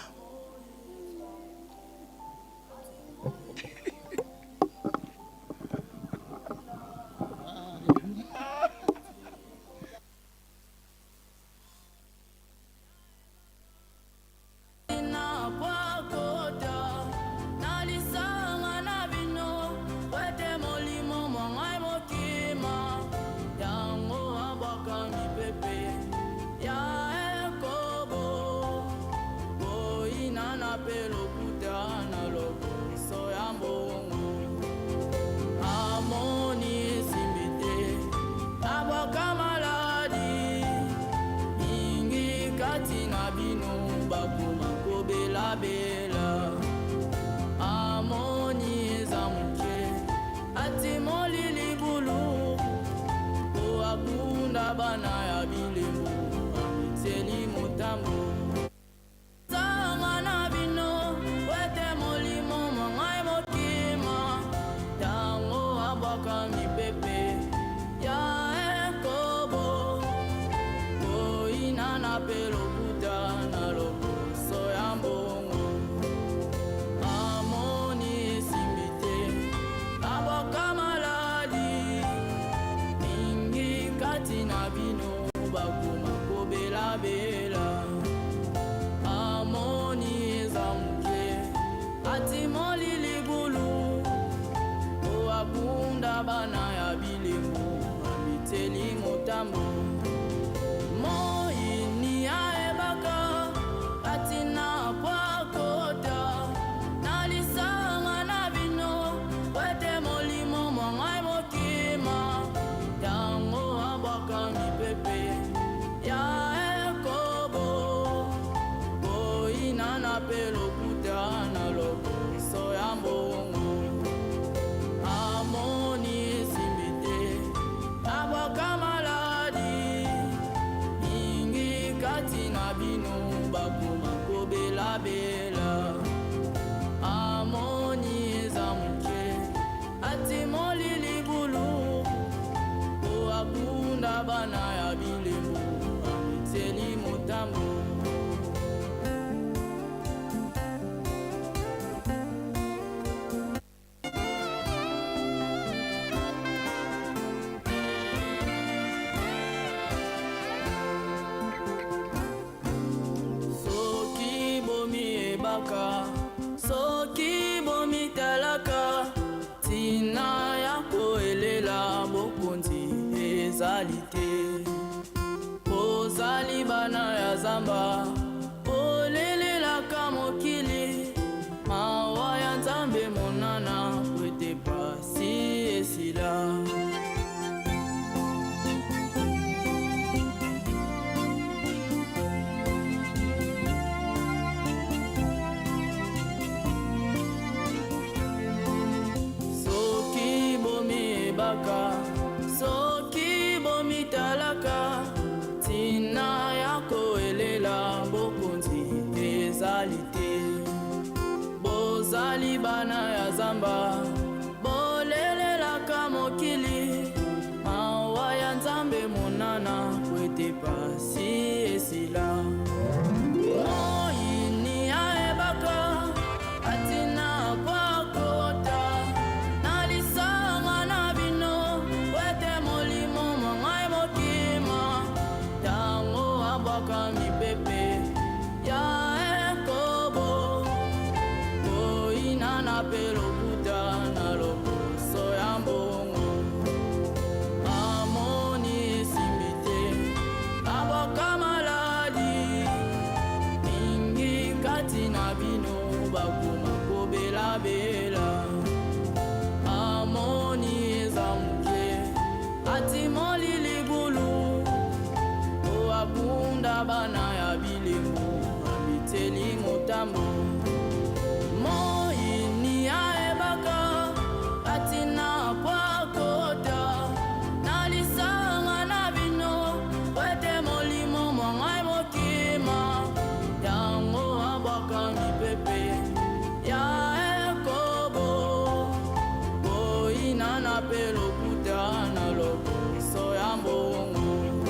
Koyinana mpe lokuta na lokoso ya mbongo.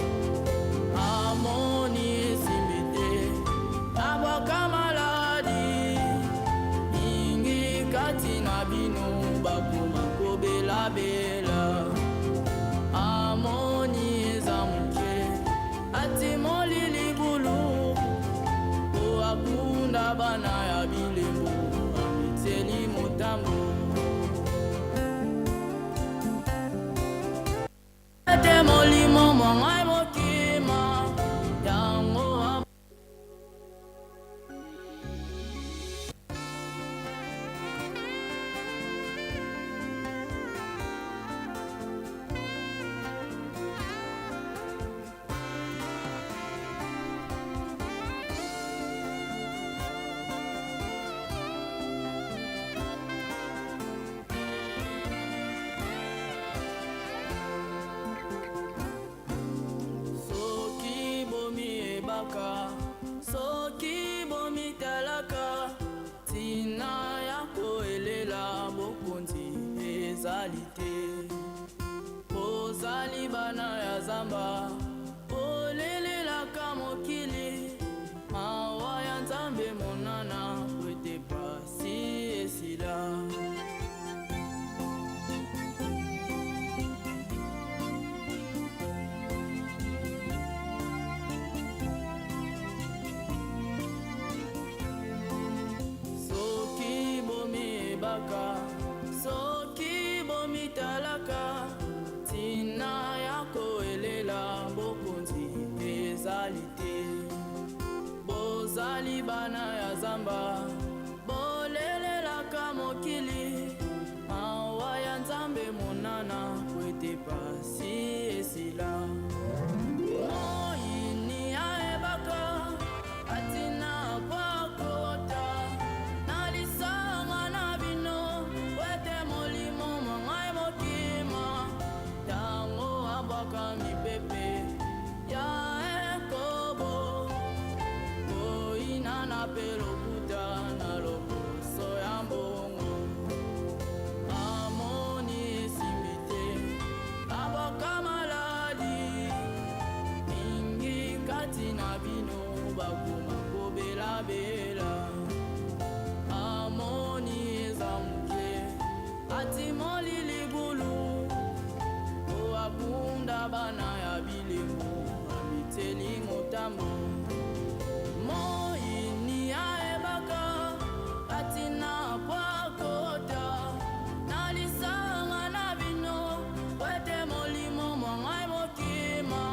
Amoni esimbi te, abwaka maladi. Mingi kati na bino bakoma kobelabela. Amoni eza moke, atimoli libulu po akunda bana ya bilembo, amitieli motambo. Ete molimo mwa ngai mokima yango. Soki bomiyebaka, soki bomitalaka, ntina ya koelela bokonzi ezali te. Bozali bana ya zamba, bolelelaka mokili. Mawa ya Nzambe monana po ete pasi esila. Soki bomiyebaka, soki bomitalaka, ntina ya koelela bokonzi ezali te. Bozali bana ya zamba, bolelelaka mokili. Mawa ya Nzambe monana po ete pasi esila. Moyini ayebaka atina po akota na lisanga na bino, po ete molimo mwa ngai mokima tango abwaka mipepe ya ekobo. Koyinana pe lokuta na lokoso ya mbongo. Amoni esimbi te, abwaka maladi. Mingi kati na bino bakoma kobelabela. Amoni eza moke, atimoli libulu po akunda bana ya bilembo, amitieli motambo. Moyini ayebaka atina po akota na lisanga na bino, po ete molimo mwa ngai mokima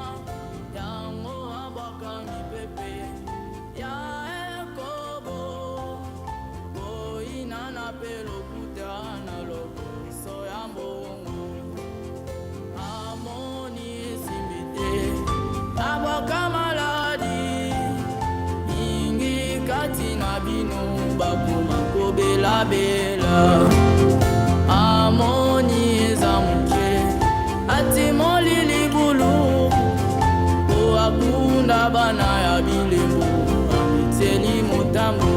yango abwaka mipepe ya ekobo. Koyinana pe lokuta na lokoso ya mbongo. Amoni esimbi te, abwaka maladi. Mingi kati na bino bakoma kobelabela. Amoni eza moke, atimoli libulu po akunda bana ya bilembo, amitieli motambo.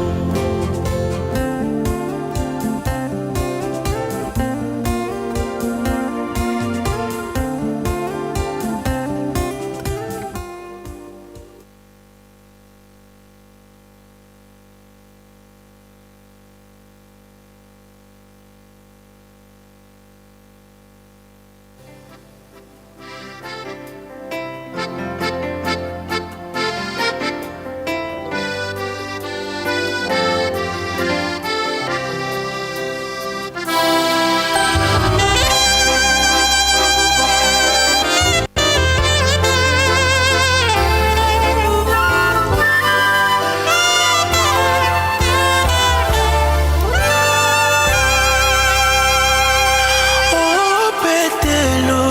Oh Petelo,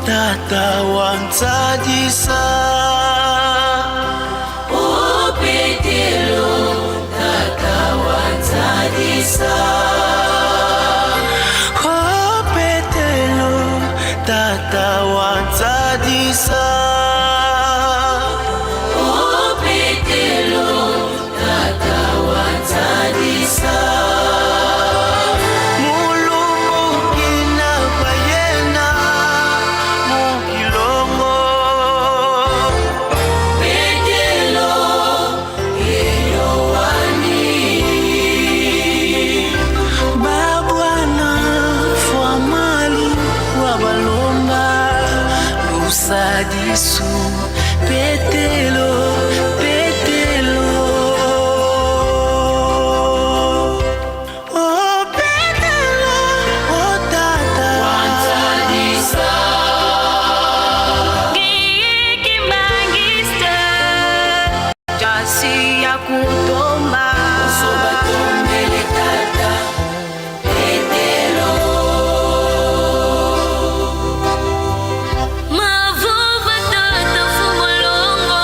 tata wa nsadisa. Oh Petelo, tata wa nsadisa. Oh Petelo, tata wa nsadisa. Oh Petelo, tata wa nsadisa. Mulumbu kina bayekoli. Wansadisu Petelo Petelo Oh Petelo Oh Tata Wansadisa Kimbanguiste Jasi ya kutomba Osobatombele Tata Petelo Mavuva tata fumolongo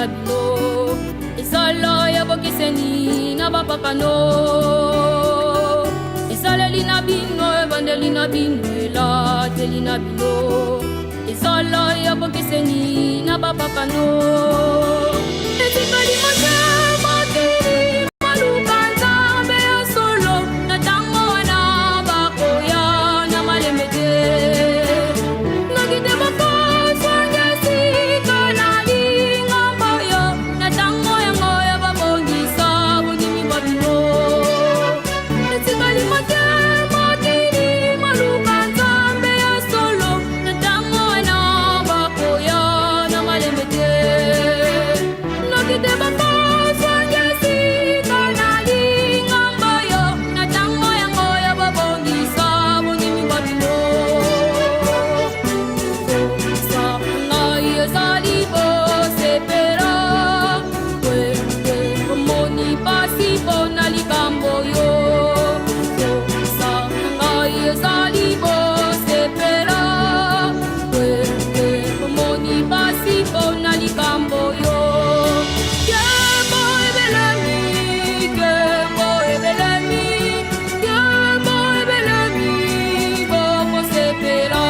na bino ezala ya bokeseni na bapakano. Esaleli na bino, ebandeli na bino, elateli na bino ezala ya bokeseni na bapakano. Etikali moke mokili maluka Nzambe ya solo, na ntango wana bakoya na malembe te. Noki te bokozwanga esika na lingomba oyo, na ntango yango ya babongisa bondimi bwa bino. Etikali moke mokili maluka Nzambe ya solo, na ntango wana bakoya na malembe te. Noki te bokozwanga esika na lingomba oyo, na ntango yango ya babongisa bondimi bwa bino. Ngai ezali bosepela wete omoni pasi mpona likambo yo. Ngai ezali bosepela wete omoni pasi mpona likambo yo. Kembo ebelemi, kembo ebelemi, kembo ebelemi, bokosepela.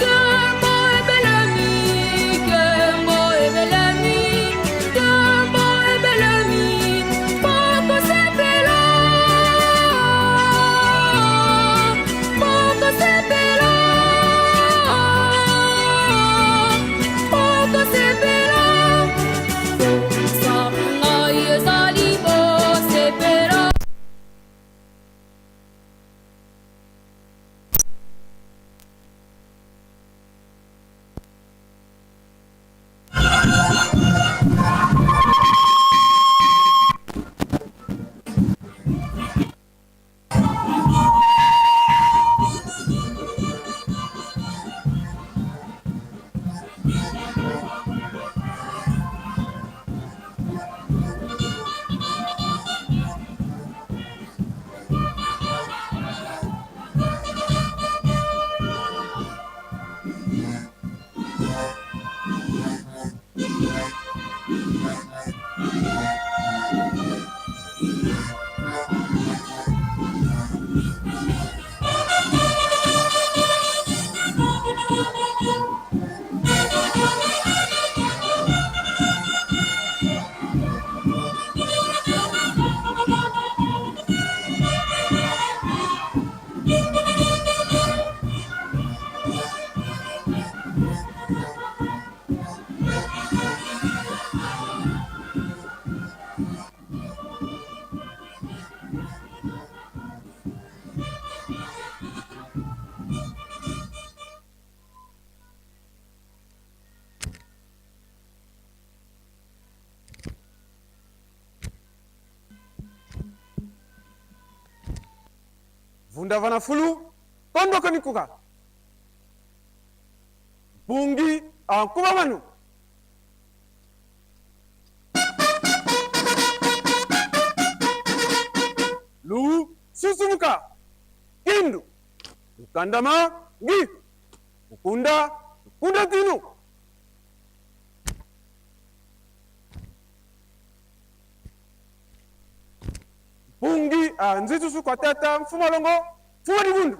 Kembo ebelemi, kembo ebelemi, kembo ebelemi, bokosepela. Bokosepela, bokosepela. Ngai ezali bosepela. Vundavana fulu kondoko ni kuka bungi ankuba manu. Lu susumuka kindu ukandama ngi ukunda ukunda tinu. Bungi a nzitusu kwa tata mfumalongo mfuma divundu.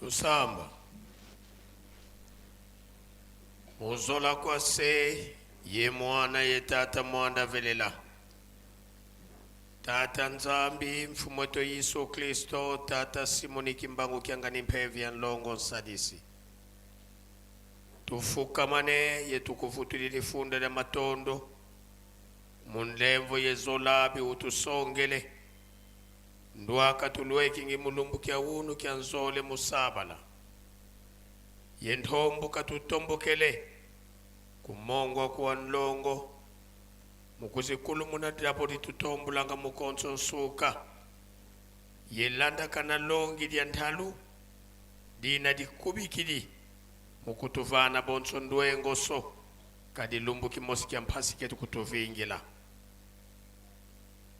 Tusamba. Muzola kwa se ye mwana ye tata mwanda velela. Tata Nzambi mfumu wetu Yesu Kristo tata Simoni Kimbangu Kiangani Mpevya ya Nlongo Nsadisi. Tufukamane ye tukuvutuli lifunda lya matondo munlemvo ye zolabi utusongele ndwaka tulweki ngi mulumbu kya unu kya nzole musabala ye nthombo katutombokele kumongwa kuwa nlongo mukuzikulumuna dyapo litutombulanga mukonso nsuka yelandaka na longi lya nthalu dina likubikili mukutuvana bonso ndwengoso kadi lumbu kimosi kya mphasi ketu kutuvingila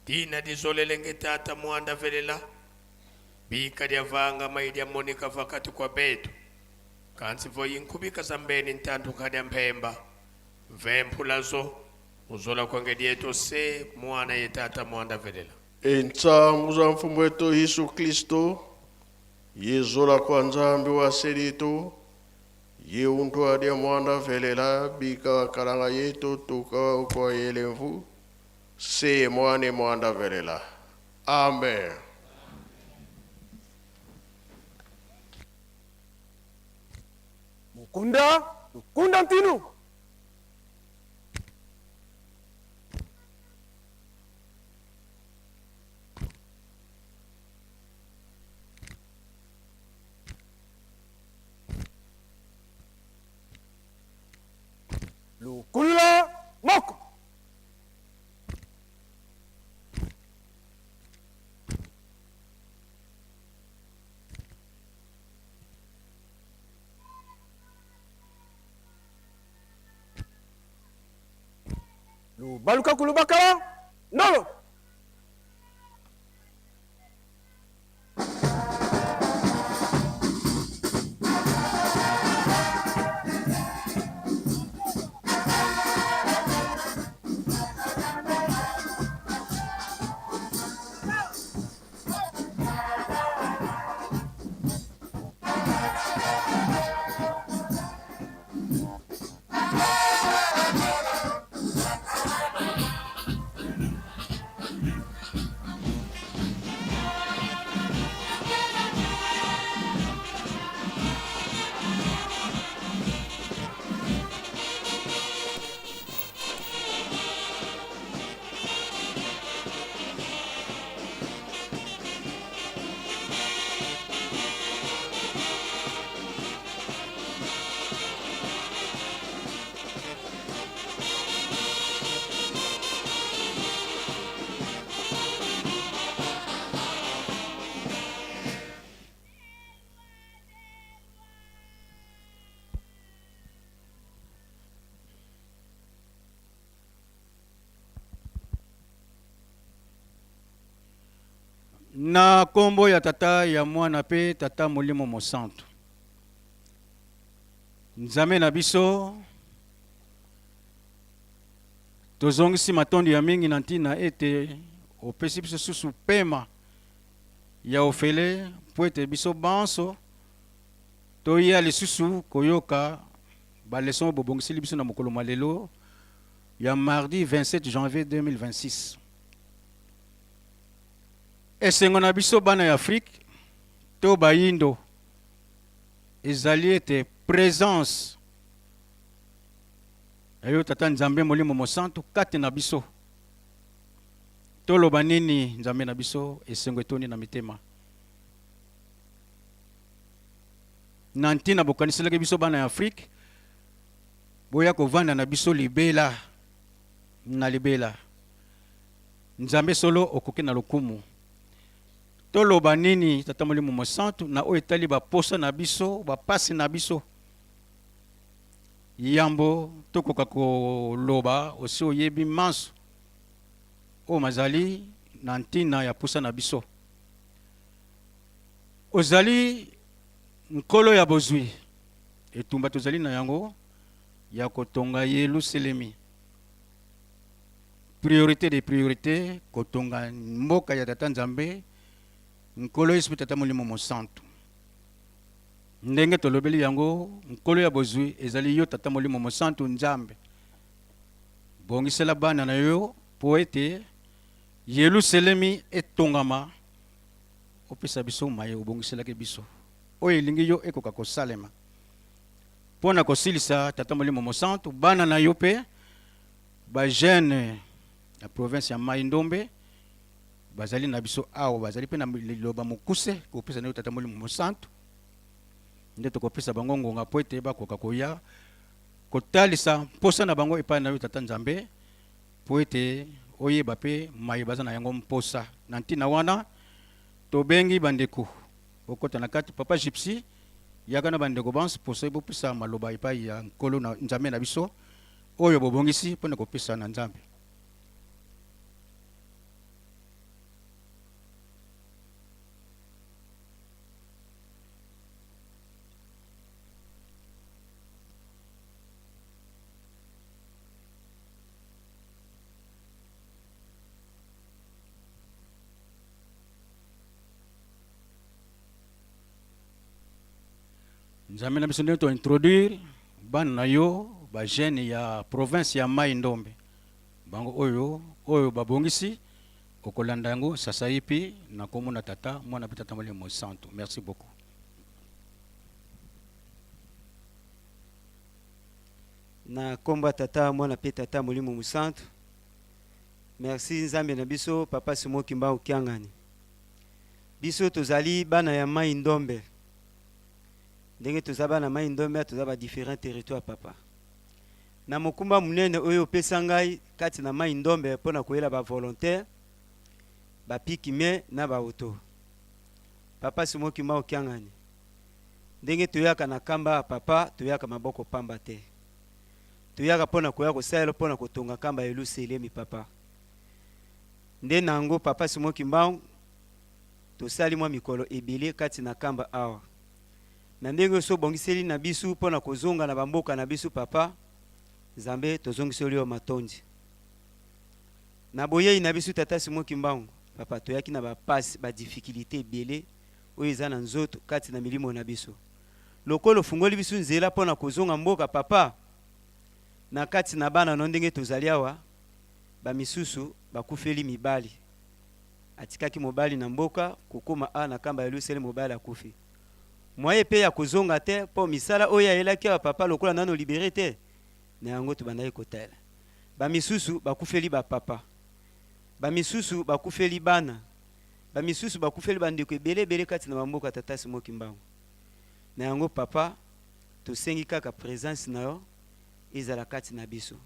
dina lizolelenge tata mwanda velela bika lya vanga mai lya monika vakati kwa betu kansi voyi nkhubika zambeni ntanthu nkhadya mphemba vemphulazo muzola kwange dieto se mwana ye tata mwanda velela Entsamu za mfumu wetu Yesu Kristo yezola kwa Nzambi wa selitu ye untu adya mwana velela bika kalanga yetu tuka kwa yelemvu se mwane mwanda velela. Amen. Mukunda lukunda ntinu. Lukulula moko. Lubaluka kulubakala ndolo. Na nkombo ya Tata, ya Mwana mpe Tata Molimo Mosantu. Nzambe na biso, tozongisi matondi ya mingi na ntina ete opesi biso susu pema ya ofele mpo ete biso banso toya lisusu koyoka baleson oyo bobongiseli biso na mokolo mwa lelo ya mardi 27 janvier 2026. Esengo na biso bana ya Afrique to bayindo ezali ete presence ya yo Tata Nzambe Molimo Mosantu kati na biso. Toloba nini Nzambe na biso, esengo etondi na mitema. Na ntina bokaniselaki biso bana ya Afrique, boya kovanda na biso libela na libela. Nzambe solo okoki na lokumu. Toloba nini Tata Molimo Mosantu na oyo etali ba posa na biso, ba pasi na biso? Yambo tokoka koloba osi oyebi manso oyo mazali na ntina ya posa na biso. Ozali Nkolo ya bozwi. Etumba tozali na yango ya kotonga Yeluselemi. Priorite des priorites, kotonga mboka ya Tata Nzambe, Nkolo Yesu mpe Tata Molimo Mosantu. Ndenge tolobeli yango, Nkolo ya bozwi ezali yo Tata Molimo Mosantu Nzambe. Bongisela bana na yo mpo ete Yeluselemi etongama, opesa biso maye obongiselaki biso, oyo elingi yo ekoka kosalema. Mpo na kosilisa, Tata Molimo Mosantu, bana na yo mpe ba jeunes ya province ya Mai-Ndombe bazali na biso awa, bazali mpe na liloba mokuse kopesa na yo Tata Molimo Mosantu, nde tokopesa bango ngonga mpo ete bakoka koya kotalisa mposa na bango epai na yo Tata Nzambe, mpo ete oyeba mpe maye baza na yango mposa. Na ntina wana tobengi bandeko bokota na kati. Papa Gypsy, yaka na bandeko banso mposa bopesa maloba epai ya Nkolo na Nzambe na biso oyo bobongisi mpo na kopesa na Nzambe. Nzambe na biso ndenge to introduire bana na yo ba jeune ya province ya Mai Ndombe bango oyo oyo babongisi okolanda yango sasaipi na kombo na tata mwana mpe tata molimo mosantu. Merci beaucoup. Na kombo ya tata mwana pe tata molimo mosantu merci nzambe na biso papa Simon Kimbangu Kiangani biso tozali bana ya mai ndombe ndenge toza bana mai ndombe toza ba different territoire papa na mokumba monene oyo opesa ngai kati na mai ndombe mpo na koyela ba volontaire ba pikime na ba auto papa Simon Kimbangu Kiangani Ndenge toyaka na kamba ya Papa, toyaka maboko pamba te. Toyaka mpo na koya kosalela mpo na kotonga kamba ya Yeluselemi, Papa. Nde na yango, Papa Simon Kimbangu, tosali mwa mikolo ebele kati na kamba awa. Na ndenge osi obongiseli na bisu mpo na kozonga na bamboka na bisu, Papa, Nzambe, tozongiseli yo matondi. Na boyei na bisu, Tata Simon Kimbangu, Papa, toyaki na ba pasi, ba difficultes ebele oyo eza na nzoto kati na milimo na biso. Lokola ofungoli biso nzela mpo na kozonga mboka, Papa, na kati na bana no ndenge tozali awa, ba misusu bakufeli mibali. Atikaki mobali na mboka, kokoma awa na kamba ya Yelusalemi mobali akufi. Moyen pe ya kozonga te mpo misala oyo ayelaki awa Papa lokola nano libere te, na yango tobandaki kotala. Ba misusu bakufeli ba papa. Ba misusu bakufeli bana. Ba misusu bakufeli ba ndeko ebele ebele kati na ba mboka Tata Simon Kimbangu. Na yango papa tosengi kaka presence na yo ezala kati na biso.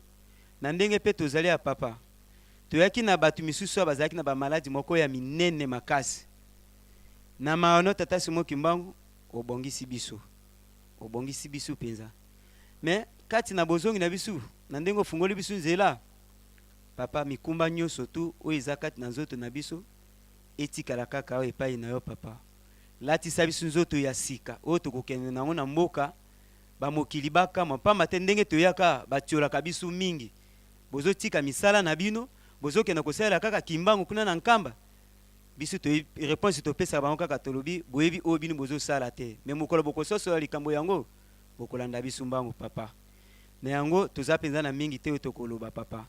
Na ndenge pe tozali ya papa, toyaki na batu misusu awa bazalaki na ba maladi moko ya minene makasi. Na mawa no Tata Simon Kimbangu obongisi biso. Obongisi biso penza. Mais kati na bozongi na biso, na ndenge ofungoli biso nzela, Papa mikumba nioso tout oyo eza kati na nzoto na biso etikala kaka awa epayi na yo papa. Latisa biso nzoto ya sika oyo tokokende na yango na mboka ba mokili bakamwa pamba te ndenge toyaka ba tiolaka biso mingi bozo tika misala na bino bozo kenda kosalela kaka kimbangu kuna na nkamba biso toyebi reponse topesaka bango kaka tolobi boyebi oyo bino bozo sala te mais mokolo bokososola likambo yango bokolanda biso mbangu papa. Na yango, toza penza na mingi te oyo tokoloba, Papa.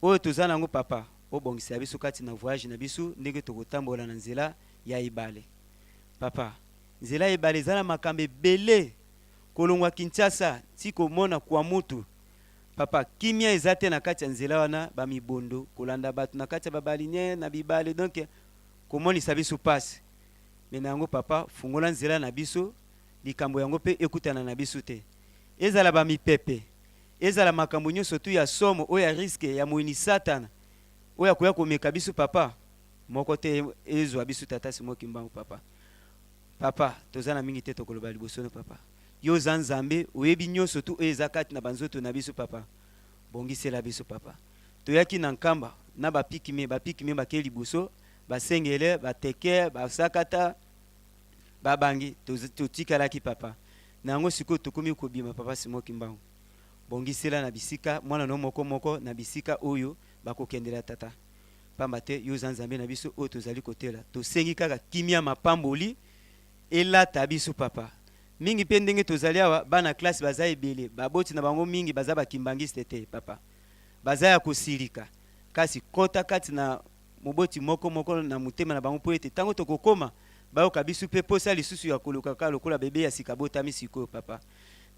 Oyo toza na yango, Papa, obongisela biso kati na voyage na biso, ndenge tokotambola na nzela ya ebale. Papa, nzela ya ebale eza na makambo ebele, kolongwa Kinshasa ti komona Kwamouth. Papa, kimia eza te na kati ya nzela wana, ba mibondo, kolanda bato na kati ya ba balinières, na bibale, donc komonisa biso pasi. Mais na yango, Papa, fungola nzela na biso, likambo yango pe ekutana na biso te. Ezala ba mipepe, ezala makambo nyoso tout ya somo oyo ya risque ya moyini satana oyo akoya komeka biso papa, moko te ezua biso tata Simon Kimbangu papa. Papa toza na mingi te tokoloba liboso no papa. Yo oza Nzambe oyebi nyoso tout oyo eza kati na ba nzoto na biso papa. Bongisela biso papa. Toyaki na Nkamba na ba pygmees, ba pygmees bakei liboso, ba sengele, ba teke, ba sakata, ba bangi totikalaki papa. Na yango sikoyo tokomi kobima papa Simon Kimbangu bongisela na bisika mwana no moko moko na bisika oyo bakokendela tata pamba te yo oza Nzambe na biso oyo tozali kotela tosengi kaka kimia mapamboli elata biso papa. Mingi mpe ndenge tozali awa, bana classe baza ebele, baboti na bango mingi baza ba kimbanguiste te papa. Baza ya kosilika. Kasi kota kati na moboti moko moko na motema na bango mpo ete tango tokokoma, bayoka bisu mpe posa lisusu ya koluka kaka lokola bebe ya sika abotami sikoyo papa.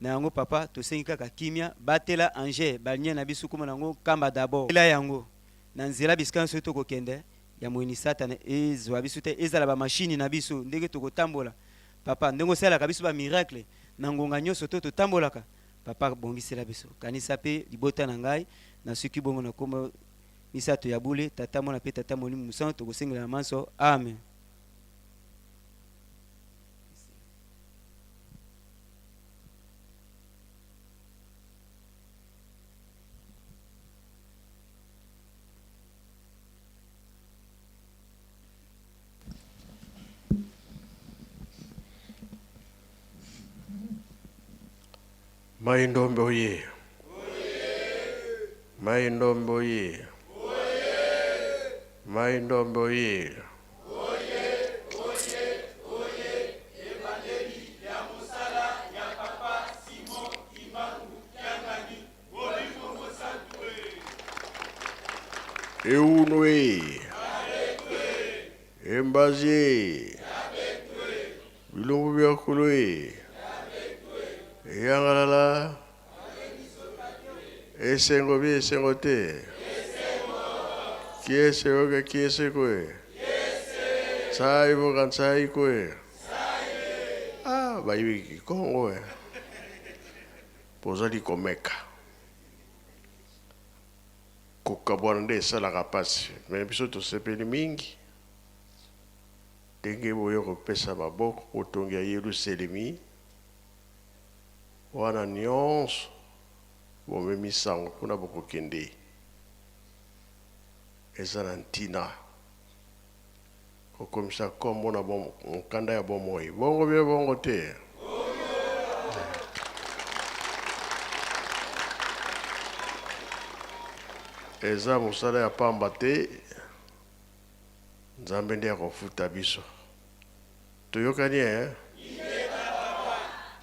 Na yango papa, tosengi kaka kimia, batela engin balnier na bisu kombo na yango Nkamba d'abord. Batela yango na nzela bisika nionso tokokende, ya moyini satana ezua biso te, ezala ba machine na biso ndenge tokotambola papa, ndenge osalelaka biso ba miracle na ngonga nionso to totambolaka papa, bongisela biso, kanisa pe libota na ngai, nasuki bongo na kombo misato ya bule, Tata, Mwana pe Tata Molimo Mosantu, tokosengela na manso, amen. Mai Ndombe oye! Mai Ndombe oye! Mai Ndombe oye! Euno e! Embazi e! Bilumbu bia kulu e! Eyangalala! Esengo bi esengo te! Kiese oke kiese kue! Tsai boka tsai kue! Ah, bayibi kikongo e! Bozali komeka. Kokabwana nde esalaka pasi mais biso tosepeli mingi ndenge boye kopesa maboko botongi ya Yeluselemi wana nionso bomemi sango kuna bokokende eza na ntina kokomisa kombo na mokanda ya bomoi bongo bino bongo te? Eza mosala ya pamba te, Nzambe nde akofuta biso. Toyokani eh?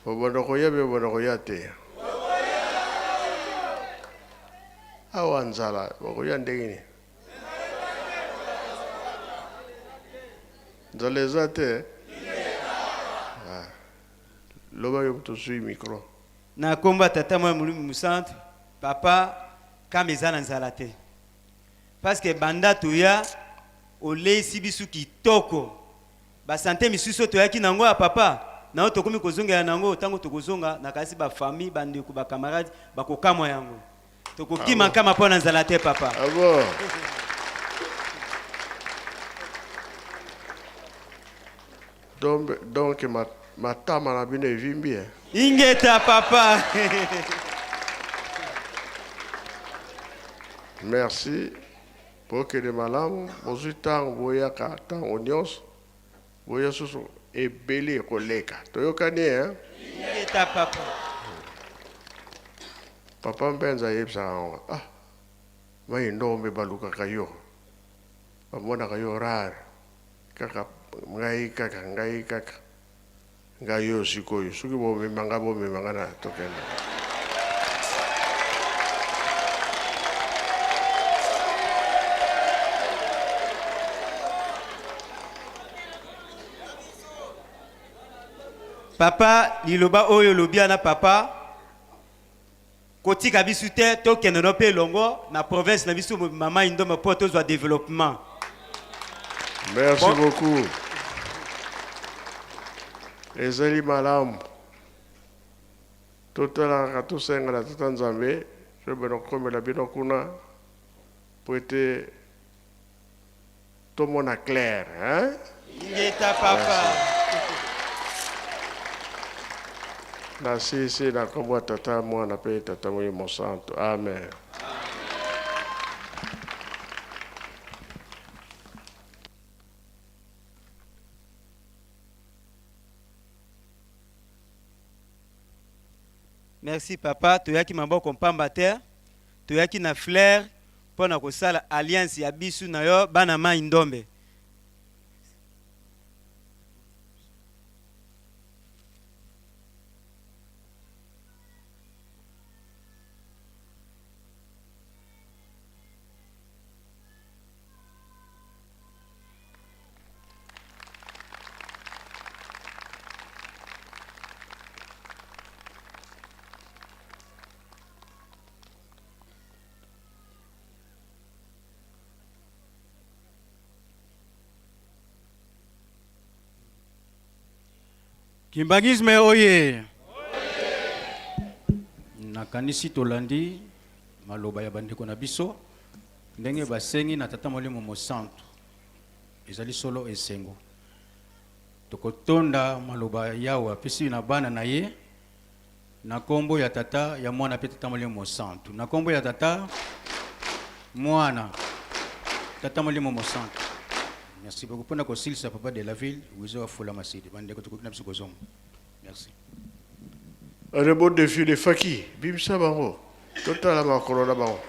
Bobanda koya be bobanda koya te? Awa nzala bokoya ndenge nini? Nzala eza te? Ah. Loba yo moto ozui micro. Na kombo ya Tata Mwana Molimo Mosantu, papa kama eza na nzala te. Parce que banda toya oleisi bisu kitoko. Ba sante misusu oyo toyaki na yango ya papa, na oyo tokomi kozongela na yango, tango tokozonga, nakanisi ba famille, ba ndeko, ba camarades bakokamwa yango. Tokokima Ah bon? nkama mpo na nzala te papa. Ah bon? Donc, donc matama na bino evimbi eh? Ingeta papa. Merci. Bokende malamu, bozwi ntango boyaka ntango nyonso, boya susu ebele koleka. Toyokani eh? Ingeta papa. Papa Mbenza ayebisaka yango, ah, mai ndombe balukaka yo, bamonaka yo rare, kaka ngai kaka ngai kaka ngai oyo sikoyo, soki bomema ngai bomema ngai na tokende. Papa liloba oyo olobi wana papa kotika bisu te tokende no mpe elongo na province na biso mobimba mai ndombe mpo tozwa developpement. Merci Bon. beaucoup. Ezali malamu. Totalaka tosenga na Tata Nzambe tobenda kokomela bino kuna po ete tomona clair hein? Ingeta papa. Nasisi na kombo ya Tata, Mwana pe Tata Molimo Santu. Amen. Merci papa, toyaki maboko mpamba te, toyaki na fleur mpo na kosala alliance ya bisu na yo bana mai ndombe. Kimbanguisme oye! Nakanisi tolandi maloba ya bandeko na biso ndenge basengi na Tata Molimo Mosantu. Ezali solo esengo. Tokotonda maloba Yawe apesi na bana na ye na kombo ya Tata, ya Mwana pe Tata Molimo Mosantu. Na kombo ya Tata, Mwana, Tata Molimo Mosantu. Merci beaucoup. Pona kosilisa papa de la ville, Wizo Afula Masidi. Bandeko tokoki na biso kozonga. Merci. Allez, bon défi les faki, bimisa bango. Totala makolo na bango.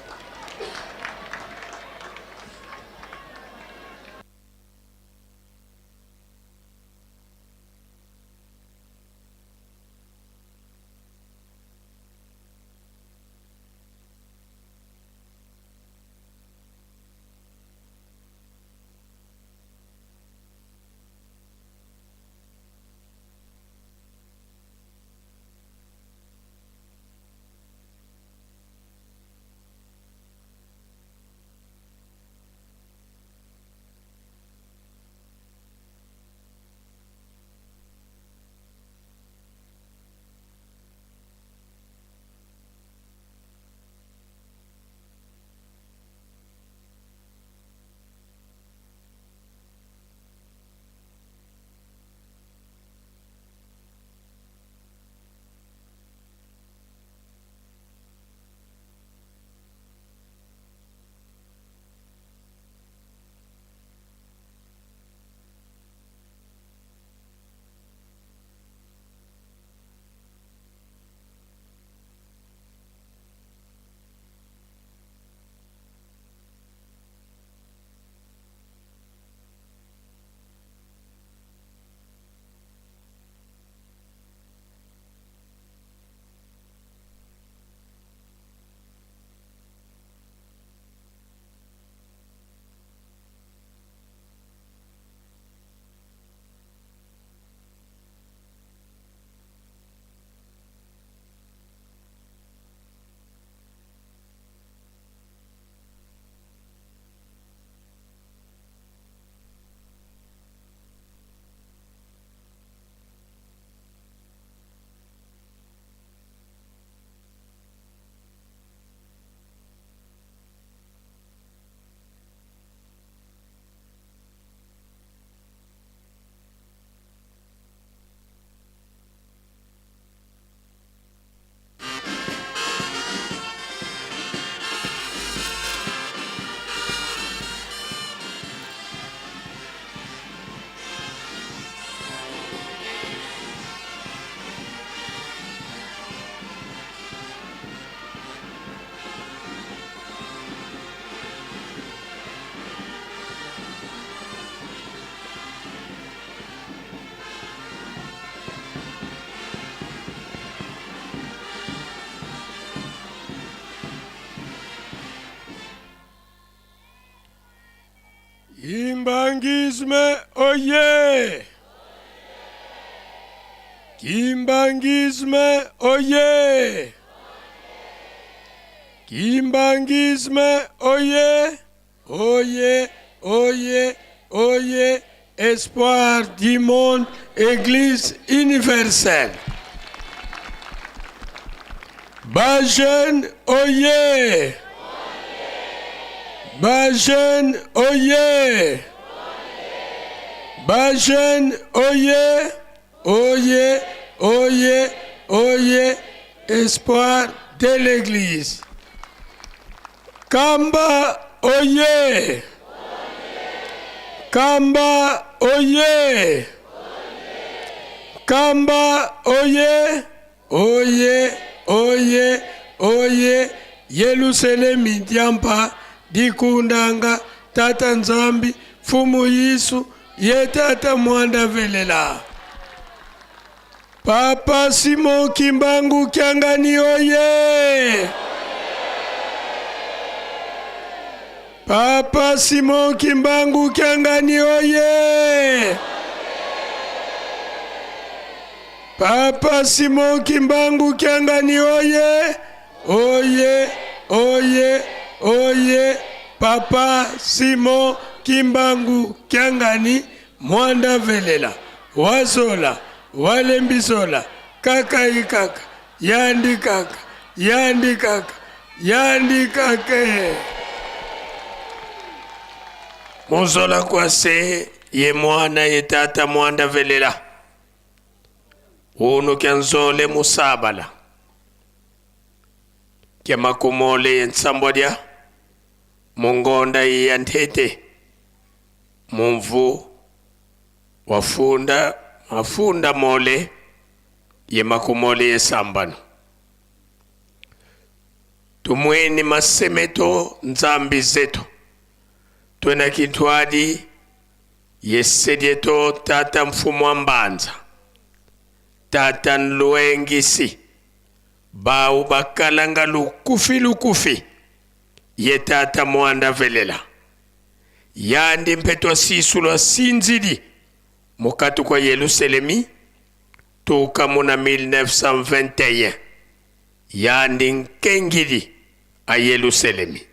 Kimbanguisme oye! Kimbanguisme oye! Kimbanguisme oye! Oye, oye, oye, espoir du monde, Église universelle. Ba jeune oye! Ba jeune oye! Ba jeune oye! Oye, oye, oye, espoir de l'église. Kamba oye! Kamba oye! Kamba oye! Oye, oye, oye, Yelusalemi diampa dikundanga Tata Nzambi Fumu Yesu ye Tata Mwanda velela. Papa Simon Kimbangu Kiangani oye! Papa Simon Kimbangu Kiangani oye! Papa Simon Kimbangu Kiangani oye! Oye, oye, oye! Papa Simon Kimbangu Kiangani Mwanda Velela Wazola. Walembisola kaka ikaka yandi kaka yandi kaka yandi kake Muzola kwase ye mwana ye tata mwanda velela Unu kya nzole musabala Kya makumole ye nsambwa dya Mungonda iya ntete Mumvu Wafunda mafunda mole ye makumole ye sambano. Tumweni masemeto nzambi zetu. Twena kintwadi ye sedieto tata mfumu wa mbanza. Tata nluengisi bau bakalanga lukufi lukufi ye tata mwanda velela. Yandi mpe twasisu lwa sinzili mukatu kwa Yeluselemi tuka muna 1921. Yandi nkengili a Yeluselemi,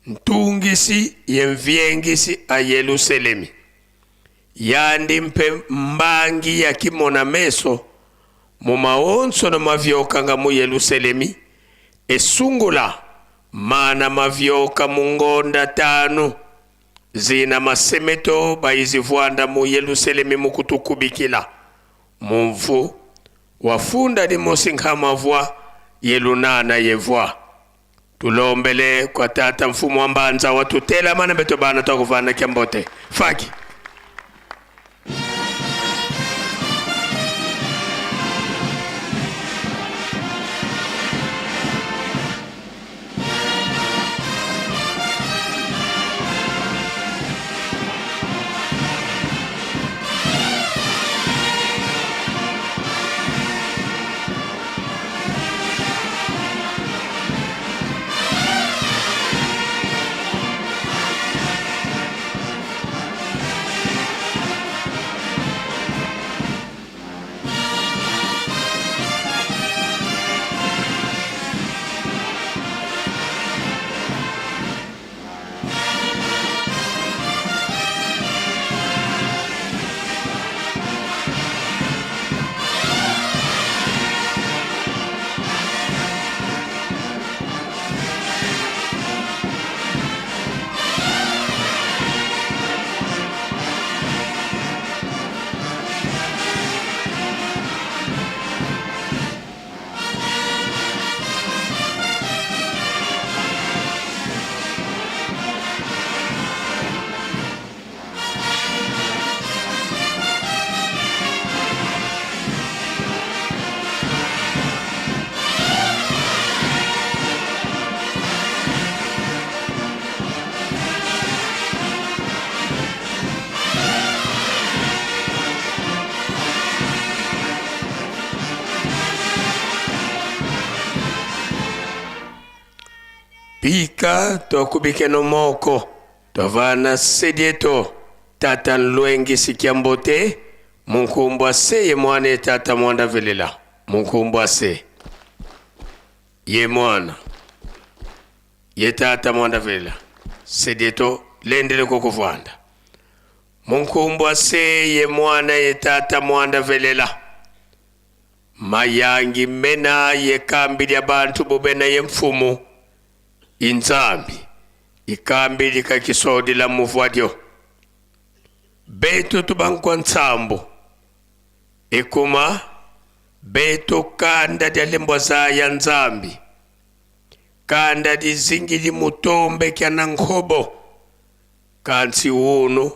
ntungisi ye mviengisi a Yeluselemi. Yandi mpe mbangi ya kimona meso mu maonso na mavyokanga mu Yeluselemi esungula Mana mavyoka mu ngonda tanu zina masemeto bayizivuanda mu Yeluselemi mu kutukubikila mumvu wafunda limosi nkhamavua yelunana yevua. Tulombele kwa tata mfumu wa mbanza wa tutela mana beto bana twakuvana kya mbote faki. Bika twakubike no moko twavana sedieto tata nlwengi sikiambote munkumbwa se ye mwana ye tata mwanda velela munkumbwa se ye mwana ye tata mwanda velela sedieto lendele kokuvwanda munkumbwa se ye mwana ye tata mwanda velela Mayangi mena ye kambi lya bantu bobena ye mfumu inzambi ikambi likakisodila muvwadyo betu tubankwa ntsambu ekuma betu kanda lya lembwa za ya nzambi kanda lizingili mutombe kya na nkhobo kansi unu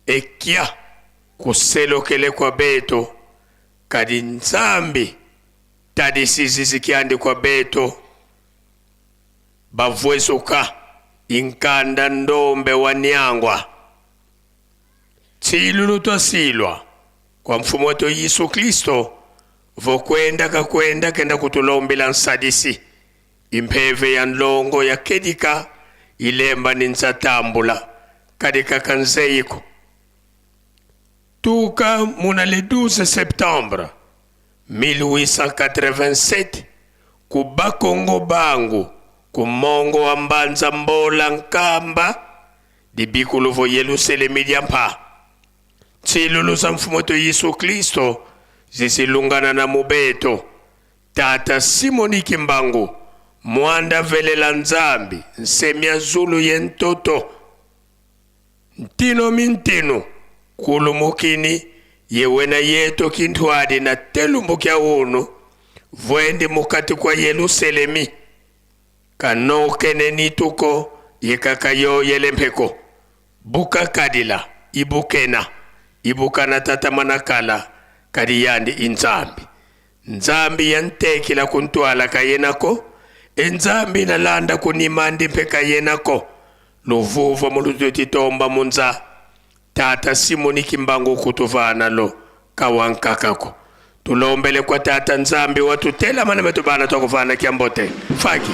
ekya kuselokele kwa beto kadi Nzambi tadisizizi kyandi kwa beto bavwezuka inkanda ndombe wa nyangwa tsilulu twasilwa kwa mfumu wetu Yesu Kristo vokwenda kakwenda kenda kutulombela nsadisi impeve ya nlongo ya kedika ilemba ni nzatambula kadika kanzeiko Tuka muna le 12 septembre 1887 ku Bakongo bangu ku mongo wa Mbanza Mbola Nkamba dibikulu vo Yeluselemi dia mpa. Tsilulu za mfumu wetu Yesu Kristo zisilungana na mubeto. Tata Simoni Kimbangu mwanda velela Nzambi nsemia zulu ye ntoto ntino mintinu kulu mukini yewena yeto kintwadi na telumbu kya unu vwendi mukati kwa Yerusalemi kanokene nituko yekaka yoyele mpeko buka kadila ibukena ibukana tata manakala kadi yandi inzambi nzambi yantekila kuntwala kayenako enzambi nalanda kunimandi mpe kayenako luvuva mulututitomba munza tata Simoni Kimbangu kutuvana lo kawankakako tulombele kwa tata nzambi watutela mana betu bana twakuvana kyambote faki.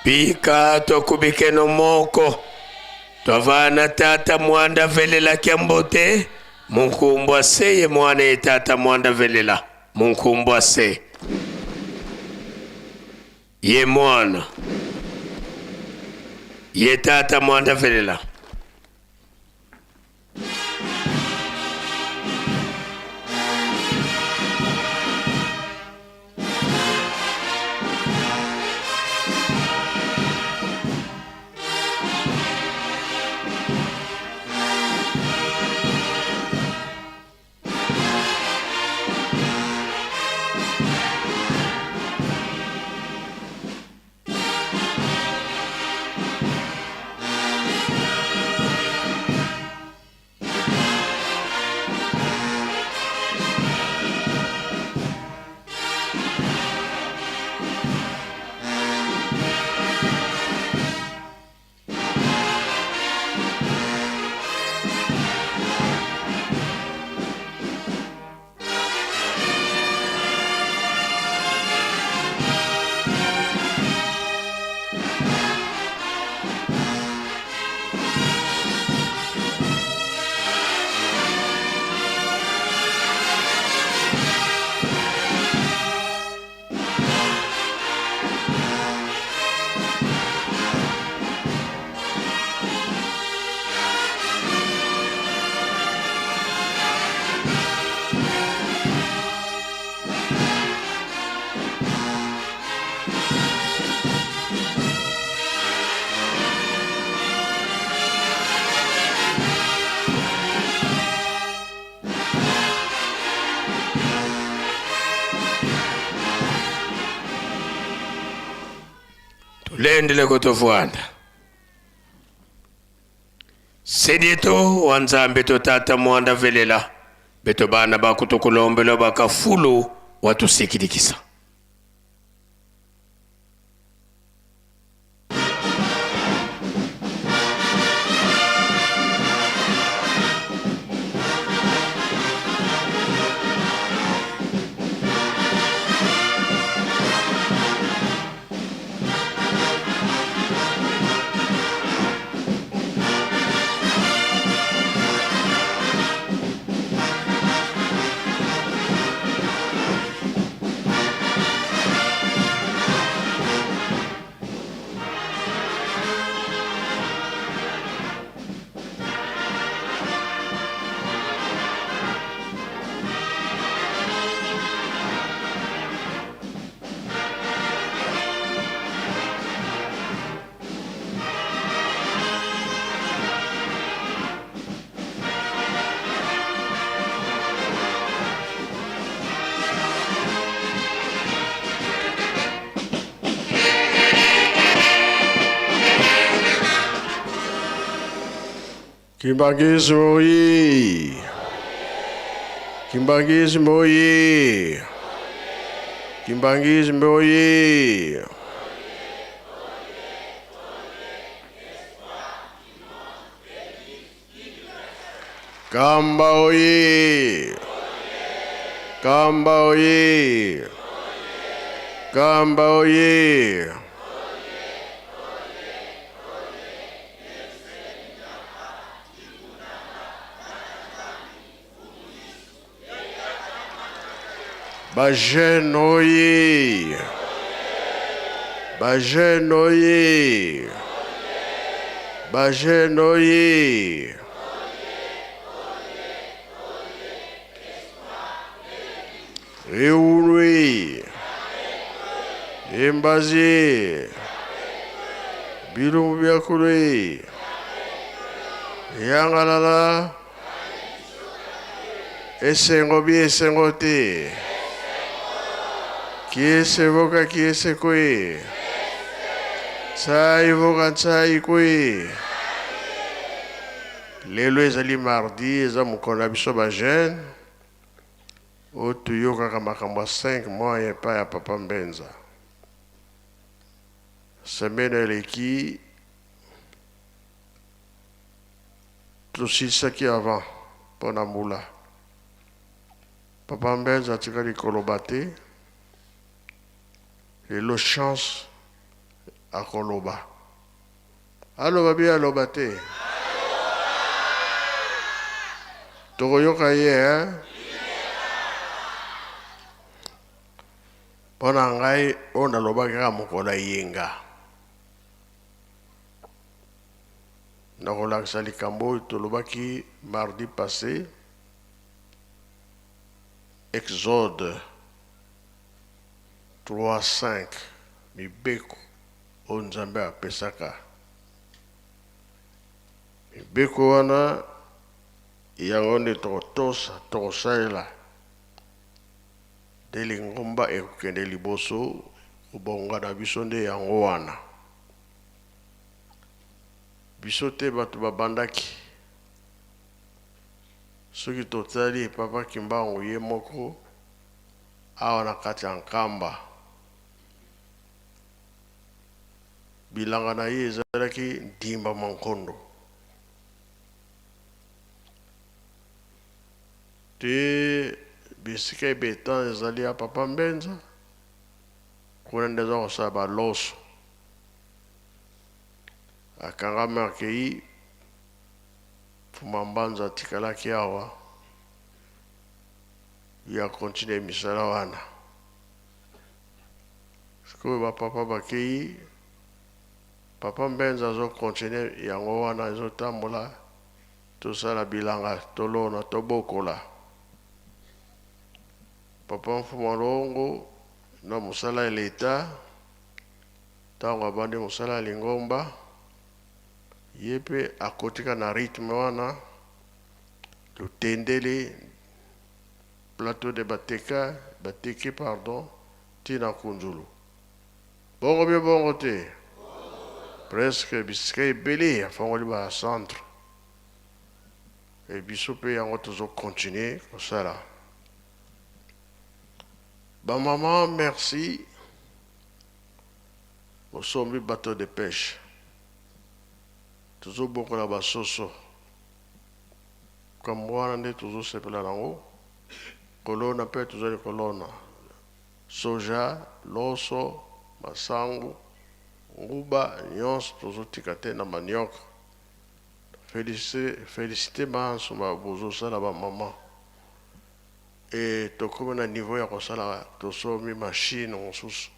Bika tokubikeno moko twavana tata mwanda velela kyambote munkumbwa seye mwana ye tata mwanda velela munkumbwa se ye mwana ye tata mwanda velela. Tulendele kutufuata sedieto wa Nzambe to tata mwanda velela beto bana bakutukulombela bakafulu watusikilikisa. Kimbanguisme oye! Kimbanguisme oye! Kimbanguisme oye! Kamba oye! Kamba oye! Kamba oye! Ba jeune oye! Ba jeune oye! Ba jeune oye! Eunwe! Embazi! Bilumbu bia kule! Yangalala! Esengo bi esengo te! Kiese voka kiese kwe! Tsai voka tsai kwe! Lelo ezali mardi, eza mokolo na biso ba jeune oyo toyokaka makambo ya 5 mois epai ya papa Mbenza. Semaine eleki tosilisaki avant mpo na mbula. Papa Mbenza atikali koloba te, lelo chance akoloba. Aloba bi aloba te? Tokoyoka ye hein? Mpo na ngai oyo nalobaki kaka mokolo ya eyenga, nakolakisa likambo oyo tolobaki mardi passe, Exode 3, 5, mibeko oyo Nzambe apesaka. Mibeko wana yango nde tokotosa, tokosalela nde lingomba ekokende liboso, kobonga na biso nde yango wana. Biso te bato babandaki. Soki totali Papa Kimbangu ye moko awa na kati ya Nkamba, bilanga na ye ezalaki Ndimba Mankondo. Te bisika ebetan ezali ya Papa Mbenza, kuna nde aza kosala ba loso. Akangami akeyi, Mfuma Mbanza atikalaki awa, ye a continuer misala wana. Sikoyo ba papa bakeyi, Papa Mbenza azo continuer yango wana ezo tambola, tosala bilanga, tolona, tobokola. Papa Mfuma Longo na mosala ya l'etat, tango abandi mosala ya lingomba, ye pe akotika na rythme wana, Lutendele, plateau de Bateka, Bateke pardon, ti na Kunzulu. Bongo bien bongo te? Presque bisika ebele afongoli ba centre et biso pe yango tozo continuer kosala. Ba maman merci bosombi bateau de peche tozo bokola ba soso Likambo wana nde tozosepela nango. Kolona mpe tozali kolona soja, loso, masangu, nguba nyonso tozotika te na manioc. Felicite banso ba bozosala ba maman. Et tokomi na niveau ya kosala tosombi machine mosusu.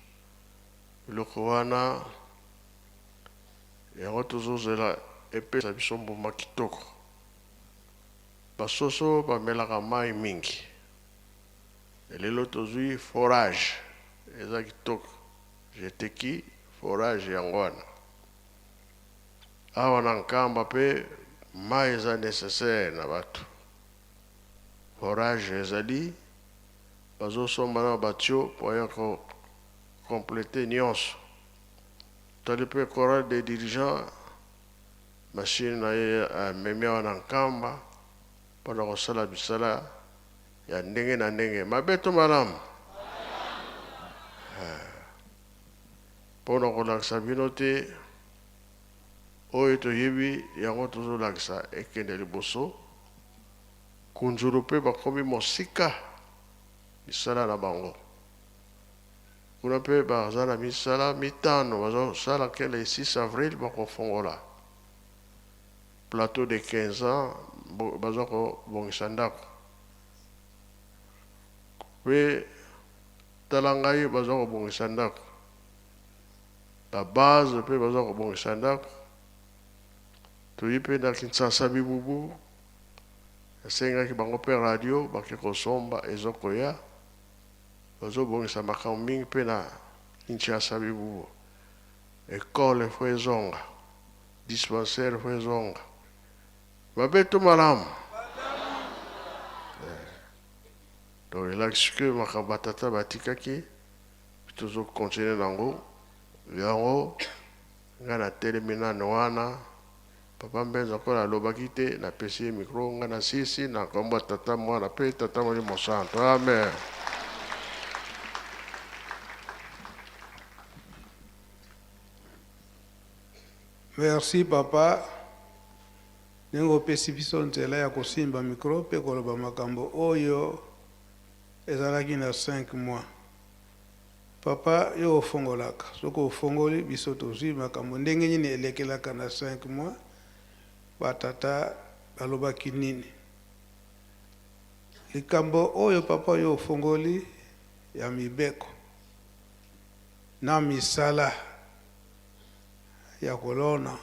Biloko wana yango tozozela epesa biso mbuma kitoko. Ba soso ba melaka mayi mingi. Lelo tozui forage eza kitoko jeteki forage yango wana. Awa na Nkamba pe mayi eza necessaire na batu. Forage ezali bazo somba na ba tuyaux po ya ko completer nionso. Totali pe chorale des dirigeants. Machine na ye amemi awa na Nkamba mpo na kosala misala ya ndenge na ndenge. Mabe to malamu? Ee. Mpo na kolakisa bino te oyo toyebi yango tozolakisa ekende liboso. Kunzulu mpe bakomi mosika misala na bango. Kuna mpe baza na misala mitano bazosala ke le 6 avril bakofongola plateau de 15 ans baza kobongisa ndako mpe tala ngai baza kobongisa ndako ba base mpe baza kobongisa ndako toyi mpe na Kinshasa bibubu esengaki bango mpe radio bake kosomba ezokoya Bazo bongisa makambo mingi pe na Kinshasa bibubu ecole faut ezonga dispensaire faut ezonga mabe to malamu eh. Donc elakisi que makambo ba tata batikaki tozo continuer nango yango nga natelemi nano wana Papa Mbenza lokola alobaki te, napesi ye micro, nga nasilisi na kombo ya Tata, Mwana pe Tata Molimo Santo. Amen. Merci papa ndenge opesi biso nzela ya kosimba micro pe koloba makambo oyo ezalaki na 5 mois. Papa yo ofongolaka soki ofongoli biso tozui makambo ndenge nini elekelaka na cinq mois ba tata balobaki nini likambo oyo papa yo ofongoli ya mibeko na misala ya kolona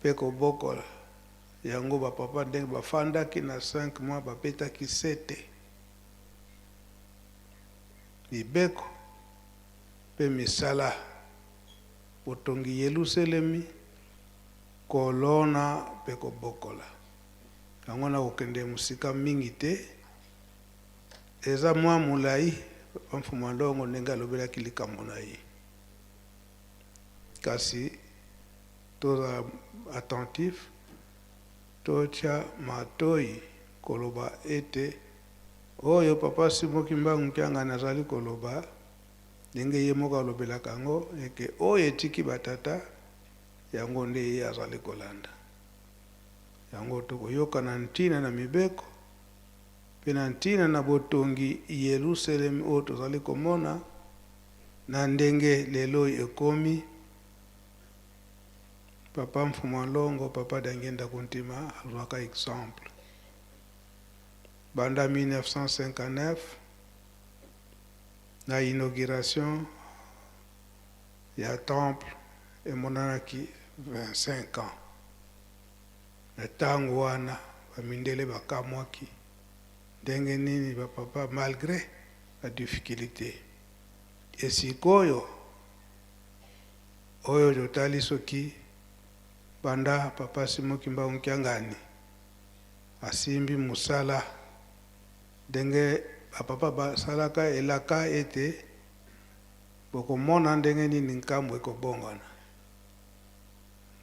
pe kobokola yango ba papa ndenge bafandaki na cinq mois babetaki sete. Mibeko mpe misala, botongi Yeluselemi, kolona mpe kobokola. Yango nakokende mosika mingi te, eza mwa molai, Papa Mfumu'a Ndongo ndenge alobelaki likambo na ye. Kasi tozala attentif, totya matoyi koloba ete Oyo papa Simon Kimbangu Kiangani azali koloba, ndenge ye moko alobelaka yango, eke oyo etiki ba tata, yango nde ye azali kolanda. Yango tokoyoka na ntina na mibeko mpe na ntina na botongi Yeluselemi oyo tozali komona na ndenge lelo oyo ekomi. Papa Mfumu'a Nlongo, Papa Diangienda Kuntima azwaka exemple. Banda 1959, na inauguration ya temple emonanaki 25 ans. Na tango wana ba mindele bakamwaki ndenge nini ba papa malgre ba difficultes. Et sikoyo oyo totali soki banda papa Simon Kimbangu Kiangani Asimbi mosala ndenge ba papa basalaka elaka ete bokomona ndenge nini nkambo ekobongwana.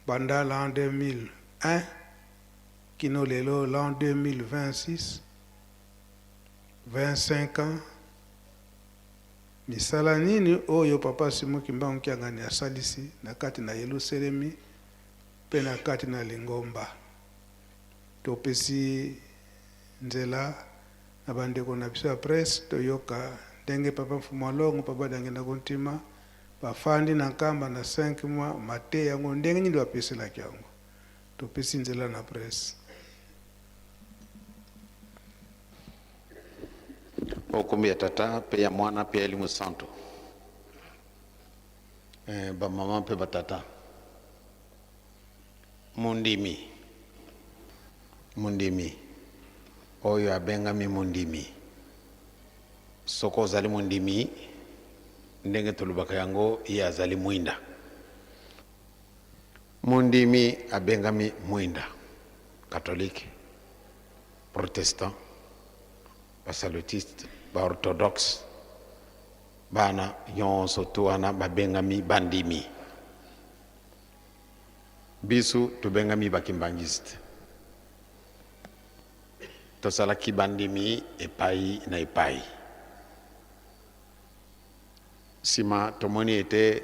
Banda l'an 2001 kino lelo l'an 2026, 25 ans, misala nini oyo papa Simon Kimbangu Kiangani asalisi na kati na Yeluselemi mpe na kati na lingomba? Topesi nzela na ba ndeko na biso ya presse toyoka ndenge papa Mfumu Alongo, papa Diangienda Kuntima bafandi na Nkamba na cinq mois, mateya yango ndenge nini bapeselaki yango. Topesi nzela na presse. O kombo ya Tata, pe ya Mwana, pe ya Elimo Santu. Eh, ba mama pe ba tata. Mondimi, mondimi, oyo abengami mondimi. Soko ozali mondimi, ndenge tolobaka yango, ye azali mwinda. Mondimi abengami mwinda. Katolike, protestant, ba salutiste, ba orthodoxe, bana nyonso tu wana babengami bandimi. Biso tobengami ba kimbanguiste. Tozalaki bandimi epayi na epayi. Sima tomoni ete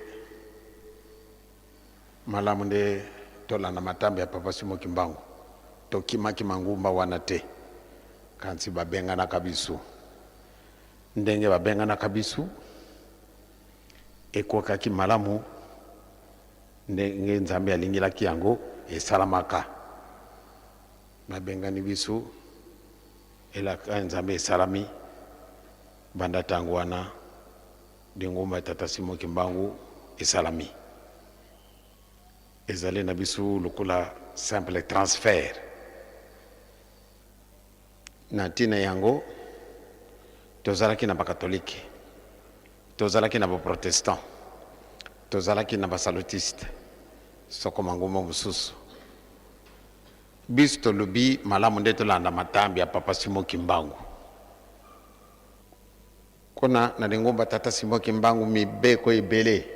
malamu nde tolanda matambe ya Papa Simon Kimbangu. Tokimaki mangumba wana te, kasi babenganaka biso. Ndenge babenganaka biso, ekokaki malamu ndenge Nzambe alingelaki yango esalamaka. Babengani biso, elaka ya Nzambe esalami. Banda tango wana, lingomba ya Tata Simon Kimbangu esalami. Ezali na biso lokola simple transfert. Na ntina yango, tozalaki na ba-Katolike, tozalaki na ba-Protestant, tozalaki na ba-Salutiste, soko mangomba mosusu. Biso tolobi malamu nde tolanda matambe ya Papa Simon Kimbangu. Kuna na lingomba Tata Simon Kimbangu mibeko ebele,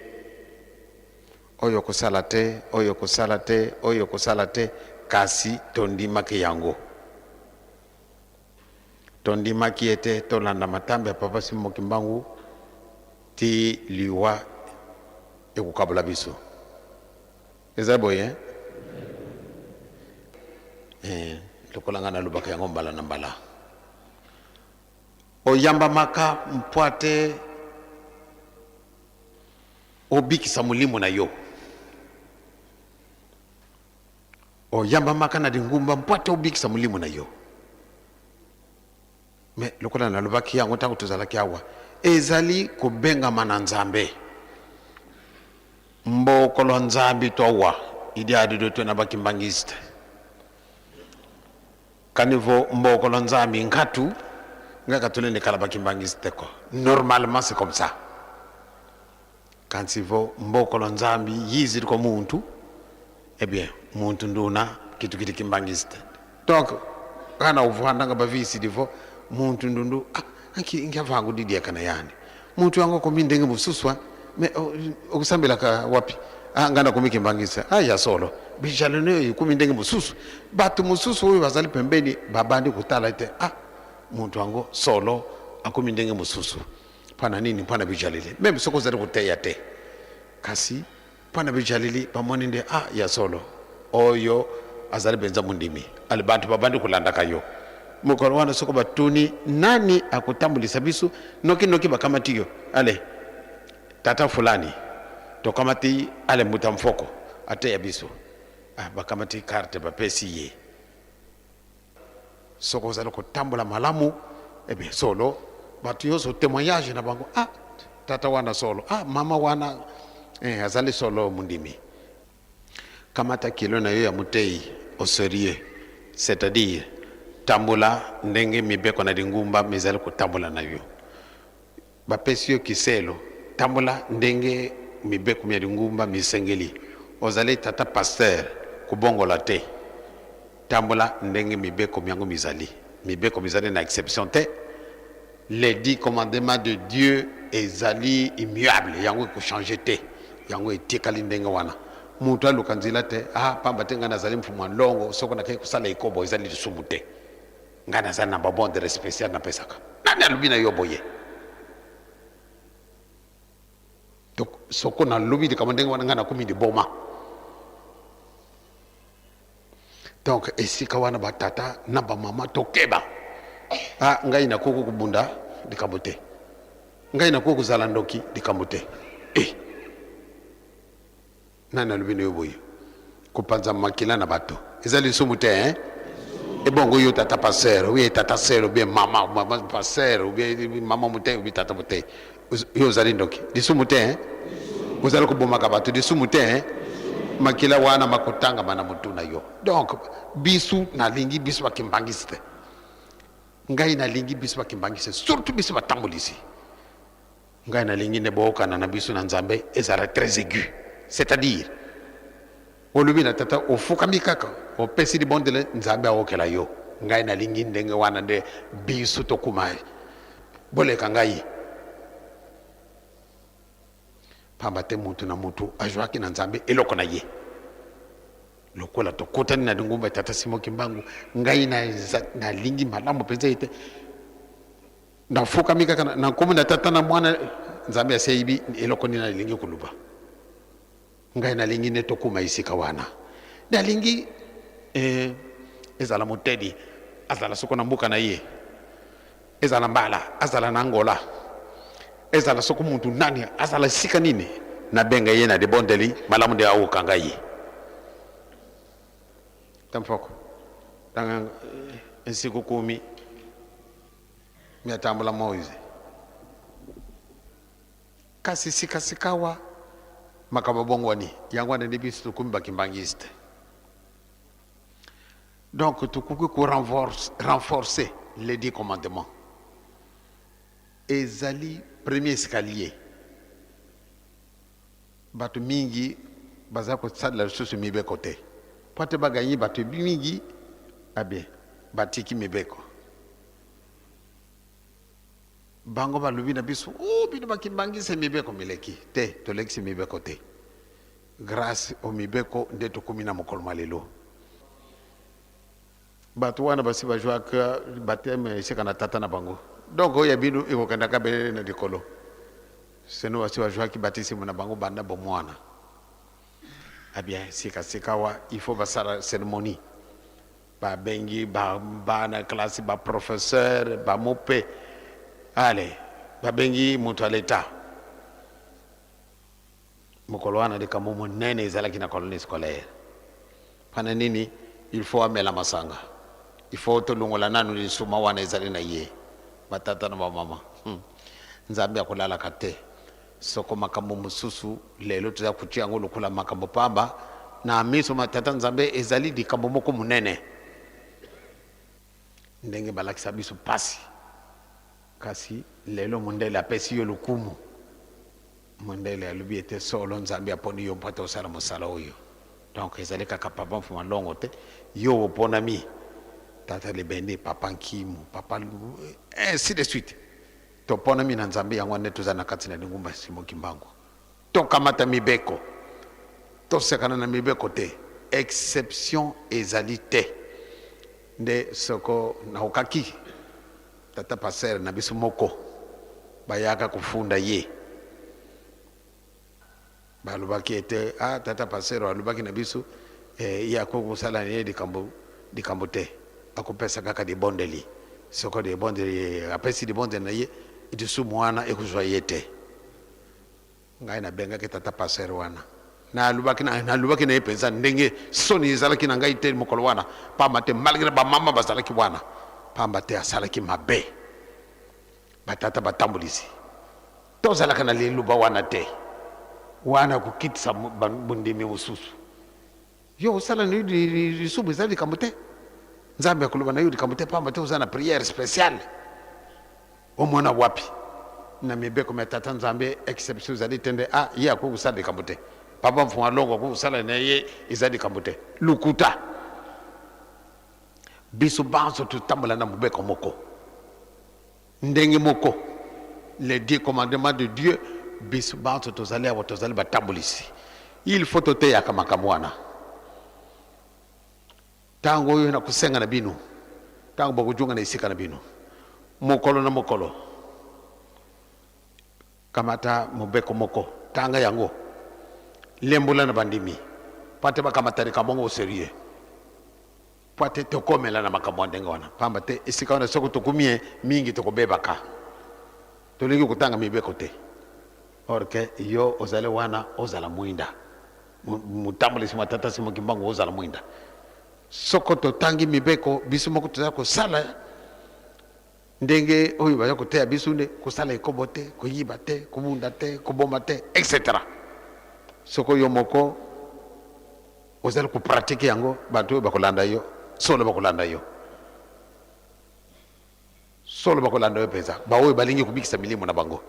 oyo kosala te, oyo kosala te, oyo kosala te, kasi tondimaki yango. Tondimaki ete tolanda matambe ya Papa Simon Kimbangu ti liwa ekokabola biso. Eza boye hein? Eh, lokola ngai nalobaka yango mbala na mbala, oyambamaka mpo te obikisa molimo na yo, oyambamaka na lingumba mpo te obikisa molimo na yo. Mais lokola nalobaki yango ntango tozalaki awa, ezali kobengama na Nzambe. Mbokolo Nzambi twawa idi adido twena ba kimbanguiste. Kanivo mbokolo Nzambi nkatu ngaka tulende kala ba kimbanguiste ko. Normalement c'est comme ça. Kansivo mbokolo Nzambi yizili ko muntu, eh bien muntu nduna kitu kiti kimbanguiste. Donc kana uvanda nga bavisi divo muntu ndundu ah anki ngiavangu didiekana yani. Muntu yango akomi ndenge mosusu ah mais okusambelaka wapi? Ah nga nakomi kimbanguiste. Ah ya solo. Bijalone oyo ekomi ndenge mosusu. Bato mosusu oyo bazali pembeni babandi kotala ete ah muntu yango solo akomi ndenge mosusu. Mpo na nini? Mpo na bijaleli. Meme soki ozali koteya te, kasi mpo na bijaleli bamoni nde ah ya solo oyo azali mpenza mondimi. Ale bato babandi kolandaka yo. Mokolo wana soko batuni nani akotambulisa biso, noki noki bakamati yo. Ale tata fulani tokamati ale mbuta mfoko ateya biso. Ah, bakamati carte bapesi ye. Soki ozali kotambola malamu, eh bien solo bato nyonso temoignage na bango, ah tata wana solo, ah mama wana eh, azali solo mondimi. Kamata kilo na yo ya moteyi au serieux, c'est-à-dire tambola ndenge mibeko na lingumba mizali kotambola na yo. Bapesi yo kiselo, tambola ndenge mibeko mya lingumba misengeli. Ozali tata pasteur, kobongola te. Tambola ndenge mibeko myango mizali. Mibeko mizali na exception te. Les dix commandements de Dieu ezali immuable, yango eko changer te. Yango etikali ndenge wana. Moto aluka nzela te, ah pamba te ngai nazali mfumu ya nlongo, soko nakei kosala ekobo ezali lisumu te. Ngai nazali na ba bondele special napesaka. Nani alobi na yo boye? Donc soko nalobi likambo ndenge wana ngai nakomi liboma. Donc esika wana ba tata na ba mama tokeba. Ah ngai nakoki kobunda likambo te. Ngai nakoki kozala ndoki likambo te. Eh. Nani alobi na yo boye? Kopanza makila na bato eza lisumu te hein? Ebongo yo tata pasteur ou bien tata sœur ou bien mama mama pasteur ou bien mama motei ou bien tata motei, yo ozali ndoki lisumu te hein? Ozali kobomaka bato lisumu te hein? Makila wana makotangama na motu na yo. Donc bisu nalingi biso ba kimbanguiste, ngai nalingi biso ba kimbanguiste surtout biso batambolisi. Ngai nalingi nde bookana na biso na Nzambe ezala très aigu. C'est à dire olobi na tata ofukami kaka opesi libondele Nzambe aokela yo. Ngai nalingi ndenge wana nde biso tokuma boleka ngai. Pamba te mutu na mutu ajuaki na Nzambe eloko na ye. Lokola tokutani na lingomba ya Tata Simon Kimbangu, ngai nalingi malamu mpenza ete nafukami kaka na nkombo na Tata na Mwana. Nzambe asi ayebi eloko nini nalingi koloba. Ngai nalingi nde tokoma esika wana. Nalingi eh, ezala motedi, azala soko na mboka na ye, ezala mbala, azala na Angola, ezala soko mutu nani, azala esika nini, nabenga ye na libondeli malamu nde aoka ngai. Tamfoko tanga ensiku kumi miatambula Moise. Kasi sika-sikawa, makambo abongwani. Yango wana nde biso tokomi ba kimbanguiste. Donc tokoki ko renforcer les dix commandements. Ezali premier escalier. Bato mingi baza kosalela lisusu mibeko te. Mpo ete ba gagner bato mingi, ah bien, batiki mibeko. Bango balobi na biso, oh bino ba kimbanguiste mibeko mileki. Te, tolekisi mibeko te. Grace au mibeko nde tokomi na mokolo mwa lelo. Bato wana basi bajuaka bapteme esika na tata na bango. Donc oyo ya bino ekokendaka be na likolo. Seno basi bajuaki batisimo na bango banda bomwana. Ah bien, sika sikawa il faut basala ceremonie. Ba bengi ba bana classe, ba professeur, ba mupe. Allez, ba bengi moto ya l'etat. Mokolo wana likambo monene ezalaki na colonie scolaire. Pana nini? Il faut amela masanga. Il faut tolongola nanu lisuma wana ezali na ye. Ba tata na ba mama. Hmm. Nzambe akolalaka te. Soko makambo mosusu lelo toza kotia yango lokola makambo pamba, na miso ma Tata Nzambe ezali likambo moko monene. Ndenge balakisa biso pasi, kasi lelo mondele apesi yo lokumu. Mondele alobi ete solo Nzambe aponi yo mpo ete osala mosala oyo. Donc ezali kaka papa Mfuma Longo te, yo oponami, Tata Lebende, Papa Nkimu, Papa ainsi de suite. Toponami na Nzambe, yango wana nde tozali na kati na lingomba ya Simon Kimbangu. Tokamata mibeko, tosekana na mibeko te, exception ezali te. Nde soko naokaki tata pasteur na biso moko bayaka kofunda ye, balobaki ete ah, tata pasteur alobaki na biso eh, ye akoki kosala ye likambo likambo te, akopesa kaka libondeli. Soko libondeli apesi libondeli na ye, lisumu wana ekozwa ye te. Ngai nabengaki tata pasteur wana, nalobaki na nalobaki na ye mpenza ndenge soni ezalaki na ngai te mokolo wana, pamba te malgre bamama bazalaki wana, pamba te asalaki mabe. Batata batambolisi, tozalaka na liloba wana te, wana kokitisa bondimi mosusu. Yo osala na yo lisumu eza likambo te, Nzambe akoloba na yo likambo te, pamba te oza na prière speciale. Omona wapi na mibeko mya Tata Nzambe exception ezali te nde ah ye akoki kosala likambo te, Papa Mfuma Longo akoki kosala na ye eza likambo te. Lokuta. Biso banso totambola na mobeko moko. Ndenge moko, les dix commandements de Dieu, biso banso tozali awa tozali batambolisi. Il faut toteyaka makambo wana. Tango oyo nakosenga na bino, tango bokojunga na esika na bino, mokolo na mokolo, kamata mobeko moko, tanga yango, lembola na bandimi, mpo ete bakamata likambo yango au serieux. Mpo ete tokomela na makambo ya ndenge wana, pamba te esika wana soko tokomi ye mingi tokobebaka. Tolingi kotanga mibeko te, or que yo ozali wana ozala mwinda, motambolisi mwa Tata Simon Kimbangu ozala mwinda. Soko totangi mibeko biso moko tozali kosala ndenge oyo baza koteya biso nde kosala ekobo te, koyiba te, kobunda te, koboma te, etc. Soko yo moko ozali ko pratiquer yango, bato oyo bakolanda yo solo bakolanda yo, solo bakolanda yo mpenza, baoyo balingi kobikisa milimo na bango.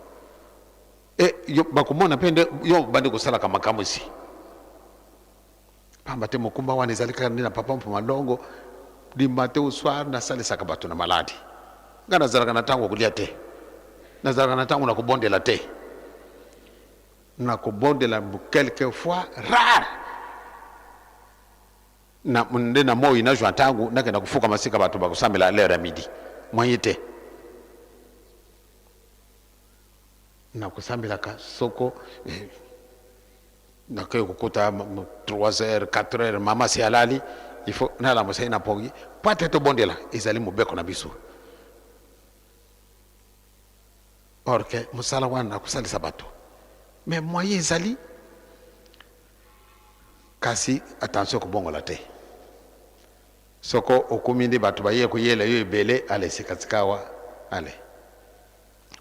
E, yo, bakomona mpe nde yo obandi kosalaka makamwisi. Pamba te mokumba wana ezali kaka nde na papa Mfuma Longo, du matin au soir nasalisaka bato na maladi. Ngai nazalaka na ntango ya kolia te, nazalaka na ntango na kobondela te. Nakobondela quelque fois rare. Na, nde na moi nazwa ntango nakenda kofukama sika bato bakosambela l'heure ya midi. Moyen te. Nakosambelaka soko eh, nakei kokota 3 heures 4 heures, mama si alali, il faut nalamusa ye na pongi po ate tobondela. Ezali mobeko na biso. Or que mosala wana nakosalisa bato, mais moyen ezali. Kasi attention, kobongola te. Soko okomi nde bato baye koyela yo ebele, ale sikasika awa, ale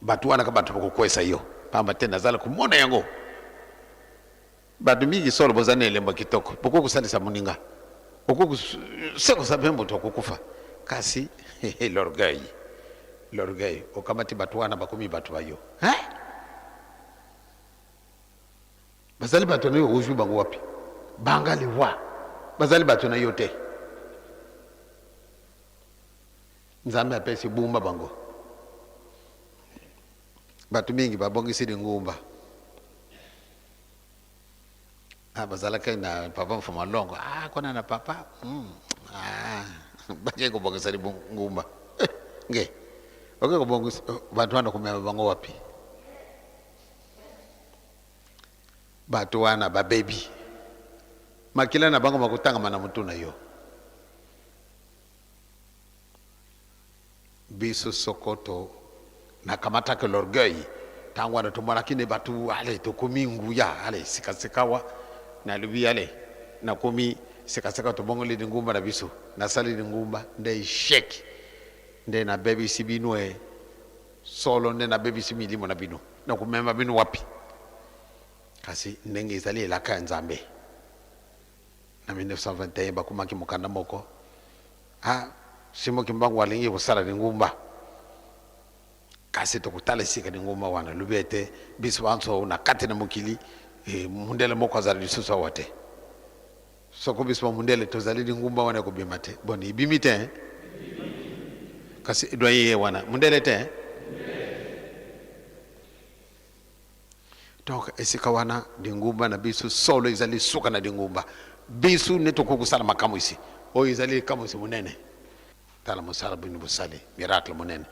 bato wana ka bato bakokwesa yo pamba te. Nazala komona yango bato mingi solo boza na elembo ya kitoko, bokoki kosalisa moninga, okoki sekosa mpe moto akokufa, kasi l'orgueil, l'orgueil, okamati bato wana bakomi bato ba yo, hein? Bazali bato na yo, ozwi bango wapi? Banga liwa, bazali bato na yo te. Nzambe apesi bumba bango. Bato mingi babongisi lingumba. Ah, bazalaki na papa Mfuma Longo. Ah, kuna na papa. Ah, bakei kobongisa lingumba. Eh, nge. Oke kobongisa bato wana komema bango wapi? Bato wana babebi. Makila na bango makotangama na motu na yo. Biso soko to nakamataki l'orgueil ntango wana tomonaki nde bato ale tokomi nguya ale sikasikawa nalobi ale nakomi sikasika tobongoli lingumba na biso nasali lingumba nde echec nde nabebisi bino e solo nde nabebisi milimo na bino nakomema bino wapi kasi ndenge ezali elaka ya Nzambe na 1921 bakomaki mokanda moko ah Simon Kimbangu alingi kosala lingumba kasi tokotala esika lingumba wana lobi ete biso banso na kati na mokili e, mundele moko azala lisusu awa te soko biso bamundele tozali lingumba wana ekobima te boni ebimi te eh? Kasi doyen ye wana mundele te eh? Donc esika wana lingumba na biso solo ezali suka na lingumba biso nde tokoki kosala makamwisi oyo ezali likamwisi monene. Tala mosala bino bosali miracle monene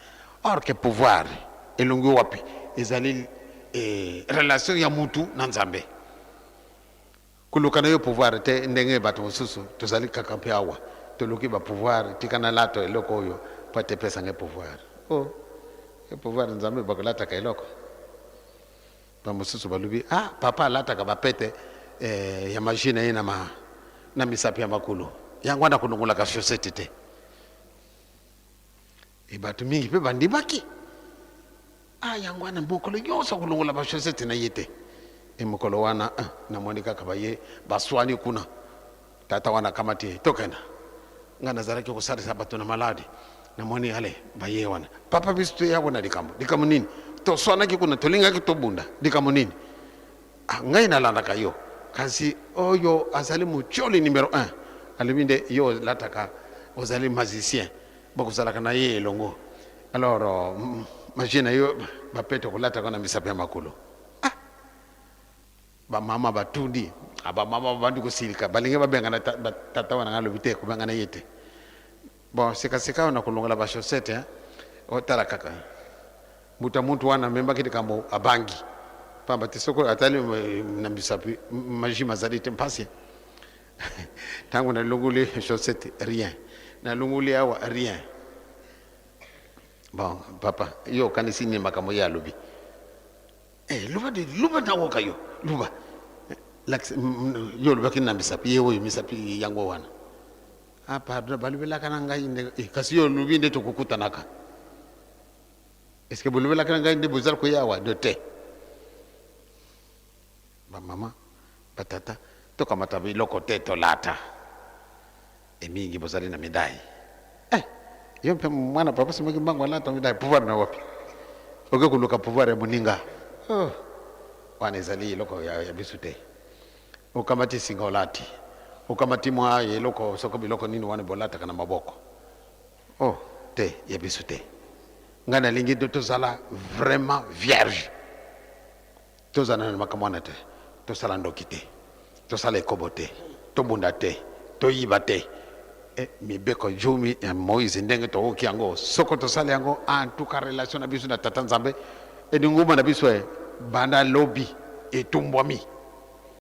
or que pouvoir elongwi wapi? Ezali eh, relation ya mutu na Nzambe. Koluka na yo pouvoir te ndenge bato mosusu tozali kaka mpe awa toluki ba pouvoir tika nalata eloko oyo mpo ete epesa ngai pouvoir. Oh, e pouvoir Nzambe bakolataka eloko. Ba mosusu balobi ah papa alataka bapete eh, ya magie na ye na, ma, na misapi ya makolo yango wana kolongolaka chaussette te. E bato mingi mpe bandimaki ah yango wana mokolo nyonso akolongola ba chaussette na ye te. E mokolo wana ah, namoni kaka baye baswani kuna tata wana akamati ye tokenda ngai nazalaki kosalisa bato na maladi namoni ale baye wana papa biso toya na likambo likambo nini toswanaki kuna tolingaki tobunda likambo nini ah, ngai nalandaka yo kasi oyo azali motioli numero 1 alobi nde yo olataka ozali magicien bokozalaka na ye elongo alors magie na yo bapete kolataka na misapi ya makolo ah bamama batundi ah, bamama babandi kosilika balingi babengana tata wana ngai alobi te kobengana ye te bon sikasika oyo na kolongola bachaussette hein, otala kaka mbuta muntu wana amembaki likambo abangi pamba te soko atali na misapi magie mazali te mpasi ntango nalongoli chaussette rien nalongoli awa rien bon papa yo okanisi nini makambo ye alobi eh, luba de luba nawoka yo luba yo olobaki na misapi ye oyo misapi yango wana ah pardon balobelaka na ngai nde eh, kasi yo olobi nde tokokutanaka est ce que bolobelaka na ngai nde bozali koya awa de te bamama batata tokamata biloko te tolata emingi bozali na médaille eh, yo mpe mwana papa Simon Kimbangu alata médaille pouvoir na wapi oke koluka pouvoir ya moninga oh. Wana ezali eloko ya, ya biso te okamati singa olati okamati mwa eloko soko biloko nini wana bolataka na maboko oh te ya biso te ngai nalingi tozala vraiment vierge tozala na makambo wana te tosala ndoki te tosala ekobo te tobunda te Toyiba te. E, mibeko jumi ya Moïse ndenge tokoki yango, soko tosali yango, en tout cas relation na biso na Tata Nzambe, e lingomba na biso e banda lobi etumbwami.